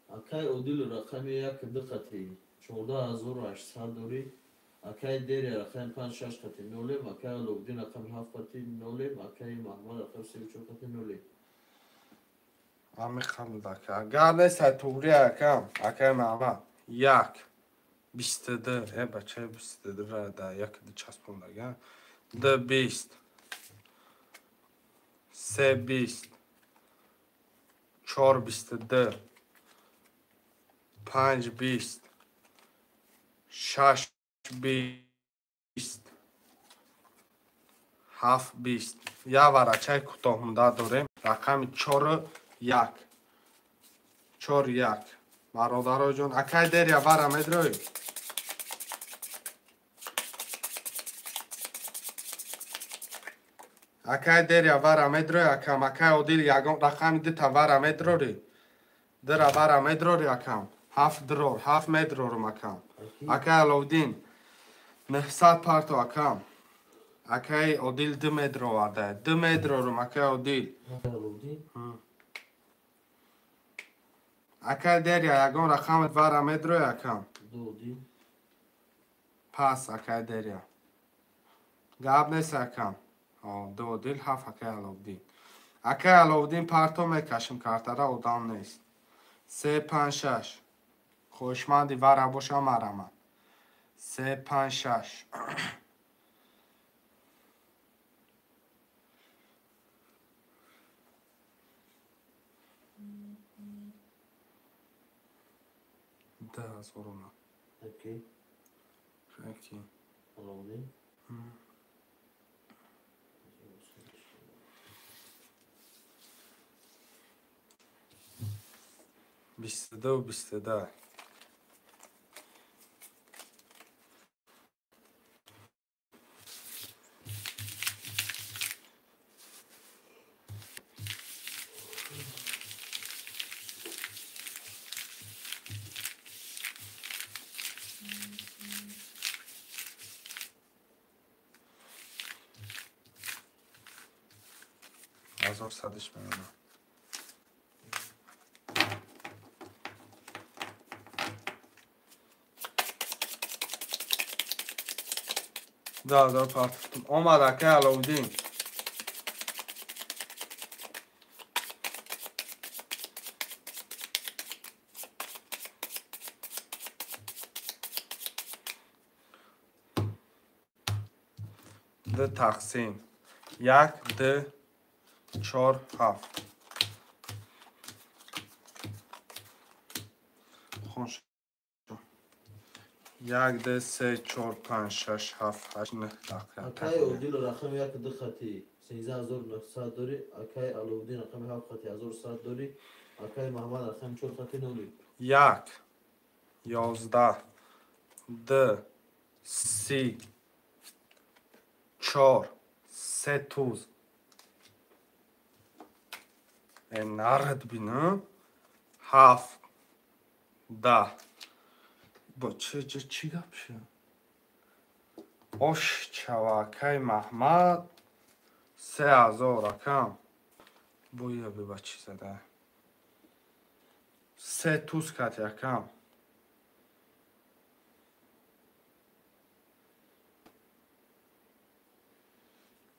Акай Одил рақами 1 2 қати 14800 дорӣ. Акай Дерия рақами 5 6 қати 0, акай Аловуддин рақами 7 қати 0, акай Маҳмад рақами 3 4 қати 0. Ами қабул ака. Агар нестай туғри акам, акай Маҳмад 1 22, бачаи 22 ра да 1 2 часпондага. 2 20 3 20 4 22 5 20 6 20 7 20. Я варачаи кӯтоҳмуддат дорем. Рақами 4 1 4 1. Бародаро ҷон, акай деря вара медроӣ? Акай деря вара медроӣ акам? Акай Одил ягон рақами дута вара медрорӣ? Дира вара медрорӣ акам? 7 дрор, 7 медрорум акам. Акай Аловуддин 900 парто акам. Акай Одил 2 медроварда. 2 медрорум акай Одил. Акай деря ягон рақамат вара медроӣ акам? Пас акай деря. Гап нест акам. 2 Одил 7 акай Аловуддин. Акай Аловуддин парто мекашим картара одам нест. 3 5 6. Хоҳишманди вара бошам марамад. 3 5 6. 2000 омад. Окей. Окей. Аловуддин. 22 22. 1100 меомад. 2000 партофтум. Омад акай Аловиддин. Д тақсим. 1, 2, 4, 7. Хон 1, 2, 3, 4, 5, 6, 7, 8, 9 дақиқа. Акай Одил рақами 1 2 хати 13900 дорӣ. Акай Аловиддин рақами 7 хати 1100 дорӣ. Акай Маҳмад рақами 4 хати 0. 1, 11, 2, 3, 4, 3 туз. Нарад бина. 7, 10. Бо чӣ гап шуд? Ош чава акай Маҳмад 3000 акам. Боя биба чӣ зада. 3 туз кати акам.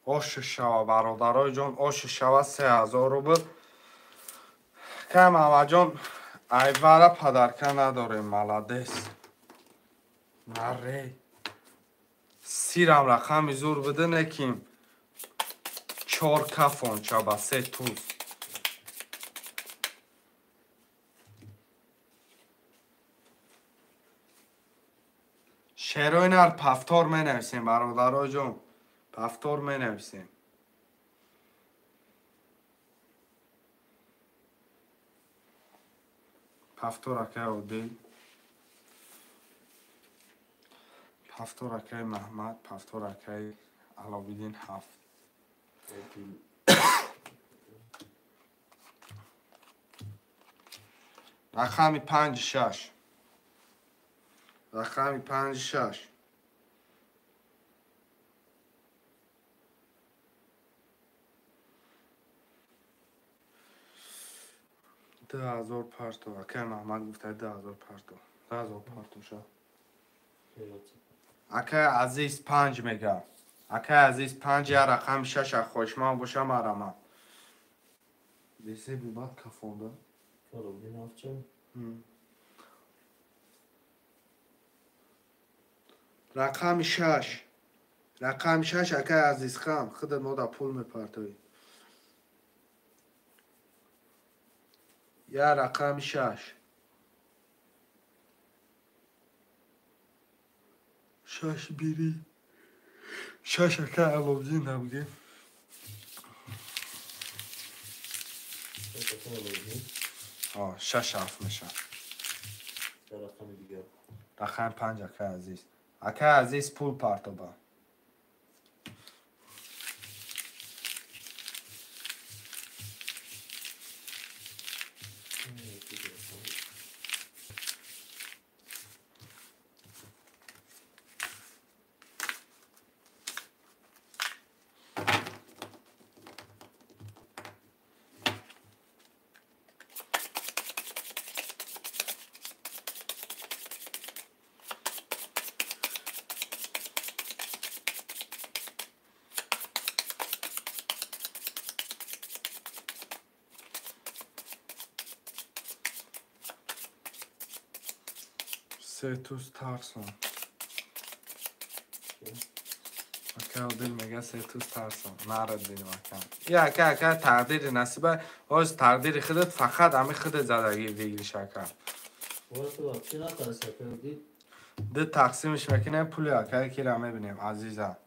Ош шава бародарои ҷон, ош шава 3000 рубл. Кай Маҳмадҷон, айвара падарка надорем, маладес. Наре. Сирам рақами зур биде, неким 4 кафонча ба 3 туз. Шерои нар пафтор менависем, бародарои ҷон. Пафтор менависем. Пафтор акай Одил. Пафтор акай Маҳмад, пафтор акай Аловиддин 7. Рақами 5 6. Рақами 5 6. 2000 парто. Акай Маҳмад гуфта 2000 парто. 2000 парто ша. Акай Азиз 5 мега. Акай Азиз 5 я рақами 6 хоҳишманд бошам арама. Бесе бибад кафонда. Аловиддин 7 ча? Рақами 6. Рақами 6 акай Азизхан, худат мо да пул мепартоӣ. Я рақами 6. 6 бири. 6 акай Аловиддин набуги. 6 7 меша. Рақами 5 акай Азиз. Акай Азиз пул партоба. Се туз тарсон. Ака Одил мега се туз тарсон. Нарад бинем ака. Я ака ака тақдири насиба. Оз тақдири худат фақат ами худат задагӣ выигрыш ака. Ду тақсимиш мекунем пули акае кира мебинем Азиза.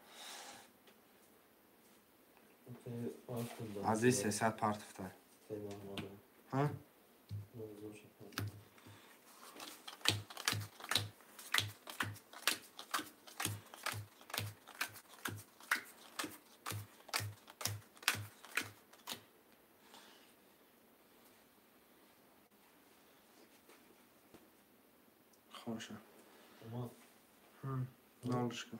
Азиз 300 партифта. Ҳа? Хоша. Нолушка.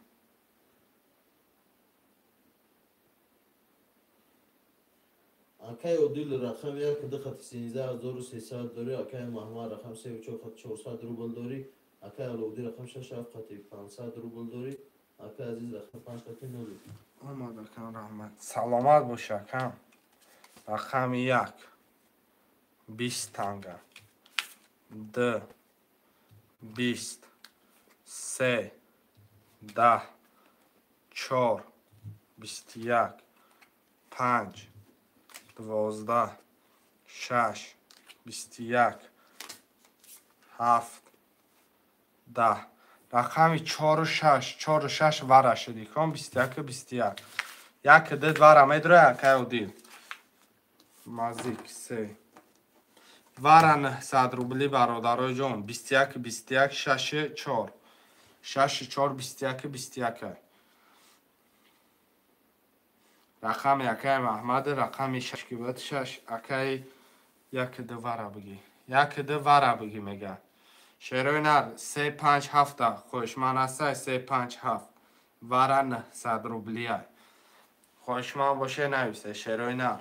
Акай Одил рақами 1 2 хати 13300 дорӣ. Акай Маҳмад рақами 3 4 хати 400 рубл дорӣ. Акай Аловиддин рақами 6 7 хати 500 рубл дорӣ. Акай Азиз рақами 5 қати 0. Омад акам, раҳмат. Саломат бош акам. Рақами 1 20 танга. 2 20 3 10 4 21 5 12 6 21 7 10. Рақами 4 6 4 6 вара шуди кон 21 21. 1 2 вара медроя акай Одил. Мазик 3 вара 900 рубли бародарои ҷон. 21 21 6 4 6 4 21 21. Рақами акай Маҳмад, рақами 6 ки бад 6 акай 1 2 вара бигӣ. 1 2 вара бигӣ мега. Шерои нар 3 5 7 хоҳишманд ҳастай 3 5 7 вара 900 рублия. Хоҳишманд боше нависе шерои нар.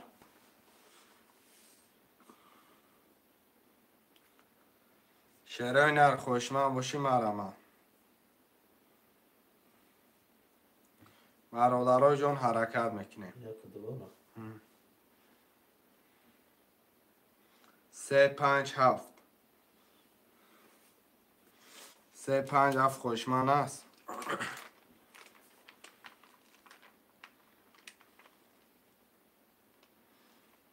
Шерои нар хоҳишманд бошӣ марама. Бародарои ҷон ҳаракат мекунем. 3 5 7 3 5 7 хоҳишманд аст.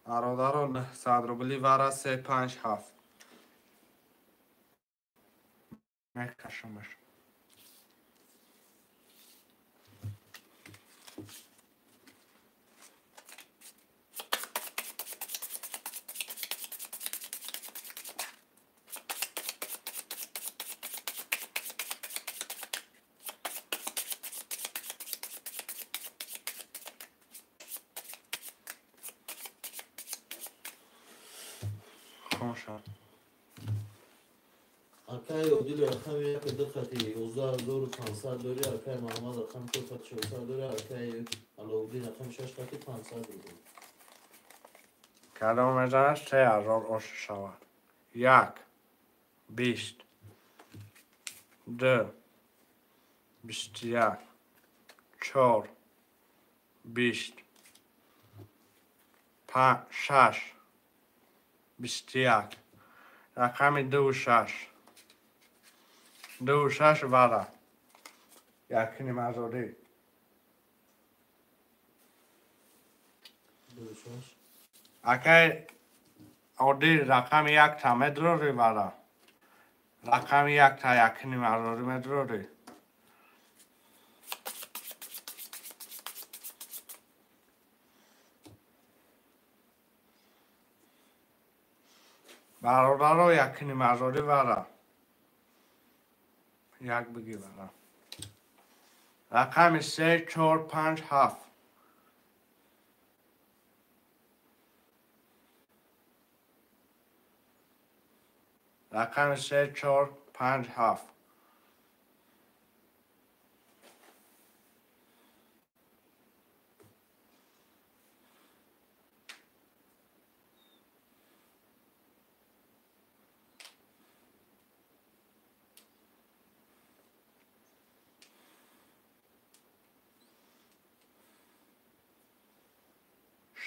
Бародаро 900 рубли вара 3 5 7. Мекашамаш. Акай Одил рақами 1 2 қати 11500 дори, акай Маҳмад рақами 4 қати 400 дори, акай Аловуддин рақами 6 қати 500 дори. Кадом мезанад 3000 ош шавад. 1 20 2 21 4 20 5 6 21. Рақами 2 6 2 6 вара. Якини мазорӣ. 2 6. Акай Одил рақами 1 та медрорӣ вара. Рақами 1 та якини мазорӣ медрорӣ. Бародаро якини мазорӣ вара. Як бигӣ вара. Рақами 3 4 5 7. Рақами 3 4 5 7.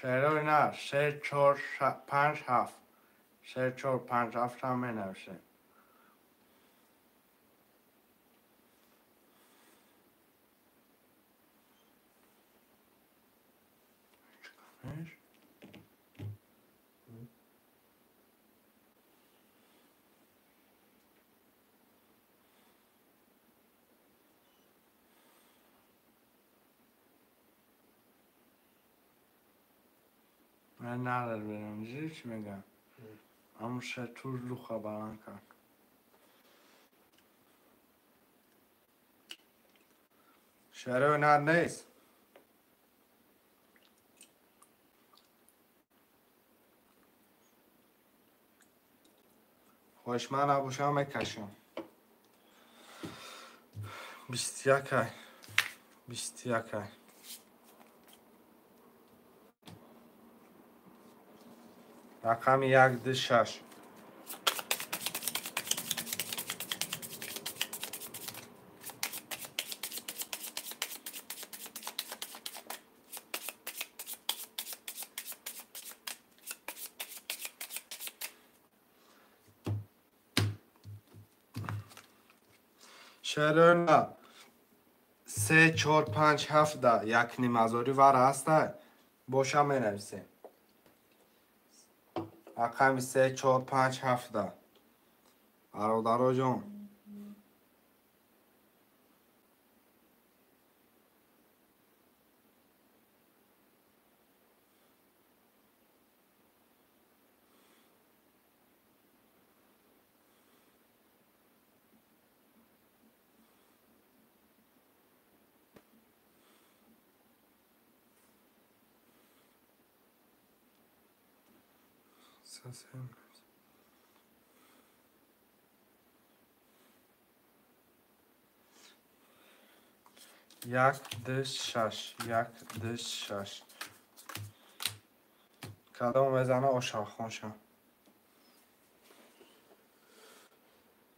Шерои нар 3 4 5 7 3 4 5 7 ҳам менависем. من نداره برم زیر چی میگم؟ همون شطور رو خبران کرد. شهر نر نیست. خوش من نباشم میکشم. 21 21. Рақами 1 2 6. Шерона 3 4 5 7 да 1,5 ҳазори вара ҳаста боша менависем. Рақами 3 4 5 7 да. Бародароҷон. Як, ду, шаш, як, ду, шаш. Кадом мезана ошавхонша?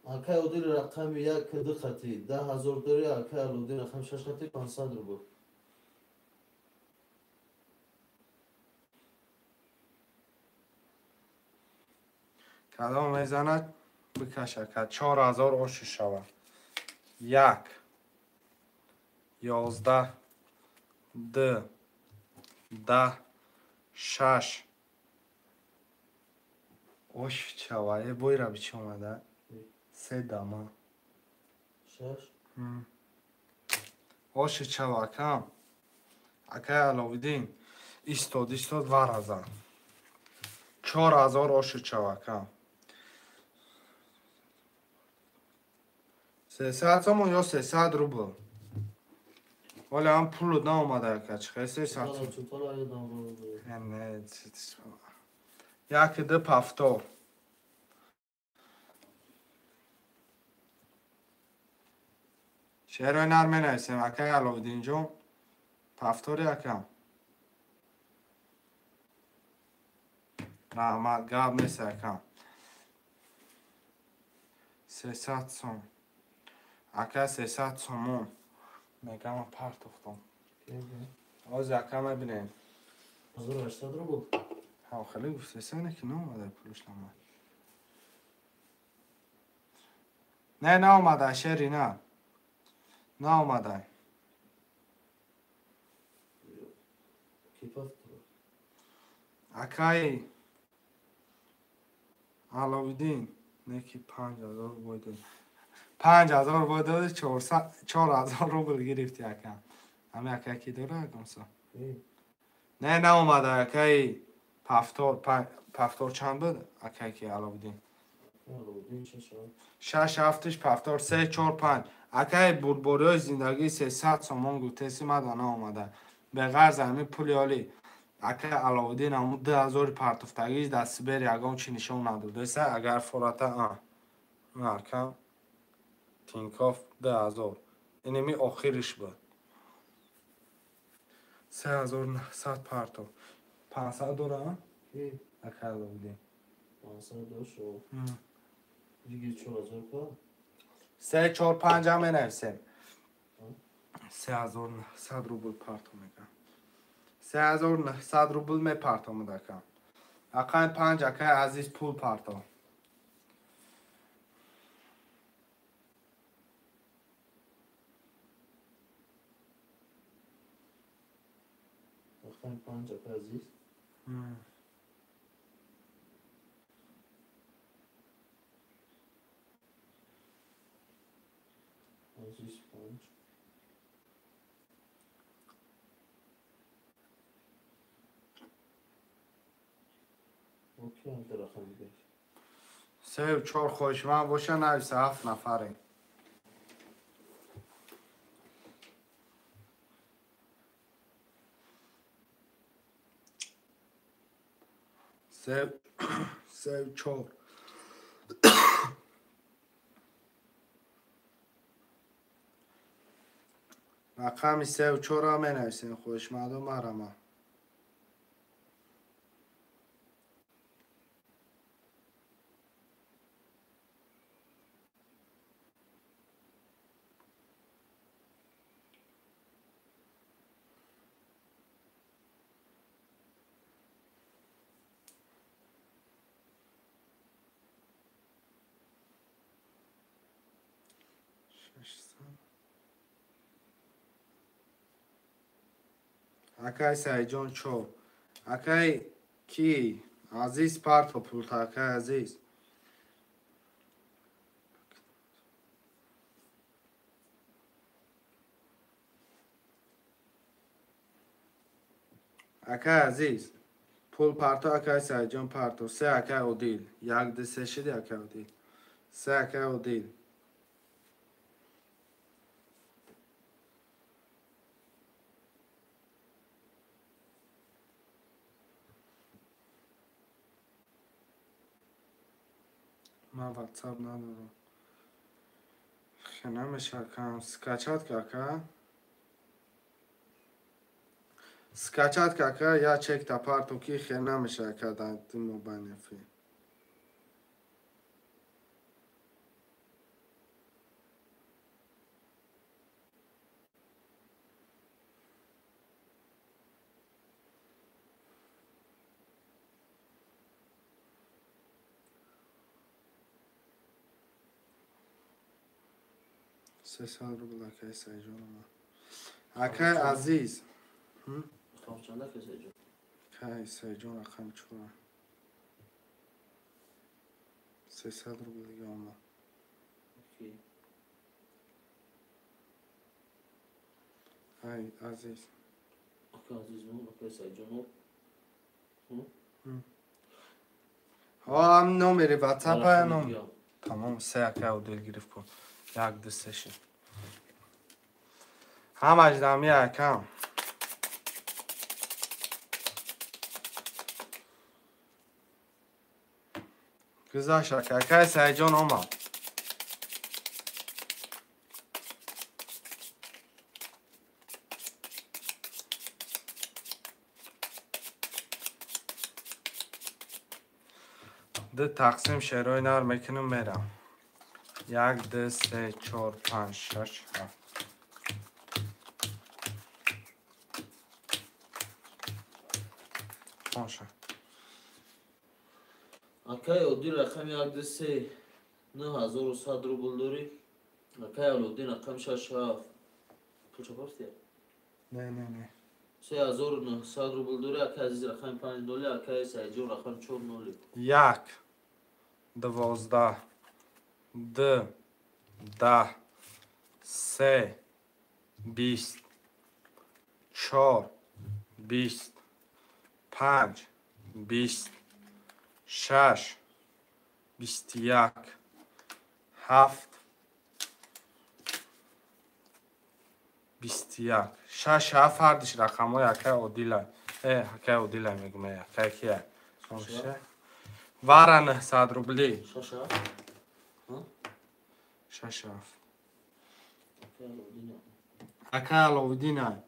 Акай Одил рақами як ду хати 10 000 дори, акай Алодин рақами шаш хати 500 рубл. Кадом мезанад бикаша, ка 4000 ошу шавад. Як, 11, ду, 10, шаш. Ош шава. Э, бойра бичи омада? Се дама. Шаш. Оши чава, акам. Акай Аловиддин истод, истод вараза. 4000 оши чава, акам. 300 сомон ё 300 рубл. Вале ҳам пулу наомада, ака, чихе 300. Не, як ду пафтор. Шерои нар менависем, акай Аловиддинҷон. Пафтори акам. Раҳмат, гап нест, акам. 300 сом. Ака 300 сомон. Мегам партохтам. Ҳозир ака мебинем. 1800 рубл. Ҳа, хеле гуфтесане ки наомада пулаш намад. Не, наомада, шери на. Наомада. Акай Аловиддин неки 5000 бой дод. 5000 бой доди, 4000 рубл гирифти, ака. Ҳами ака ки дора агонса. Не, наомада, акай пафтор, пафтор чанд буд? Акай ки Аловиддин. Шаш ҳафтиш пафтор се чор панҷ. Акай бурбориҳои зиндагӣ 300 сомон гуфтеси мада наомада. Беғарз ҳами пули оли. Акай Аловиддин ҳамун 2000 партофтагиш дар Сибир ягон чи нишон надодеса, агар фората а. Ака Тинкоф 2000. Инеми охириш буд. 3900 партов. 500 дора? Акай Аловиддин. 500 дошт. Диге 4000 па? Се чор панҷа менависем. 3900 рубл парто мекам. 3900 рубл мепартомад акам. Акай панҷ, акай Азиз пул парто. Рақами панҷ акай Азиз. Азиз панҷ. Окей, ҳамта рақам дигар. Се чор хоҳишманд боша нависа, ҳафт нафарем. Се чор. Рақами сеу чорро менависем, хоҳишманду марама. 600. Акай Саидҷон 4. Акай ки? Азиз парто пулта, акай Азиз. Акай Азиз. Пул парто, акай Саидҷон парто. 3 акай Одил. 1 2 3 шиди акай Одил. 3 акай Одил. Ман WhatsApp надорам. Хе намешакам. Скачать кака? Скачать кака? Я чек та парту ки хе намешака да ту мобайн эфир. 300 рубл акай Саидҷон омад. Акай Азиз. Чанда акай Саидҷон? Акай Саидҷон рақами 4. 300 рубл дига омад. Ай Азиз. Акай Азиз акай Саидҷон. Ҳа, номери WhatsApp ном. Тамом, 3 акай Одил гирифт ку. 1 2 3 шид. Ҳамаш дами акам. Гузашт ака. Акай Саидҷон омад. Ду тақсим шерои нар мекунам мерам. 1 2 3 4 5 6 7. Понша. Акай Одил рақами 1 2 3 9100 рубл дорӣ. Акай Аловдин рақами 6 7. Пул чапарстия? Не, не, не. 3900 рубл дорӣ. Акай Азиз рақами 5 0, акай Саидҷон рақами 4 0. 1 12 2 10 3 20 4 20 5 20 6 21 7 21 6 7 ҳардиш рақамҳои акай Одила. Акай Одила мегӯм, акай кия? Вара 900 рубли. 6 7. 6 7. Акай Аловидина.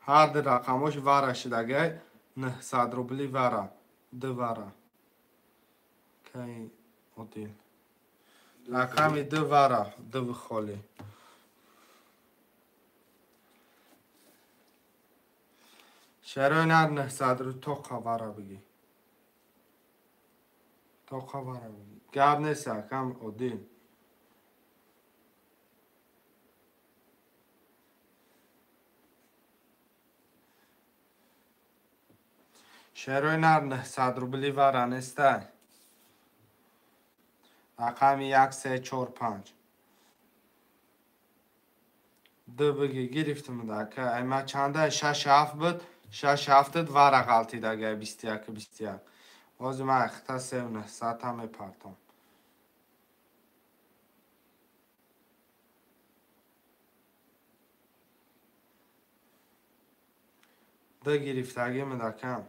Ҳар ду рақамҳош вара шидагай 900 рубли вара. 2 вара. Акай Одил. Рақами 2 вара, 2 холи. Шарои нар 900 рубли тоқа вара бигӣ. Тоқа вара бигӣ. Гап нест акам Одил. Шерои нар 900 рубли вара нестай. Рақами 1 3 4 5. 2 бигӣ гирифтам ака. Ай ма чанда 6 7 буд, 6 7 вара ғалтидага 21 21. Ҳозир ман ахта 3900 ҳам мепартом. 2 гирифтагӣ мудакам.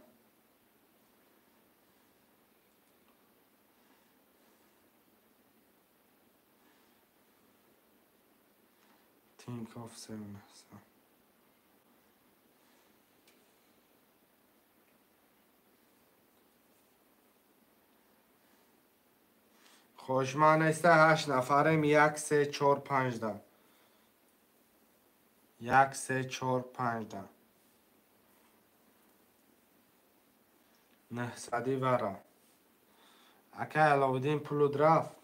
Tinkoff 700. Хош, ман неста 8 нафарем 1 3 4 5 да. 1 3 4 5 да. 900 вара. Акай Аловиддин пулуд рафт.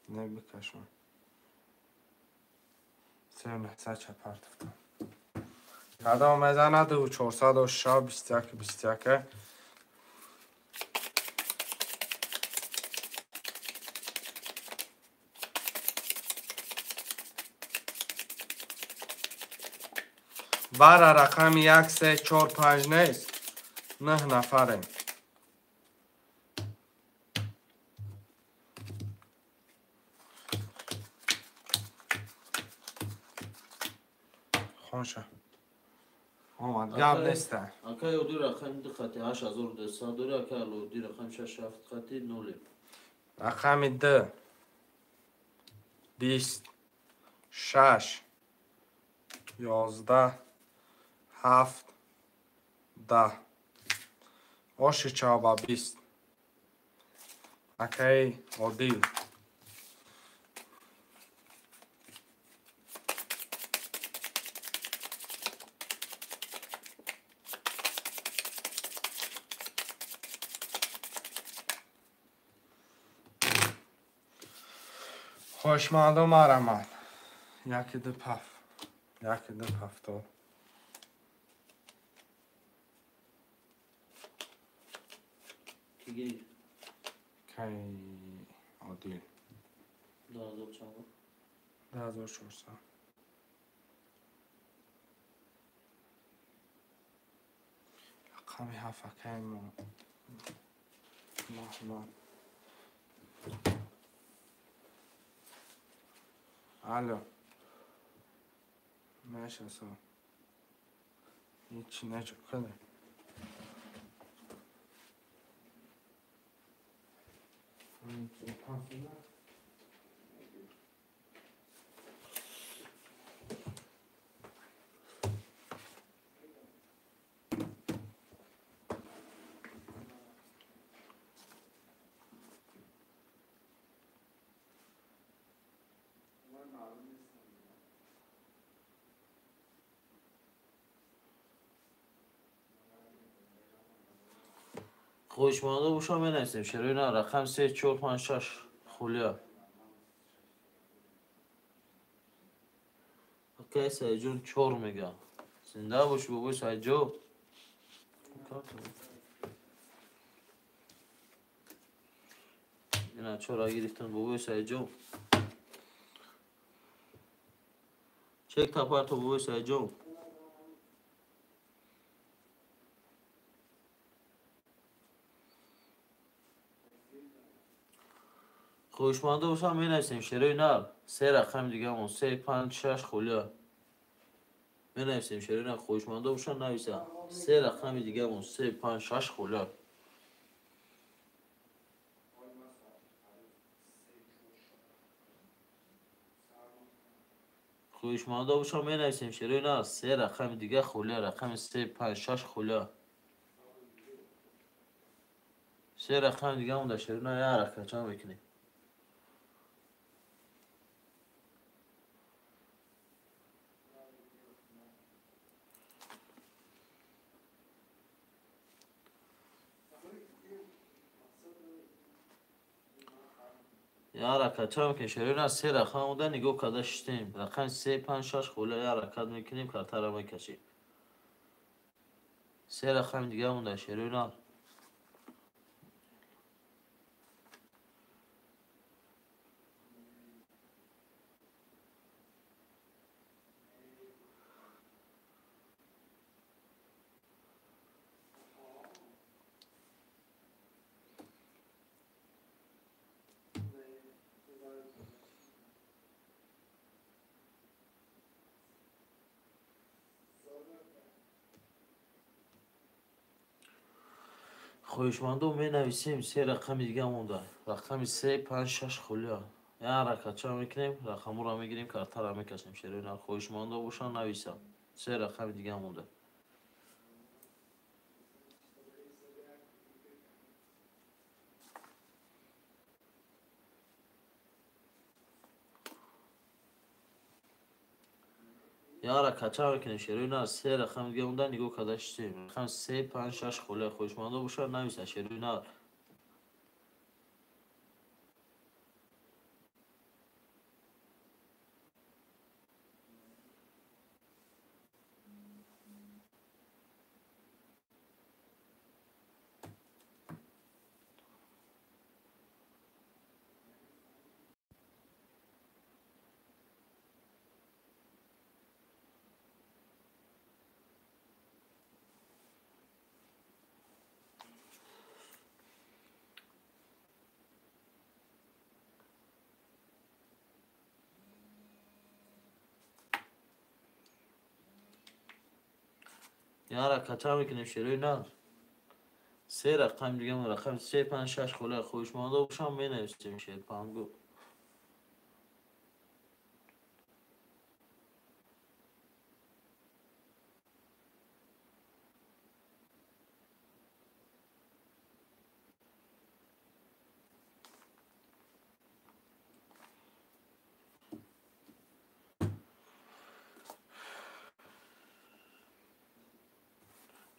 Не бикашон. 3900 чапартифтам. Кадом мезанад 406 21 21. Бара рақами 1 3 4 5 нест. 9 нафарем. Хонша. Омад гап нест. Акай оди рақами 2 хати 8200 дори, акай Алоуддин рақами 6 7 хати 0. Рақами 2 20 6 11 7 10. Оши чаба 20. Акай Одил. Хошмандо марамад. Яки ду паф. Яки ду пафто. Ки гирифт? Кай Одил. 2000 чанд? 2400. Рақами 7 акай Муҳаммад. Алло. Мешаса. Ҳеҷ нечо кунем. Хоҳишмандо бошам менависем. Шерои на рақам 3 4 5 6 хулия. Акай Саидҷон 4 мега. Зинда бошӣ бобои Саидҷон. Ина 4 гирифтан бобои Саидҷон. Чек тапарто бобои Саидҷон. Хоҳишмандо бошам менависем. Шерои нар се рақами дигаамон 3 5 6 хулия. Менависем шерои нар. Хоҳишмандо бошам нависам. Се рақами дигаамон 3 5 6 хулия. Хоҳишмандо бошам менависем. Шерои нар се рақами дига хулия. Рақами 3 5 6 хулия. Се рақами дигаамон дар шерои нар як рақам мекунем. Я ҳаракат ча мекунем? Шерои нар се рақам буда, нигоҳ карда шиштем. Рақами 3 5 6 хулия я ҳаракат мекунем, картара мекашем. Се рақами дига монда шерои нар. Хоҳишмандо менависем. Се рақами дига монда. Рақами 3 5 6 хулия. Я ҳаракат ча мекунем? Рақамҳоро мегирем, картара мекашем. Шерои нар. Хоҳишмандо бошанд нависам. Се рақами дига монда. Я ҳаракат ча мекунем? Шерои нар се рақами дига монда, нигоҳ карда шиштем. Рақами 3 5 6 хулия. Хоҳишмандо бошанд нависанд. Шерои нар. Яра кача мекунем шерои нар. Се рақам дигам рақам 3 5 6 хола хоҳишмандо бошам менависем шер пангу.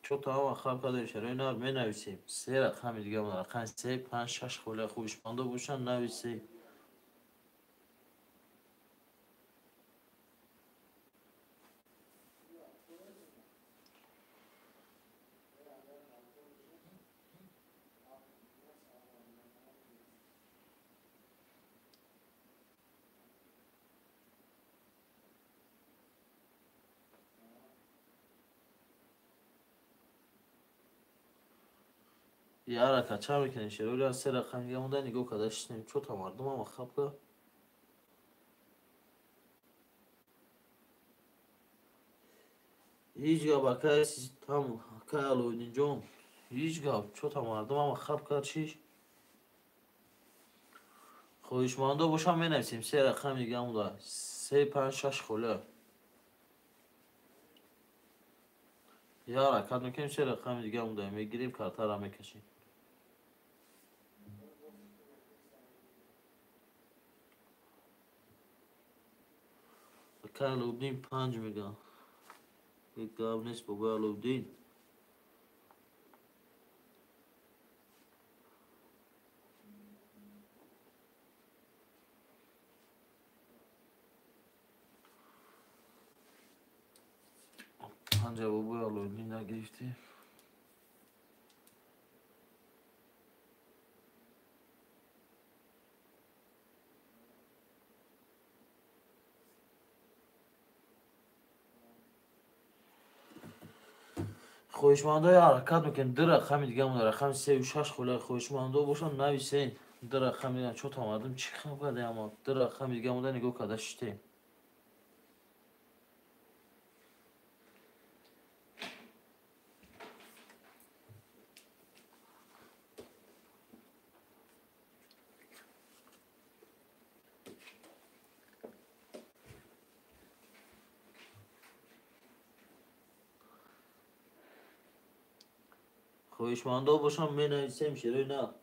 Чо то хаб кардем шерои нар менависем. Се рақами дигам рақам 3 5 6 хола хоҳишмандо бошанд нависем. Яра кача мекунем шерои се рақам дига монда нигоҳ карда шитем. Чо та мардум ама хаб кард. Ҳеҷ гап акай там акай Алоуддинҷон. Ҳеҷ гап чо та мардум ама хаб кард шиш. Хоҳишмандо бошам менависем. Се рақам дига монда. 3 5 6 хола. Яра кат мекунем се рақами дига монда. Мегирем картара мекашем. Акай Алоуддин 5 мега. Як гап нест бобои Алоуддин. Панҷа бобои Алоуддин нагирифтем. Хоҳишмандои ҳаракат мекунем. Ду рақами дига монда. Рақами 3 6 хола хоҳишмандо бошанд нависен. Ду рақами дига чо та мардум чӣ хаб карда ама. Ду рақами дига монда нигоҳ карда шитем. Хоҳишмандо бошам менависем шерои на.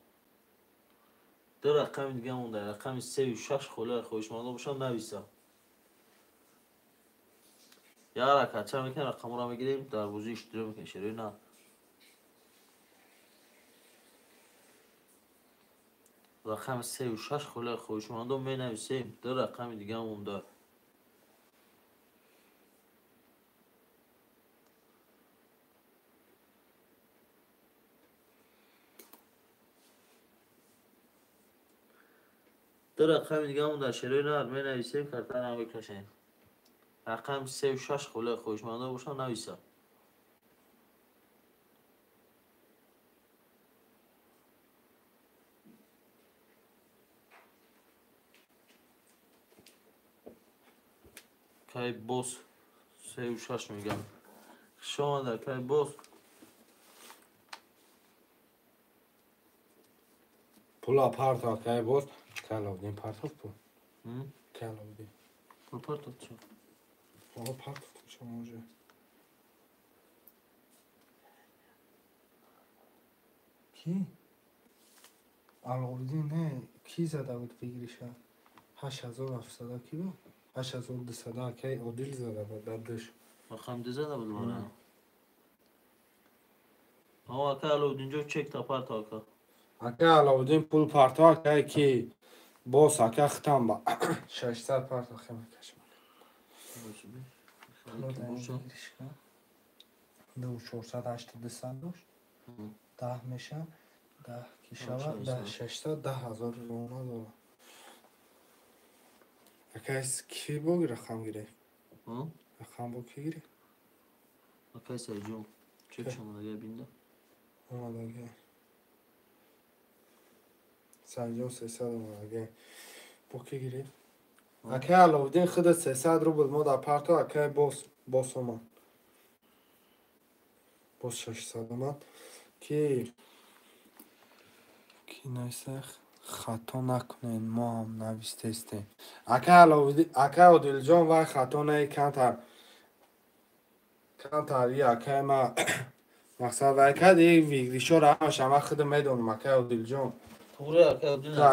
Ду рақами дига монда. Рақами 3 6 хола хоҳишмандо бошам нависам. Яра кача мекунем рақамро мегирем дар бозӣ иштирок мекунем шерои на. Рақами 3 6 хола хоҳишмандо менависем. Ду рақами дига монда. Ду рақами дига монда шерои нар менависем картара мекашем. Рақами 3 6 хола хоҳишмандо бошанд нависам. Кай бос 3 6 мегам. Хуш омада кай бос. Пула парто кай бос. Алоуддин партов пул. Алоуддин. Пул партов чо? Пул партов чо може. Ки? Алоуддин не, ки зада буд бигириша? 8700 ки буд? 8200 кай Одил зада буд дадаш. Рақам ду зада буд мара. Ака акай Алоуддин ҷо чек та парто ака. Акай Алоуддин пул парто акай ки бос ака хитам ба 600 парто хема кашм. Ду 480 200 дошт. 10 меша, 10 ки шава, 10 600 10000 рона дора. Акай ки бо рақам гирифт? Рақам бо ки гирифт? Акай Сайҷон, чек шомадага бинда? Омадага. Сайҷон 300 омадага. Бо ки гирифт? Акай Алоуддин худат 300 рубл мо дар парто, акай бос омад. Боз 600 омад. Ки найса хато накунед, мо ҳам навистестем. Ака Одилҷон вай хато не, камтар и акай ма мақсад вай кард, и выигрышҳоро ҳамаша ман худам медонам, акай Одилҷон.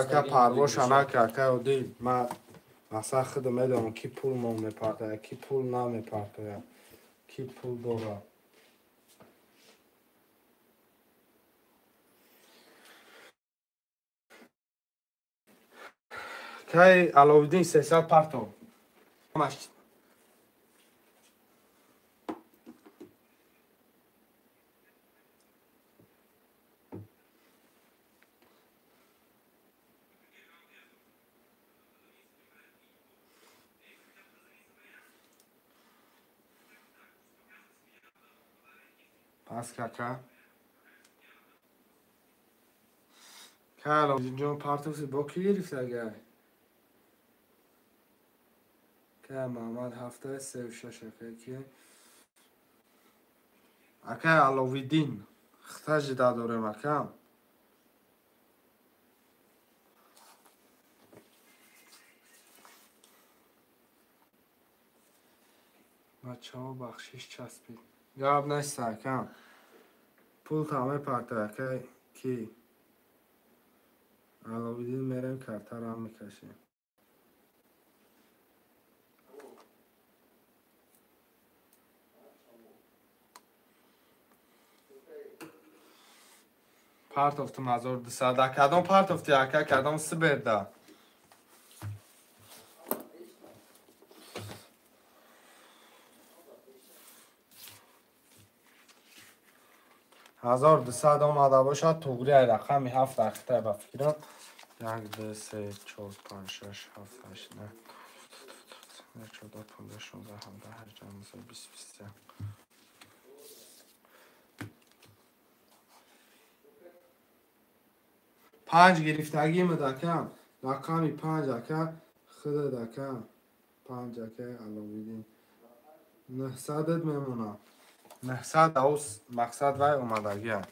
Ака парвоша нака, акай Одил, ман мақсад худам медонам, ки пул мо мепартояд, ки пул намепартояд, ки пул дорад. Кай Аловиддин 300 партов. Пас кака. Кай Аловиддин ҷон партовси бо ки гирифт агар? Акай Муҳаммад 7 3 6 акай ки акай Аловиддин хта жида дорем акам. Бачаҳо бахшиш часпид. Гап нест акам. Пул та мепарта акай ки Аловиддин мерем картаро мекашем. Партофтум 1200. Кадом партофти ака, кадом сиберда? Ҳазор дусад омада бошад, туғри ай рақами 7 ахтай ба фикрам. 1 2 3 4 5 6 7 8 9 14 15 16 17 18 19 20 21. 5 гирифтагимад акам, рақами 5 ака, худат ака, 5 ака Аловиддин. 900 мемонад. 900 аус мақсад вай омадагия.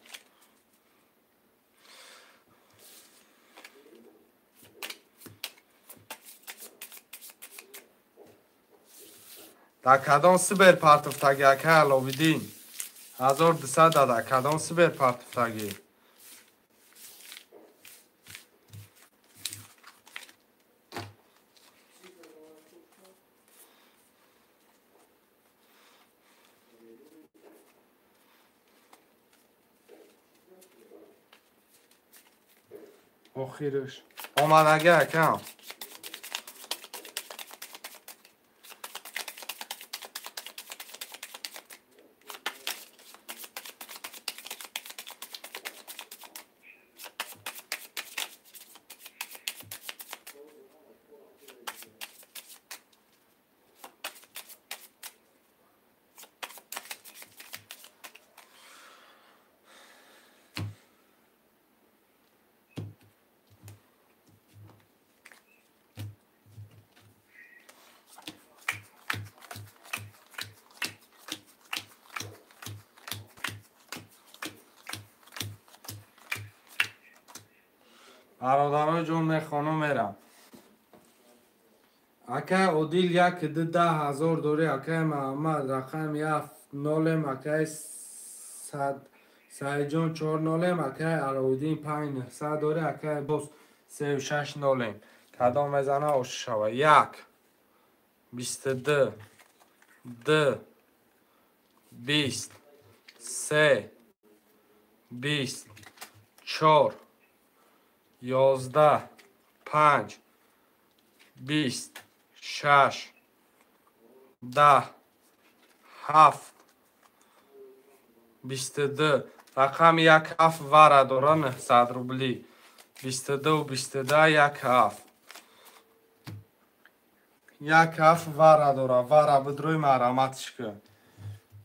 Дар кадом сибер партофтагӣ ака Аловиддин? 1200 дар кадом сибер партофтагӣ? Охираш омадагӣ акам. Бародарои ҷон мехонам мерам. Акай Одил 1 2 10,000 дорӣ, акай Муҳаммад рақами 7 нолем, акай Саидҷон 4 нолем, акай Аловиддин 5 900 дорӣ, акай боз 3 6 нолем. Кадом мезана ош шава. 1 22 2 20 3 20 4 11 5 20 6 10 7 22. Рақами 1 7 вара дора 900 рубли. 22 22 1 7. 1 7 вара дора. Вара бидрои мараматш ки.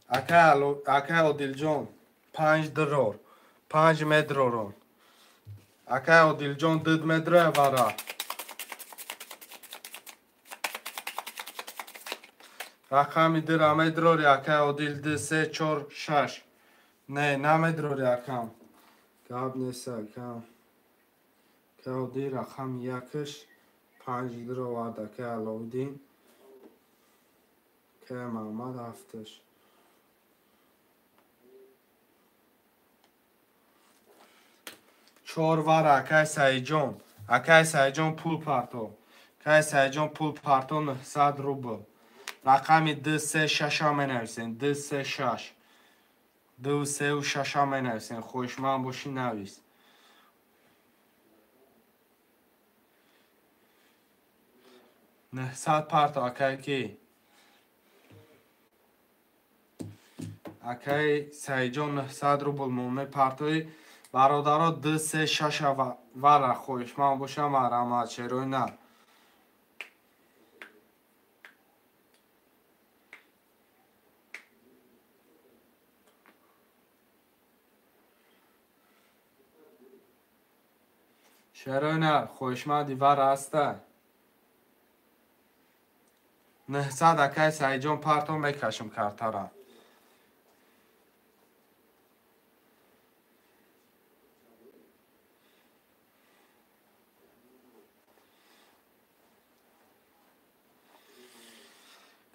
Акай Одилҷон 5 дирор. 5 медророн. Акай Одилҷон 2 медроя вара. Рақами 2 медрори акай Одил 2 3 4 6 Не, намедрори акам. Гап нест акам. Каоди рақами якаш панҷ дировард акай Аловиддин. Акай Маҳмад ҳафташ. Чор вара акай Саидҷон. Акай Саидҷон пул парто. Акай Саидҷон пул парто 900 рубл. Рақами 2 3 6 менависен. 2 3 6. 2 3 6 менависен. Хоҳишманд бошӣ навис. 900 парто акай ки? Акай Саидҷон 900 рубл мон мепартои. Бародаро 2 3 6 вара хоҳишманд бошам марҳамат шерои нар. Шерои нар хоҳишманди вара ҳаста. 900 акай Саидҷон парто мекашам картара.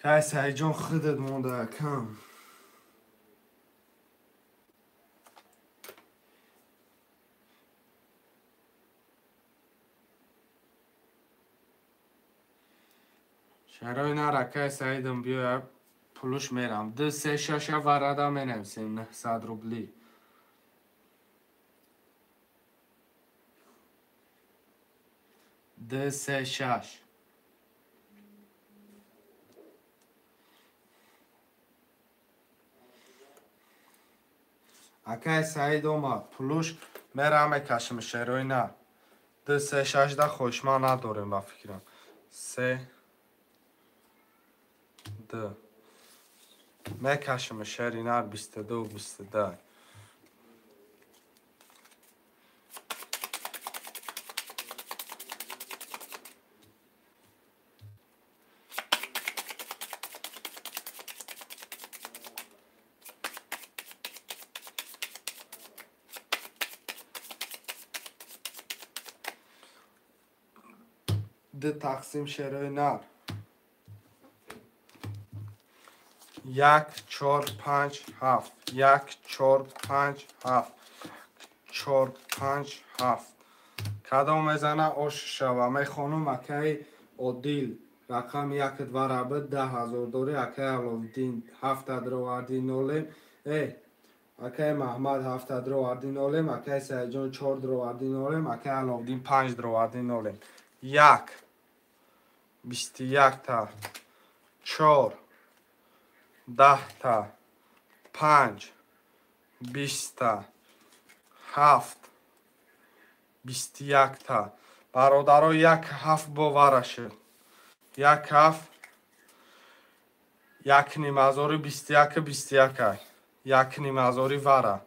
Кай Саидҷон худат монда акам. Шарои нар акай Саидам биёя пулуш мерам. 2 3 6 варада менависем 900 рубли. 2 3 6. Акай Саид омад, пулуш мерам мекашам шерои нар. 2 3 6 да хоҳишманд надорем ба фикрам. 3 2 мекашам шери нар 22 22. 2 тақсим шерои нар. 1 4 5 7. 1 4 5 7. 4 5 7. Кадом мезана ош шава. Мехонум акай Одил рақами 1 2 раб 10000 дори. Акай Аловиддин 7 дроварди нолем. Акай Маҳмад 7 дроварди нолем. Акай Саидҷон 4 дроварди нолем. Акай Аловиддин 5 дроварди нолем. 1 21 та 4 10 та 5 20 та 7 21 та. Бародаро 1 7 бовара шуд. 1 7 1.5 21 21 1.5 вара.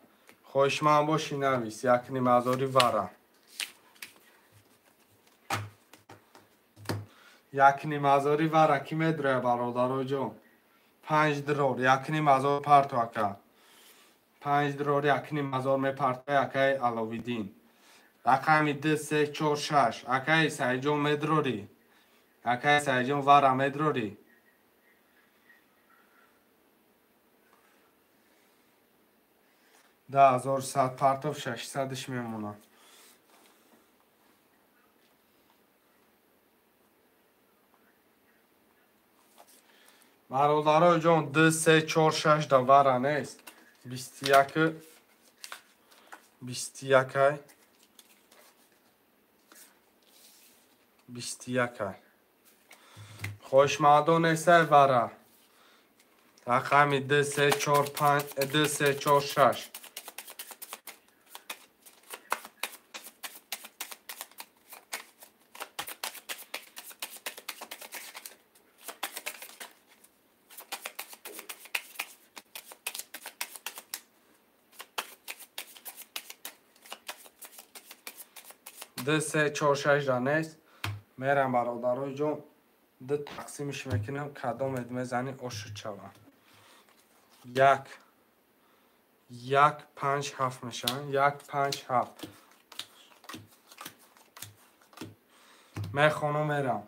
Хоҳишманд бошӣ навис 1.5 вара. 1.5 вара ки медроя бародаро ҷон? 5 дрор 1.5 парто ака. 5 дрор 1.5 мепартои акай Аловиддин. Рақами 2 3 4 6. Акай Саидҷон медрорӣ. Акай Саидҷон вара медрорӣ. 10100 партов 600-ш мемонад. Бародаро ҷон 2 3 4 6 да вара нест. 21 21 21. Хоҳишмандон нестай вара. Рақами 2 3 4 5 2 3 4 6. 2 3 4 6 да нест. Мерам бародарои ҷон 2 тақсимиш мекунам кадомед мезани ошуд шава. 1 1 5 7 мешаванд. 1 5 7. Мехонам мерам.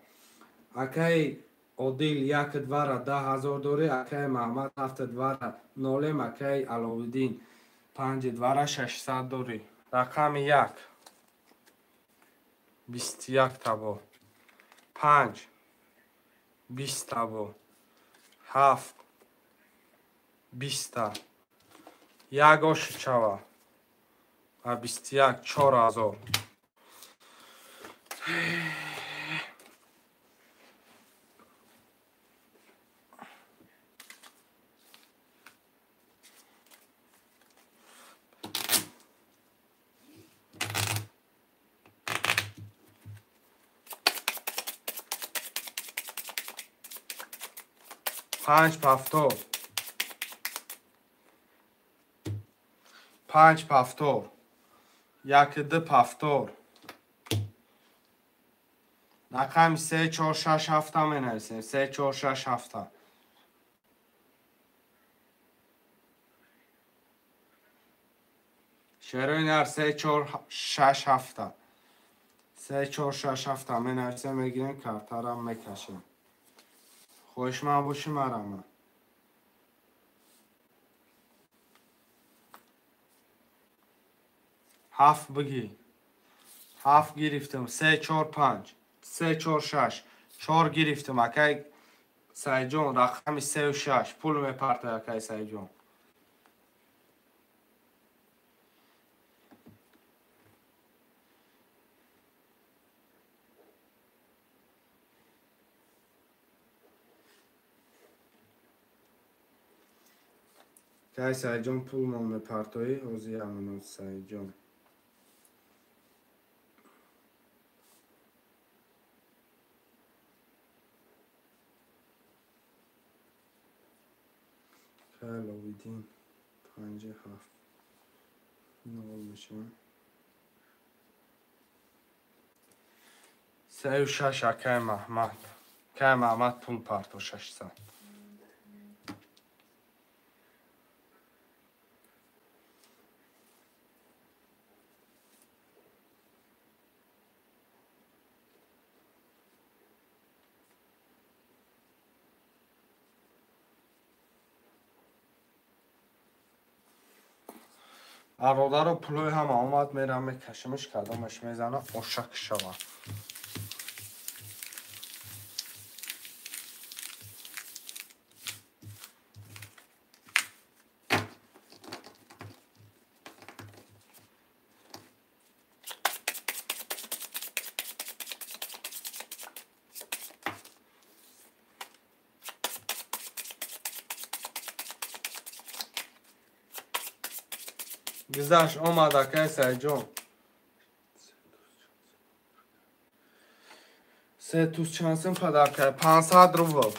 Акай Одил 1 2-ра 10,000 дорӣ, акай Маҳмад 7 2-ра 0, акай Аловиддин 5 2-ра 600 дорӣ. Рақами 1 21 табо, 5 20 табо, 7 20 1 оши чава ва 21 4000. 5 повтор. 5 повтор. 1 2 повтор. Рақами 3 4 6 7 менависем. 3 4 6 7. Шерои нар 3 4 6 7. 3 4 6 7 менависем, мегирем, картара мекашем. Хоҳишманд бошӣ марама. 7 бигӣ. 7 гирифтам. 3 4 5. 3 4 6. 4 гирифтам. Акай Сайҷон рақами 3 6 пул мепартай акай Сайҷон. Кай Сайҷон пул мон мепартоӣ? Ҳозир як минут Сайҷон. Кай Аловиддин 5 7 0 мешавад. 3 6 акай Маҳмад. Кай Маҳмад пул парто 600. Бародаро пулои ҳама омад, мерам мекашимш, кадомаш мезана ошак шава. Гузашт омад акай Сайҷон. Се туз чанд сум падарка? 500 рубл.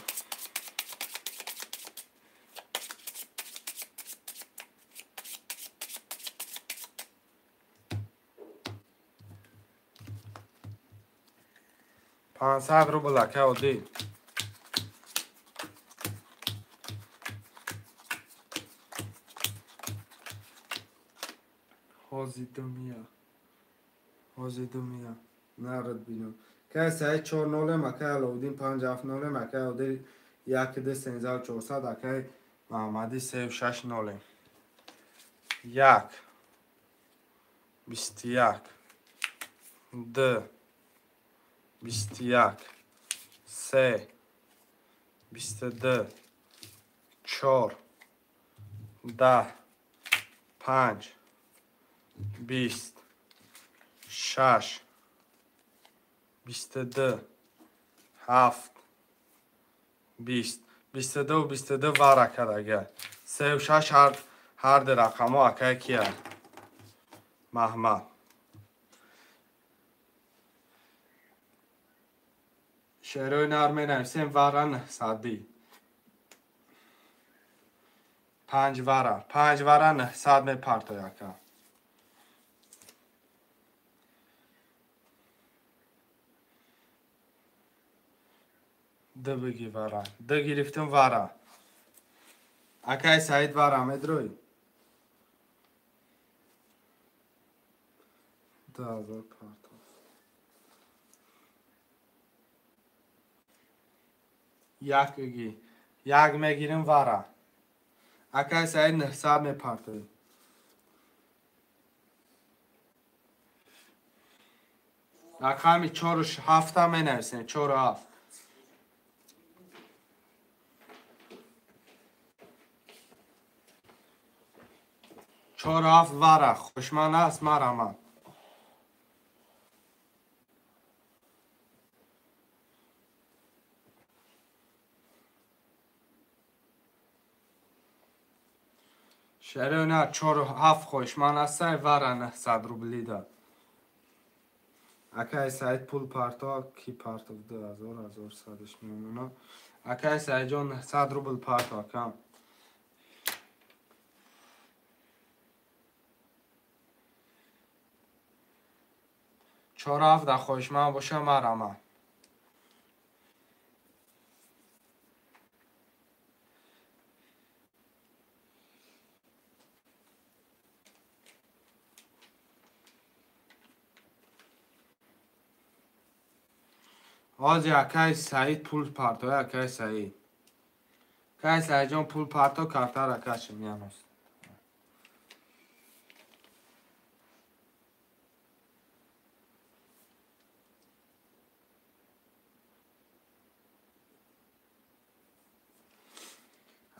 500 рубл акай Одил. Ҳозир думия. Нарад бинам. Кай Саид 4 0, акай Аловиддин 5 7 0, акай Одил 1 2 13 400, акай Маҳмадӣ 3 6 0. 1 21 2 21 3 22 4 10 5 20 6 22 7 20 22 22 вара кардага. 3 6 ҳар ду рақамҳо акай кия? Маҳмад. Шерои нар менависем вара 900. 5 вара. 5 вара 900 мепартой ака. Д бигӣ вара. Д гирифтам вара. Акай Саид вара медроӣ? 2000 партов. Як ги. Як мегирим вара. Акай Саид 900 мепартоем. Рақами 4 7 менависем. 4 7. 4 7 вара. Хушман аст мараман. Шерона 4 7 хоҳишман астай вара 900 рубли дад. Акай Саид пул парто ки партов 2000 ҳазор садаш мемона. Акай Саидҷон 900 рубл парто акам. 4 7 да хоҳишман боша мараман. Ҳозир акай Саид пул парто, акай Саид. Акай Саидҷон пул парто картара кашим янос.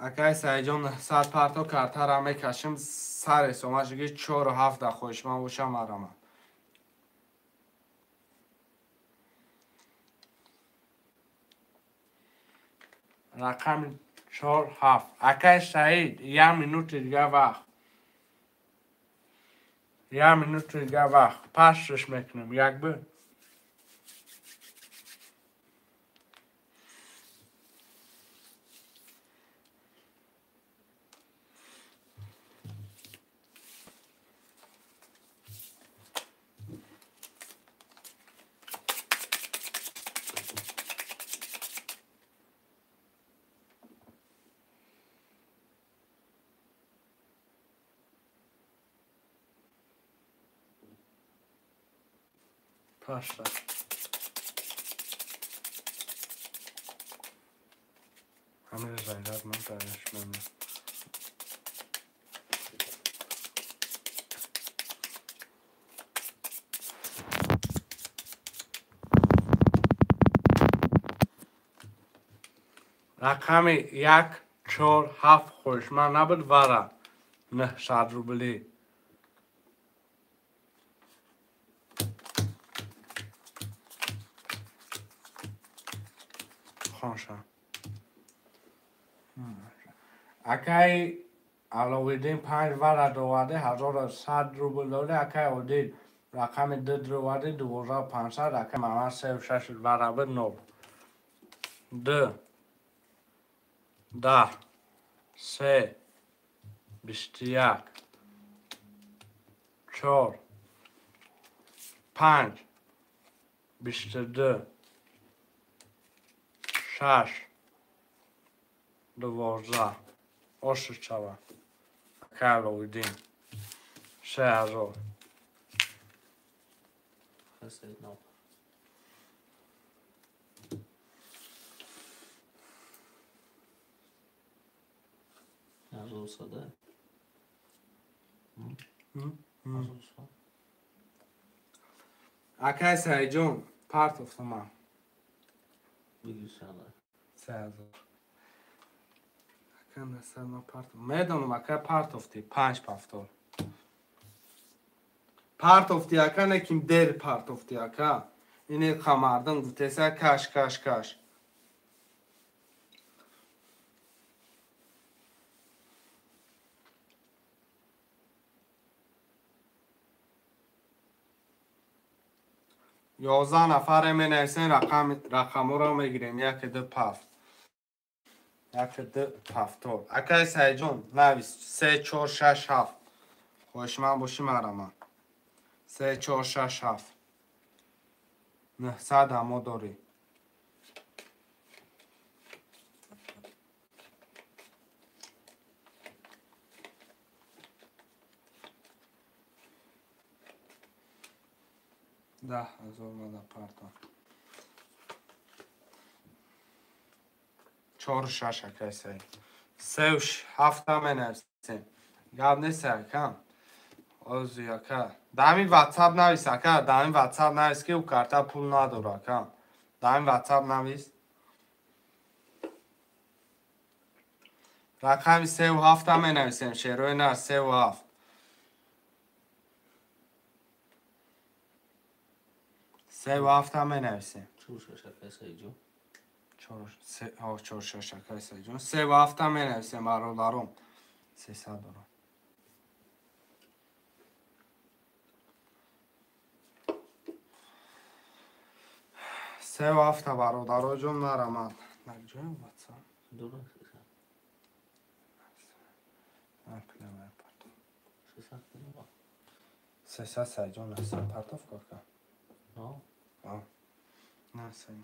Акай Саидҷон 100 парто картара мекашим сар ҳисобашги 4 7 да хоҳишман боша мараман. Рақами 4 7. Акай Саид, як минути дига вақт. Як минути дига вақт. Пасш мекунем. Як б. Пашта. Ҳамин ғайрат ман дараш мемонам. Рақами 1 4 7 хоҳишман набуд вара 900 рубли. Хонша. Акай Аловиддин 5 вара доварде 1100 рубл доде. Акай Одил рақами 2 доварде 12500. Акай Мамад 3 6 вара буд 0. 2 10 3 21 4 5 22 6 12 ошуд шавад. Акай Аловиддин 3000. Саид нав. Ҳазор сада? Ҳазор сад. Акай Саидҷон партофтаман. Бигир сада. 3000. Ака насад ман партоф. Медонам ака партофтӣ 5 пафтор. Партофтӣ ака неким дер партофтӣ ака. Ине қамардам гуфтеса каш каш каш. 11 нафаре менависем рақамҳоро мегирем. Яке ду пафт. Яке ду пафтор. Акай Саидҷон навис 3 4 6 7. Хоҳишманд бошӣ мараман. 3 4 6 7. 900 ҳамо дорӣ. 10 000 мада парта. Чору шаш, акай Саид. Сеу ҳафта менависем. Гап нест, акам. Ози, ака. Дар ҳамин WhatsApp навис, ака, дар ҳамин WhatsApp навис, ки ӯ карта пул надора, ака. Дар ҳамин WhatsApp навис. Рақами сеу ҳафта менависем, шерои на, сеу ҳафт. Сеу ҳафта менависем. Чор шаш, акай Саидҷон. Чор шаш, акай Саидҷон. Сеу ҳафта менависем, бародаром. 300 дорам. Сеу ҳафта, бародароҷон, нарамад. Дар ҷои WhatsApp. Дора. 300, Саидҷон, насад партов корка. На, сай.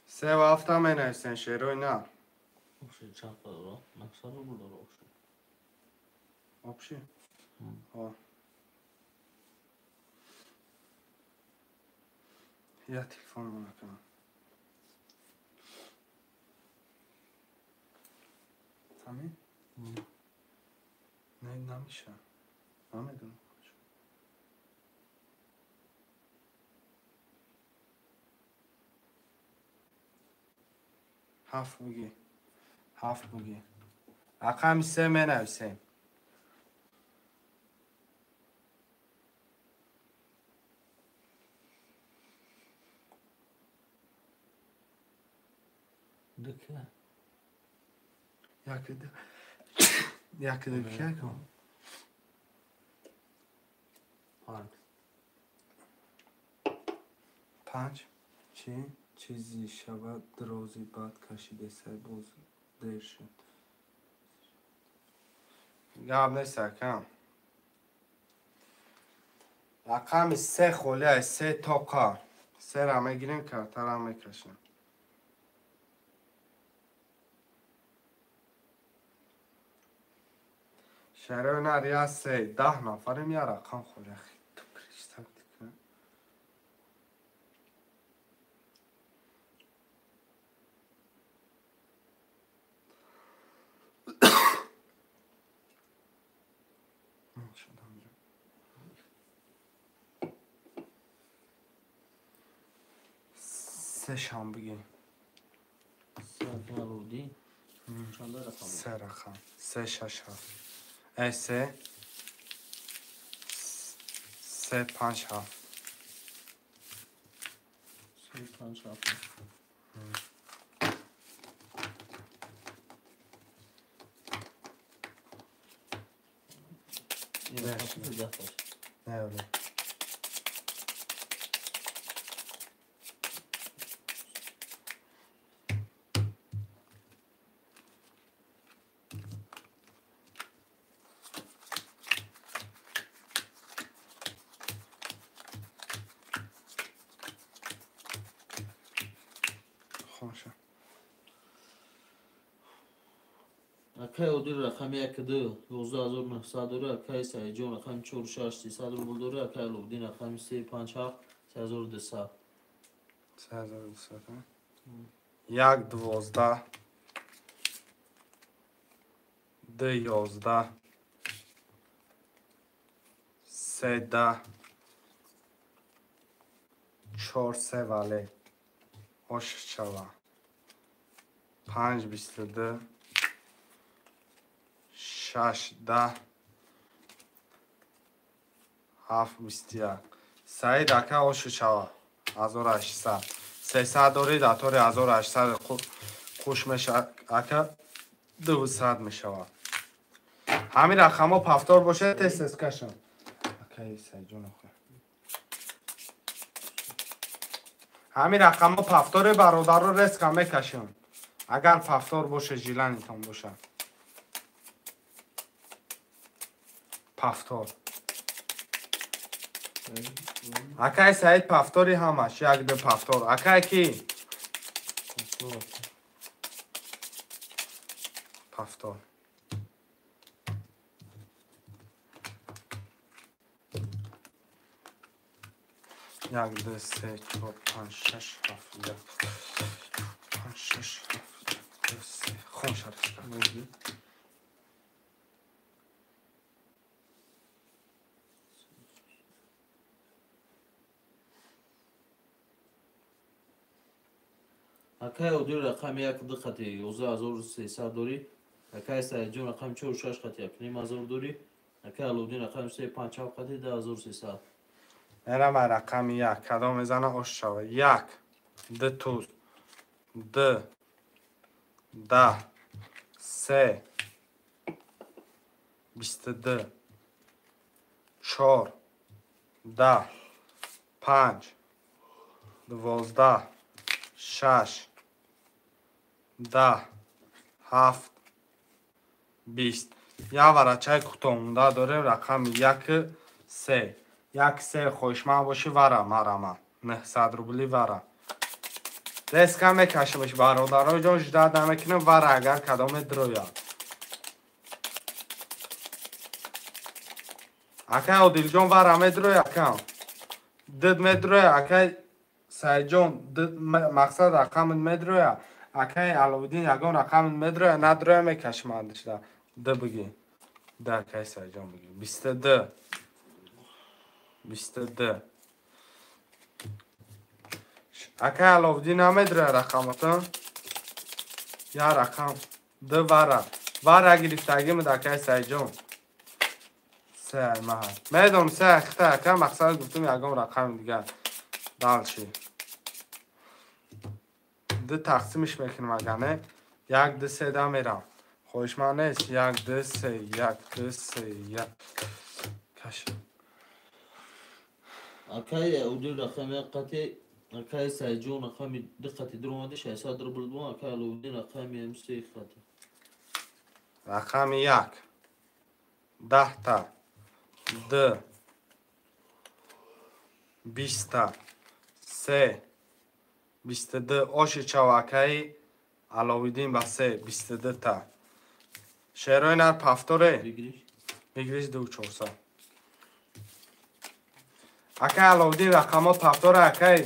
Сеу ҳафта менависем, шерои на. Чанд дора? 900 рубл дора общий. Общий? Я телефон накунам. Ҳамин? Не, намеша. Намедонам. Ҳафт бугӣ. Ҳафт бугӣ. Рақами се менависем. Дука. Як ду. Як ду ки? Панҷ. Панҷ? Чӣ? Чизи шавад, дрози бад кашидесай, боз дер шуд. Гап нест, акам. Рақами се холиай, се тоқа. Сера мегирем, картара мекашем. Шарои нар я се, 10 нафарем, я рақам холия. Ту представь кун. Шудам ҷо. Се шам бигӣ. Се, Аловдин. Чанда рақам? Се рақам. Се, шаш, ҳафт. Э, се. Се, панҷ, ҳафт. Се, панҷ, ҳафт. Не, не, оли. Хоша. Акай Одил рақами як ду 11 900 дора, акай Саидҷон рақами чор шаш 300 рубл дора, акай Аловдин рақами се панҷ ҳафт 3200. 3200. Як 12, ду 11, се 10, чор се вале. Ош шава. Панҷ 22, шаш 10, ҳафт 21. Саид ака, ошу шава. 1800. 300 дорӣ, датори 1800 қуш меша, ака, 200 мешавад. Ҳамин рақамҳо повтор бошад, тез тез кашам. Акаи Саидҷон охе. Ҳамин рақамҳо повтори, бародаро, резко мекашем. Агар повтор боше, желание тон бошад. Повтор. Акай Саид, повтори ҳамаш, як ду повтор. Акай ки? Повтор. 1 2 3 4 5 6 7 1 5 6 7 2 3 хон шариф. Акай Одил рақами 1 2 қати 11300 дорӣ. Акай Саидҷон рақами 4 6 қати 1500 дорӣ. Акай Аловуддин рақами 3 5 7 қати 10300. Мерам рақами 1 кадом мезана ош шава. 1 2 туз 2 10 3 22 4 10 5 12 6 10 7 20. Як варачаи кӯтоҳмонда дорем рақами 1 3 1 3 хоҳишманд бошӣ вара марама 900 рубли вара. Резка мекашимш бародарои ҷон, ждат намекунем вара агар кадоме дрояд. Акай Одилҷон вара медроя акам. Дид медроя акай Саидҷон мақсад рақамит медроя. Акай Аловуддин ягон рақамит медроя, надроя мекашим андишда. Д бигӣ. Д акай Саидҷон бигӣ. 22 22. Акай Аловуддин намедроя рақамотон. Я рақам Д вара. Вара гирифтагимид акай Саидҷон. Се маҳал. Медонам се хита ака мақсад гуфтум ягон рақами дигар. Дальше. Д тақсимиш мекунем агар не. 1 2 3 да мерам. Хоҳишманд нест. 1 2 3 1 2 3 1. Каш. Акай Одил рақами 1 қати акай Саидҷон рақами 2 қати дуромади 600 рубл бо акай Аловуддин рақами 3 қати. Рақами 1 10 та 2 20 та 3 22 оши чав акаи Аловуддин ба 3 22 та. Шерои нар пафторе мигриш 2400. Акай Аловуддин рақамот пафторе акай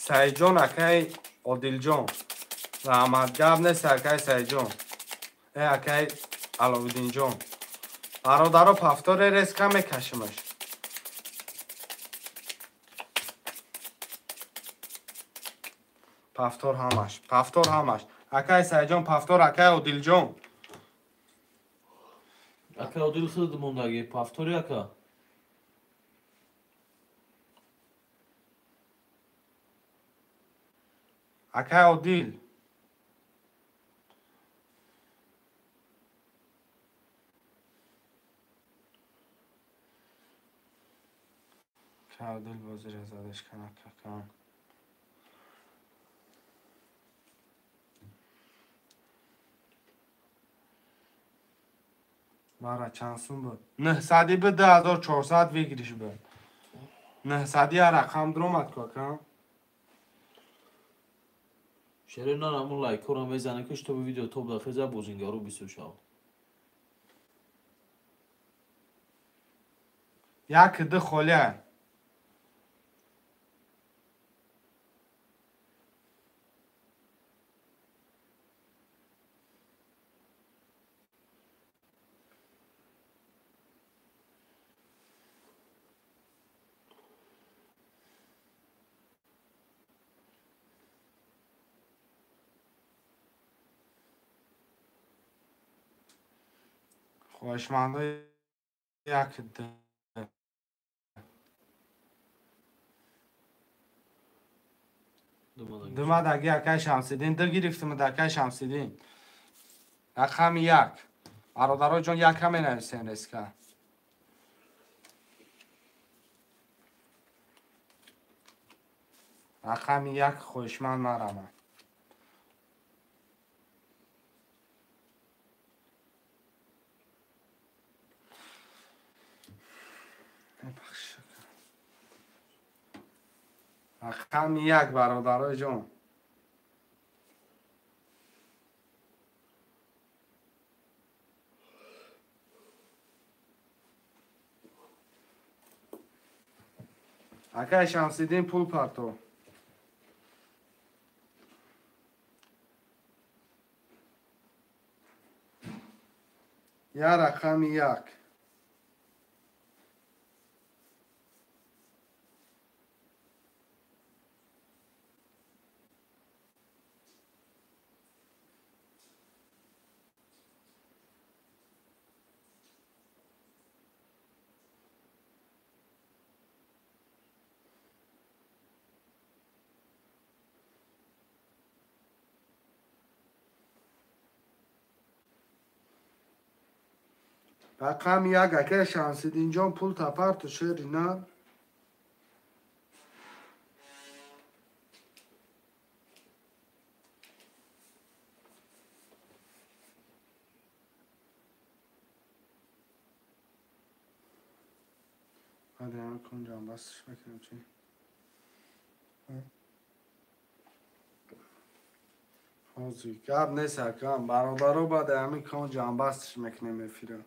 Саидҷон акай Одилҷон. Раҳмат гап нест акай Саидҷон. Акай Аловуддинҷон. Бародаро пафторе резка мекашимаш. Пафтор ҳамаш, пафтор ҳамаш. Акай Саидҷон пафтор, акай Одилҷон. Акай Одил хеле мондаги, пафтори ака. Акай Одил. Акай Одил бозира задаш кана какан. Вара чанд сум буд? 900 буд, 2400 выигрыш буд. 900 я рақам дуромад ку ака. Шерин нар ҳамун лайкҳоро мезанем ки чтобы видео топ дахеза бозингаро бисёр шавад. 1 2 холия. Хоҳишмандои 1 2 Думадаги акай Шамсиддин, ду гирифтимуд акай Шамсиддин. Рақами 1. Бародаро ҷон 1 менависем резка. Рақами 1 хоҳишманд марама. Рақами 1 бародарои ҷон. Акай Шамсиддин пул парто. Я рақами як. Рақами як акай Шамсиддинҷон пул тапарту шери на. Баъд кунҷам басш мекунем чи? Ҳозир гап нест акам бародаро баъд ҳамин кунҷам басш мекунем эфира.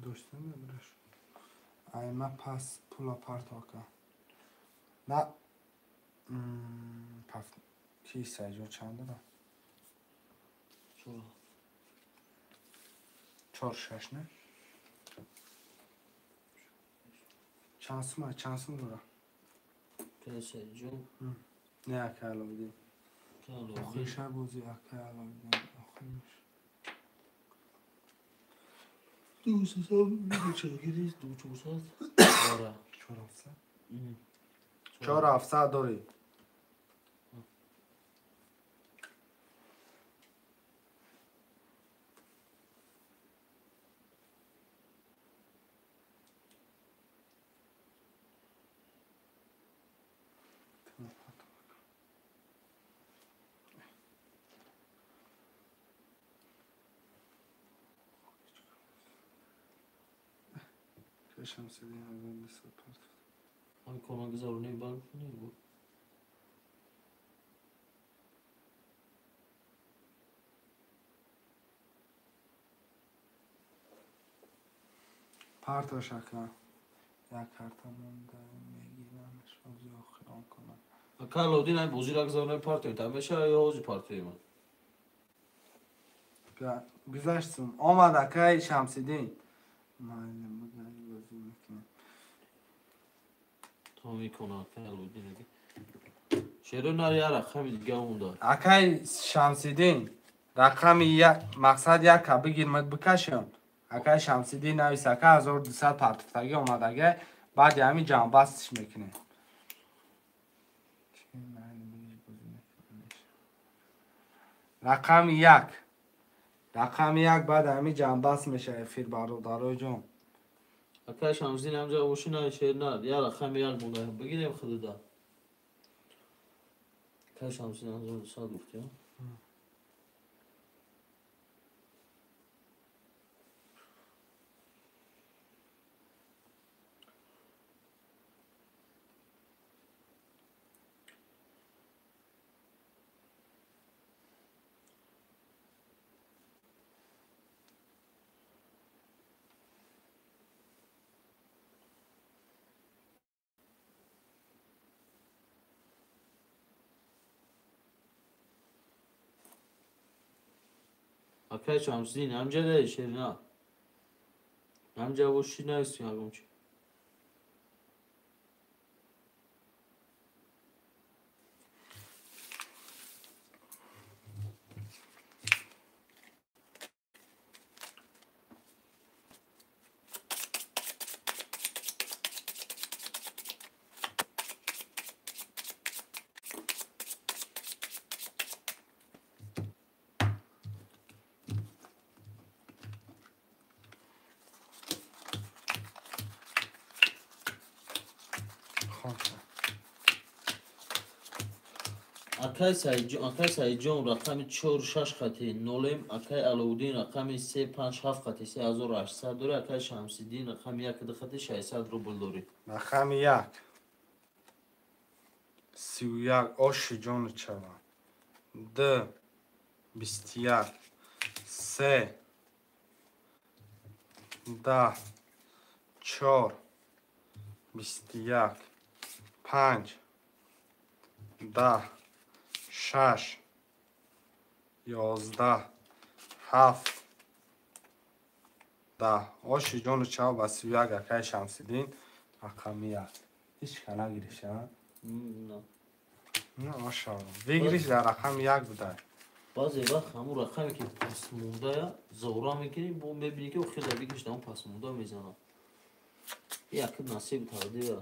Доштан набираш. Айма пас пула партока. На паф ки сайҷо чанд дора? 4 6 не? Чанд сума, чанд сум дора? Сайҷо. Не акай Аловиддин. Охириша бози акай Аловиддин. Охириш. Ду сесад чилгирис, ду чорсад. Дора. 400. 4700 дорӣ. Шамсиддин 1200 парт. Ҳамин кона гузаронӣ бармекунӣ гу. Партош ака. Як карта монда мегирамаш ҳозир охирон кунам. Ака Аловиддин ҳамин бозиро гузаронӣ партоед, ҳамеша ё ҳозир партоем? Гузаштум. Омад акай Шамсиддин. Майли бигӯй бозӣ мекунем. То мекунам акай Аловиддин. Шеро нар я рақами дига монда. Акай Шамсиддин рақами як мақсад яка бигир мад бикашам. Акай Шамсиддин навис ака 1200 партофтагӣ омадага баъди ҳамин ҷамъбастш мекунем. Рақами як. Рақами як баъд ҳамин ҷамъбаст мешавад эфир бародарои ҷон. Акай Шамсиддин ҳамҷа боши на шер на я рақами як монда бигирем худуда. Акай Шамсиддин 1200 гуфтӣ? Акай Шамсиддин ҳамҷа даи шер на. Ҳамҷа боши нависи ягон чи. Хонша. Акай Саидҷон рақами 4-6 хати 0, акай Алоуддин рақами 3-5-7 хати 3800 дорӣ, акай Шамсиддин рақами 1-2 хати 600 рубл дорӣ. Рақами 1 31 оши ҷону чава. 2 21 3 10 4 21 5 10 6 11 7 10. Оши ҷону чава ба 31 акай Шамсиддин рақами 1. Ҳеч ка нагириш, а? Не, ошо. Выигрыш дар рақами 1 буда. Баъзе вақт ҳамун рақаме ки пасмондая зора мекунӣ, бо мебинӣ ки хеле выигрыш дар он пасмонда мезанад. Як насиб тақдира.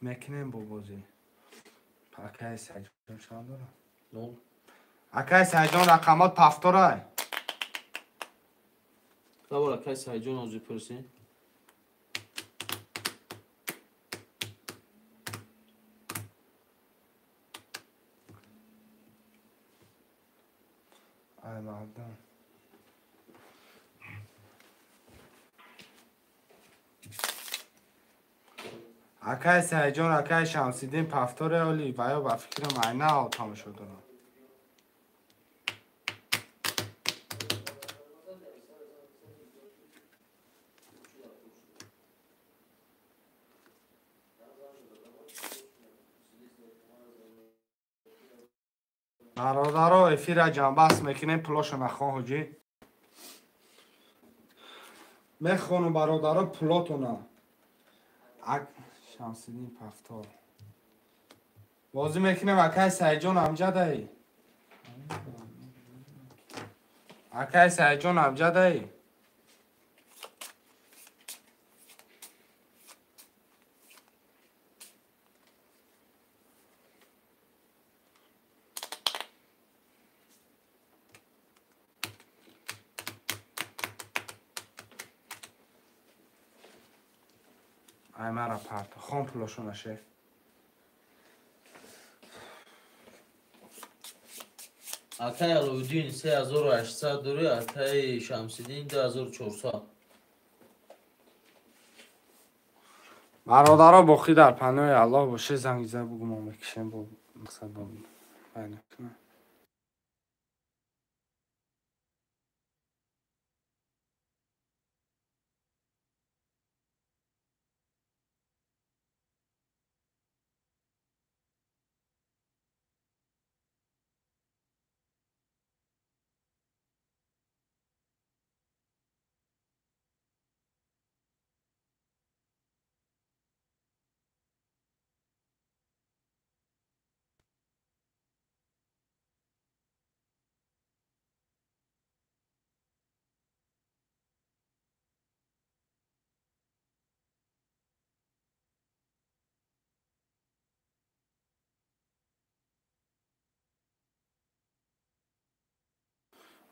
Мекунем бо бозӣ. Акай Саидҷон чанд дорад? 0. Акай Саидҷон рақамот пафторай. Давар акай Саидҷон озӣ пурсӣ. Ай мардум. Акай Саидҷон, акай Шамсиддин пафтори оли ва ё ба фикрам айна тамошо дорам. Бародаро, эфира ҷанбаст мекунем, пулошо нахон ҳоҷӣ. Мехонум бародаро пулотона. Шамсиддин пафтор. Бозӣ мекунем акай Саидҷон амҷадаи. Акай Саидҷон амҷадаи. Ай мара парта. Хон пулошона шеф. Акай Алоуддин 3800 дорӣ, акай Шамсиддин 2400. Бародаро, боқӣ дар паноҳи Аллоҳ боше, занг зад бугу мо мекишем бо мақсад бо байна.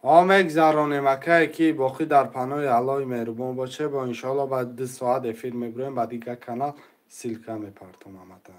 Ҳо мегзаронем акае ки боқӣ дар паноҳи Аллоҳи меҳрубон боше, бо иншоалло баъд 2 соат эфир мебурем, ба дигар канал ссылка мепартом амата.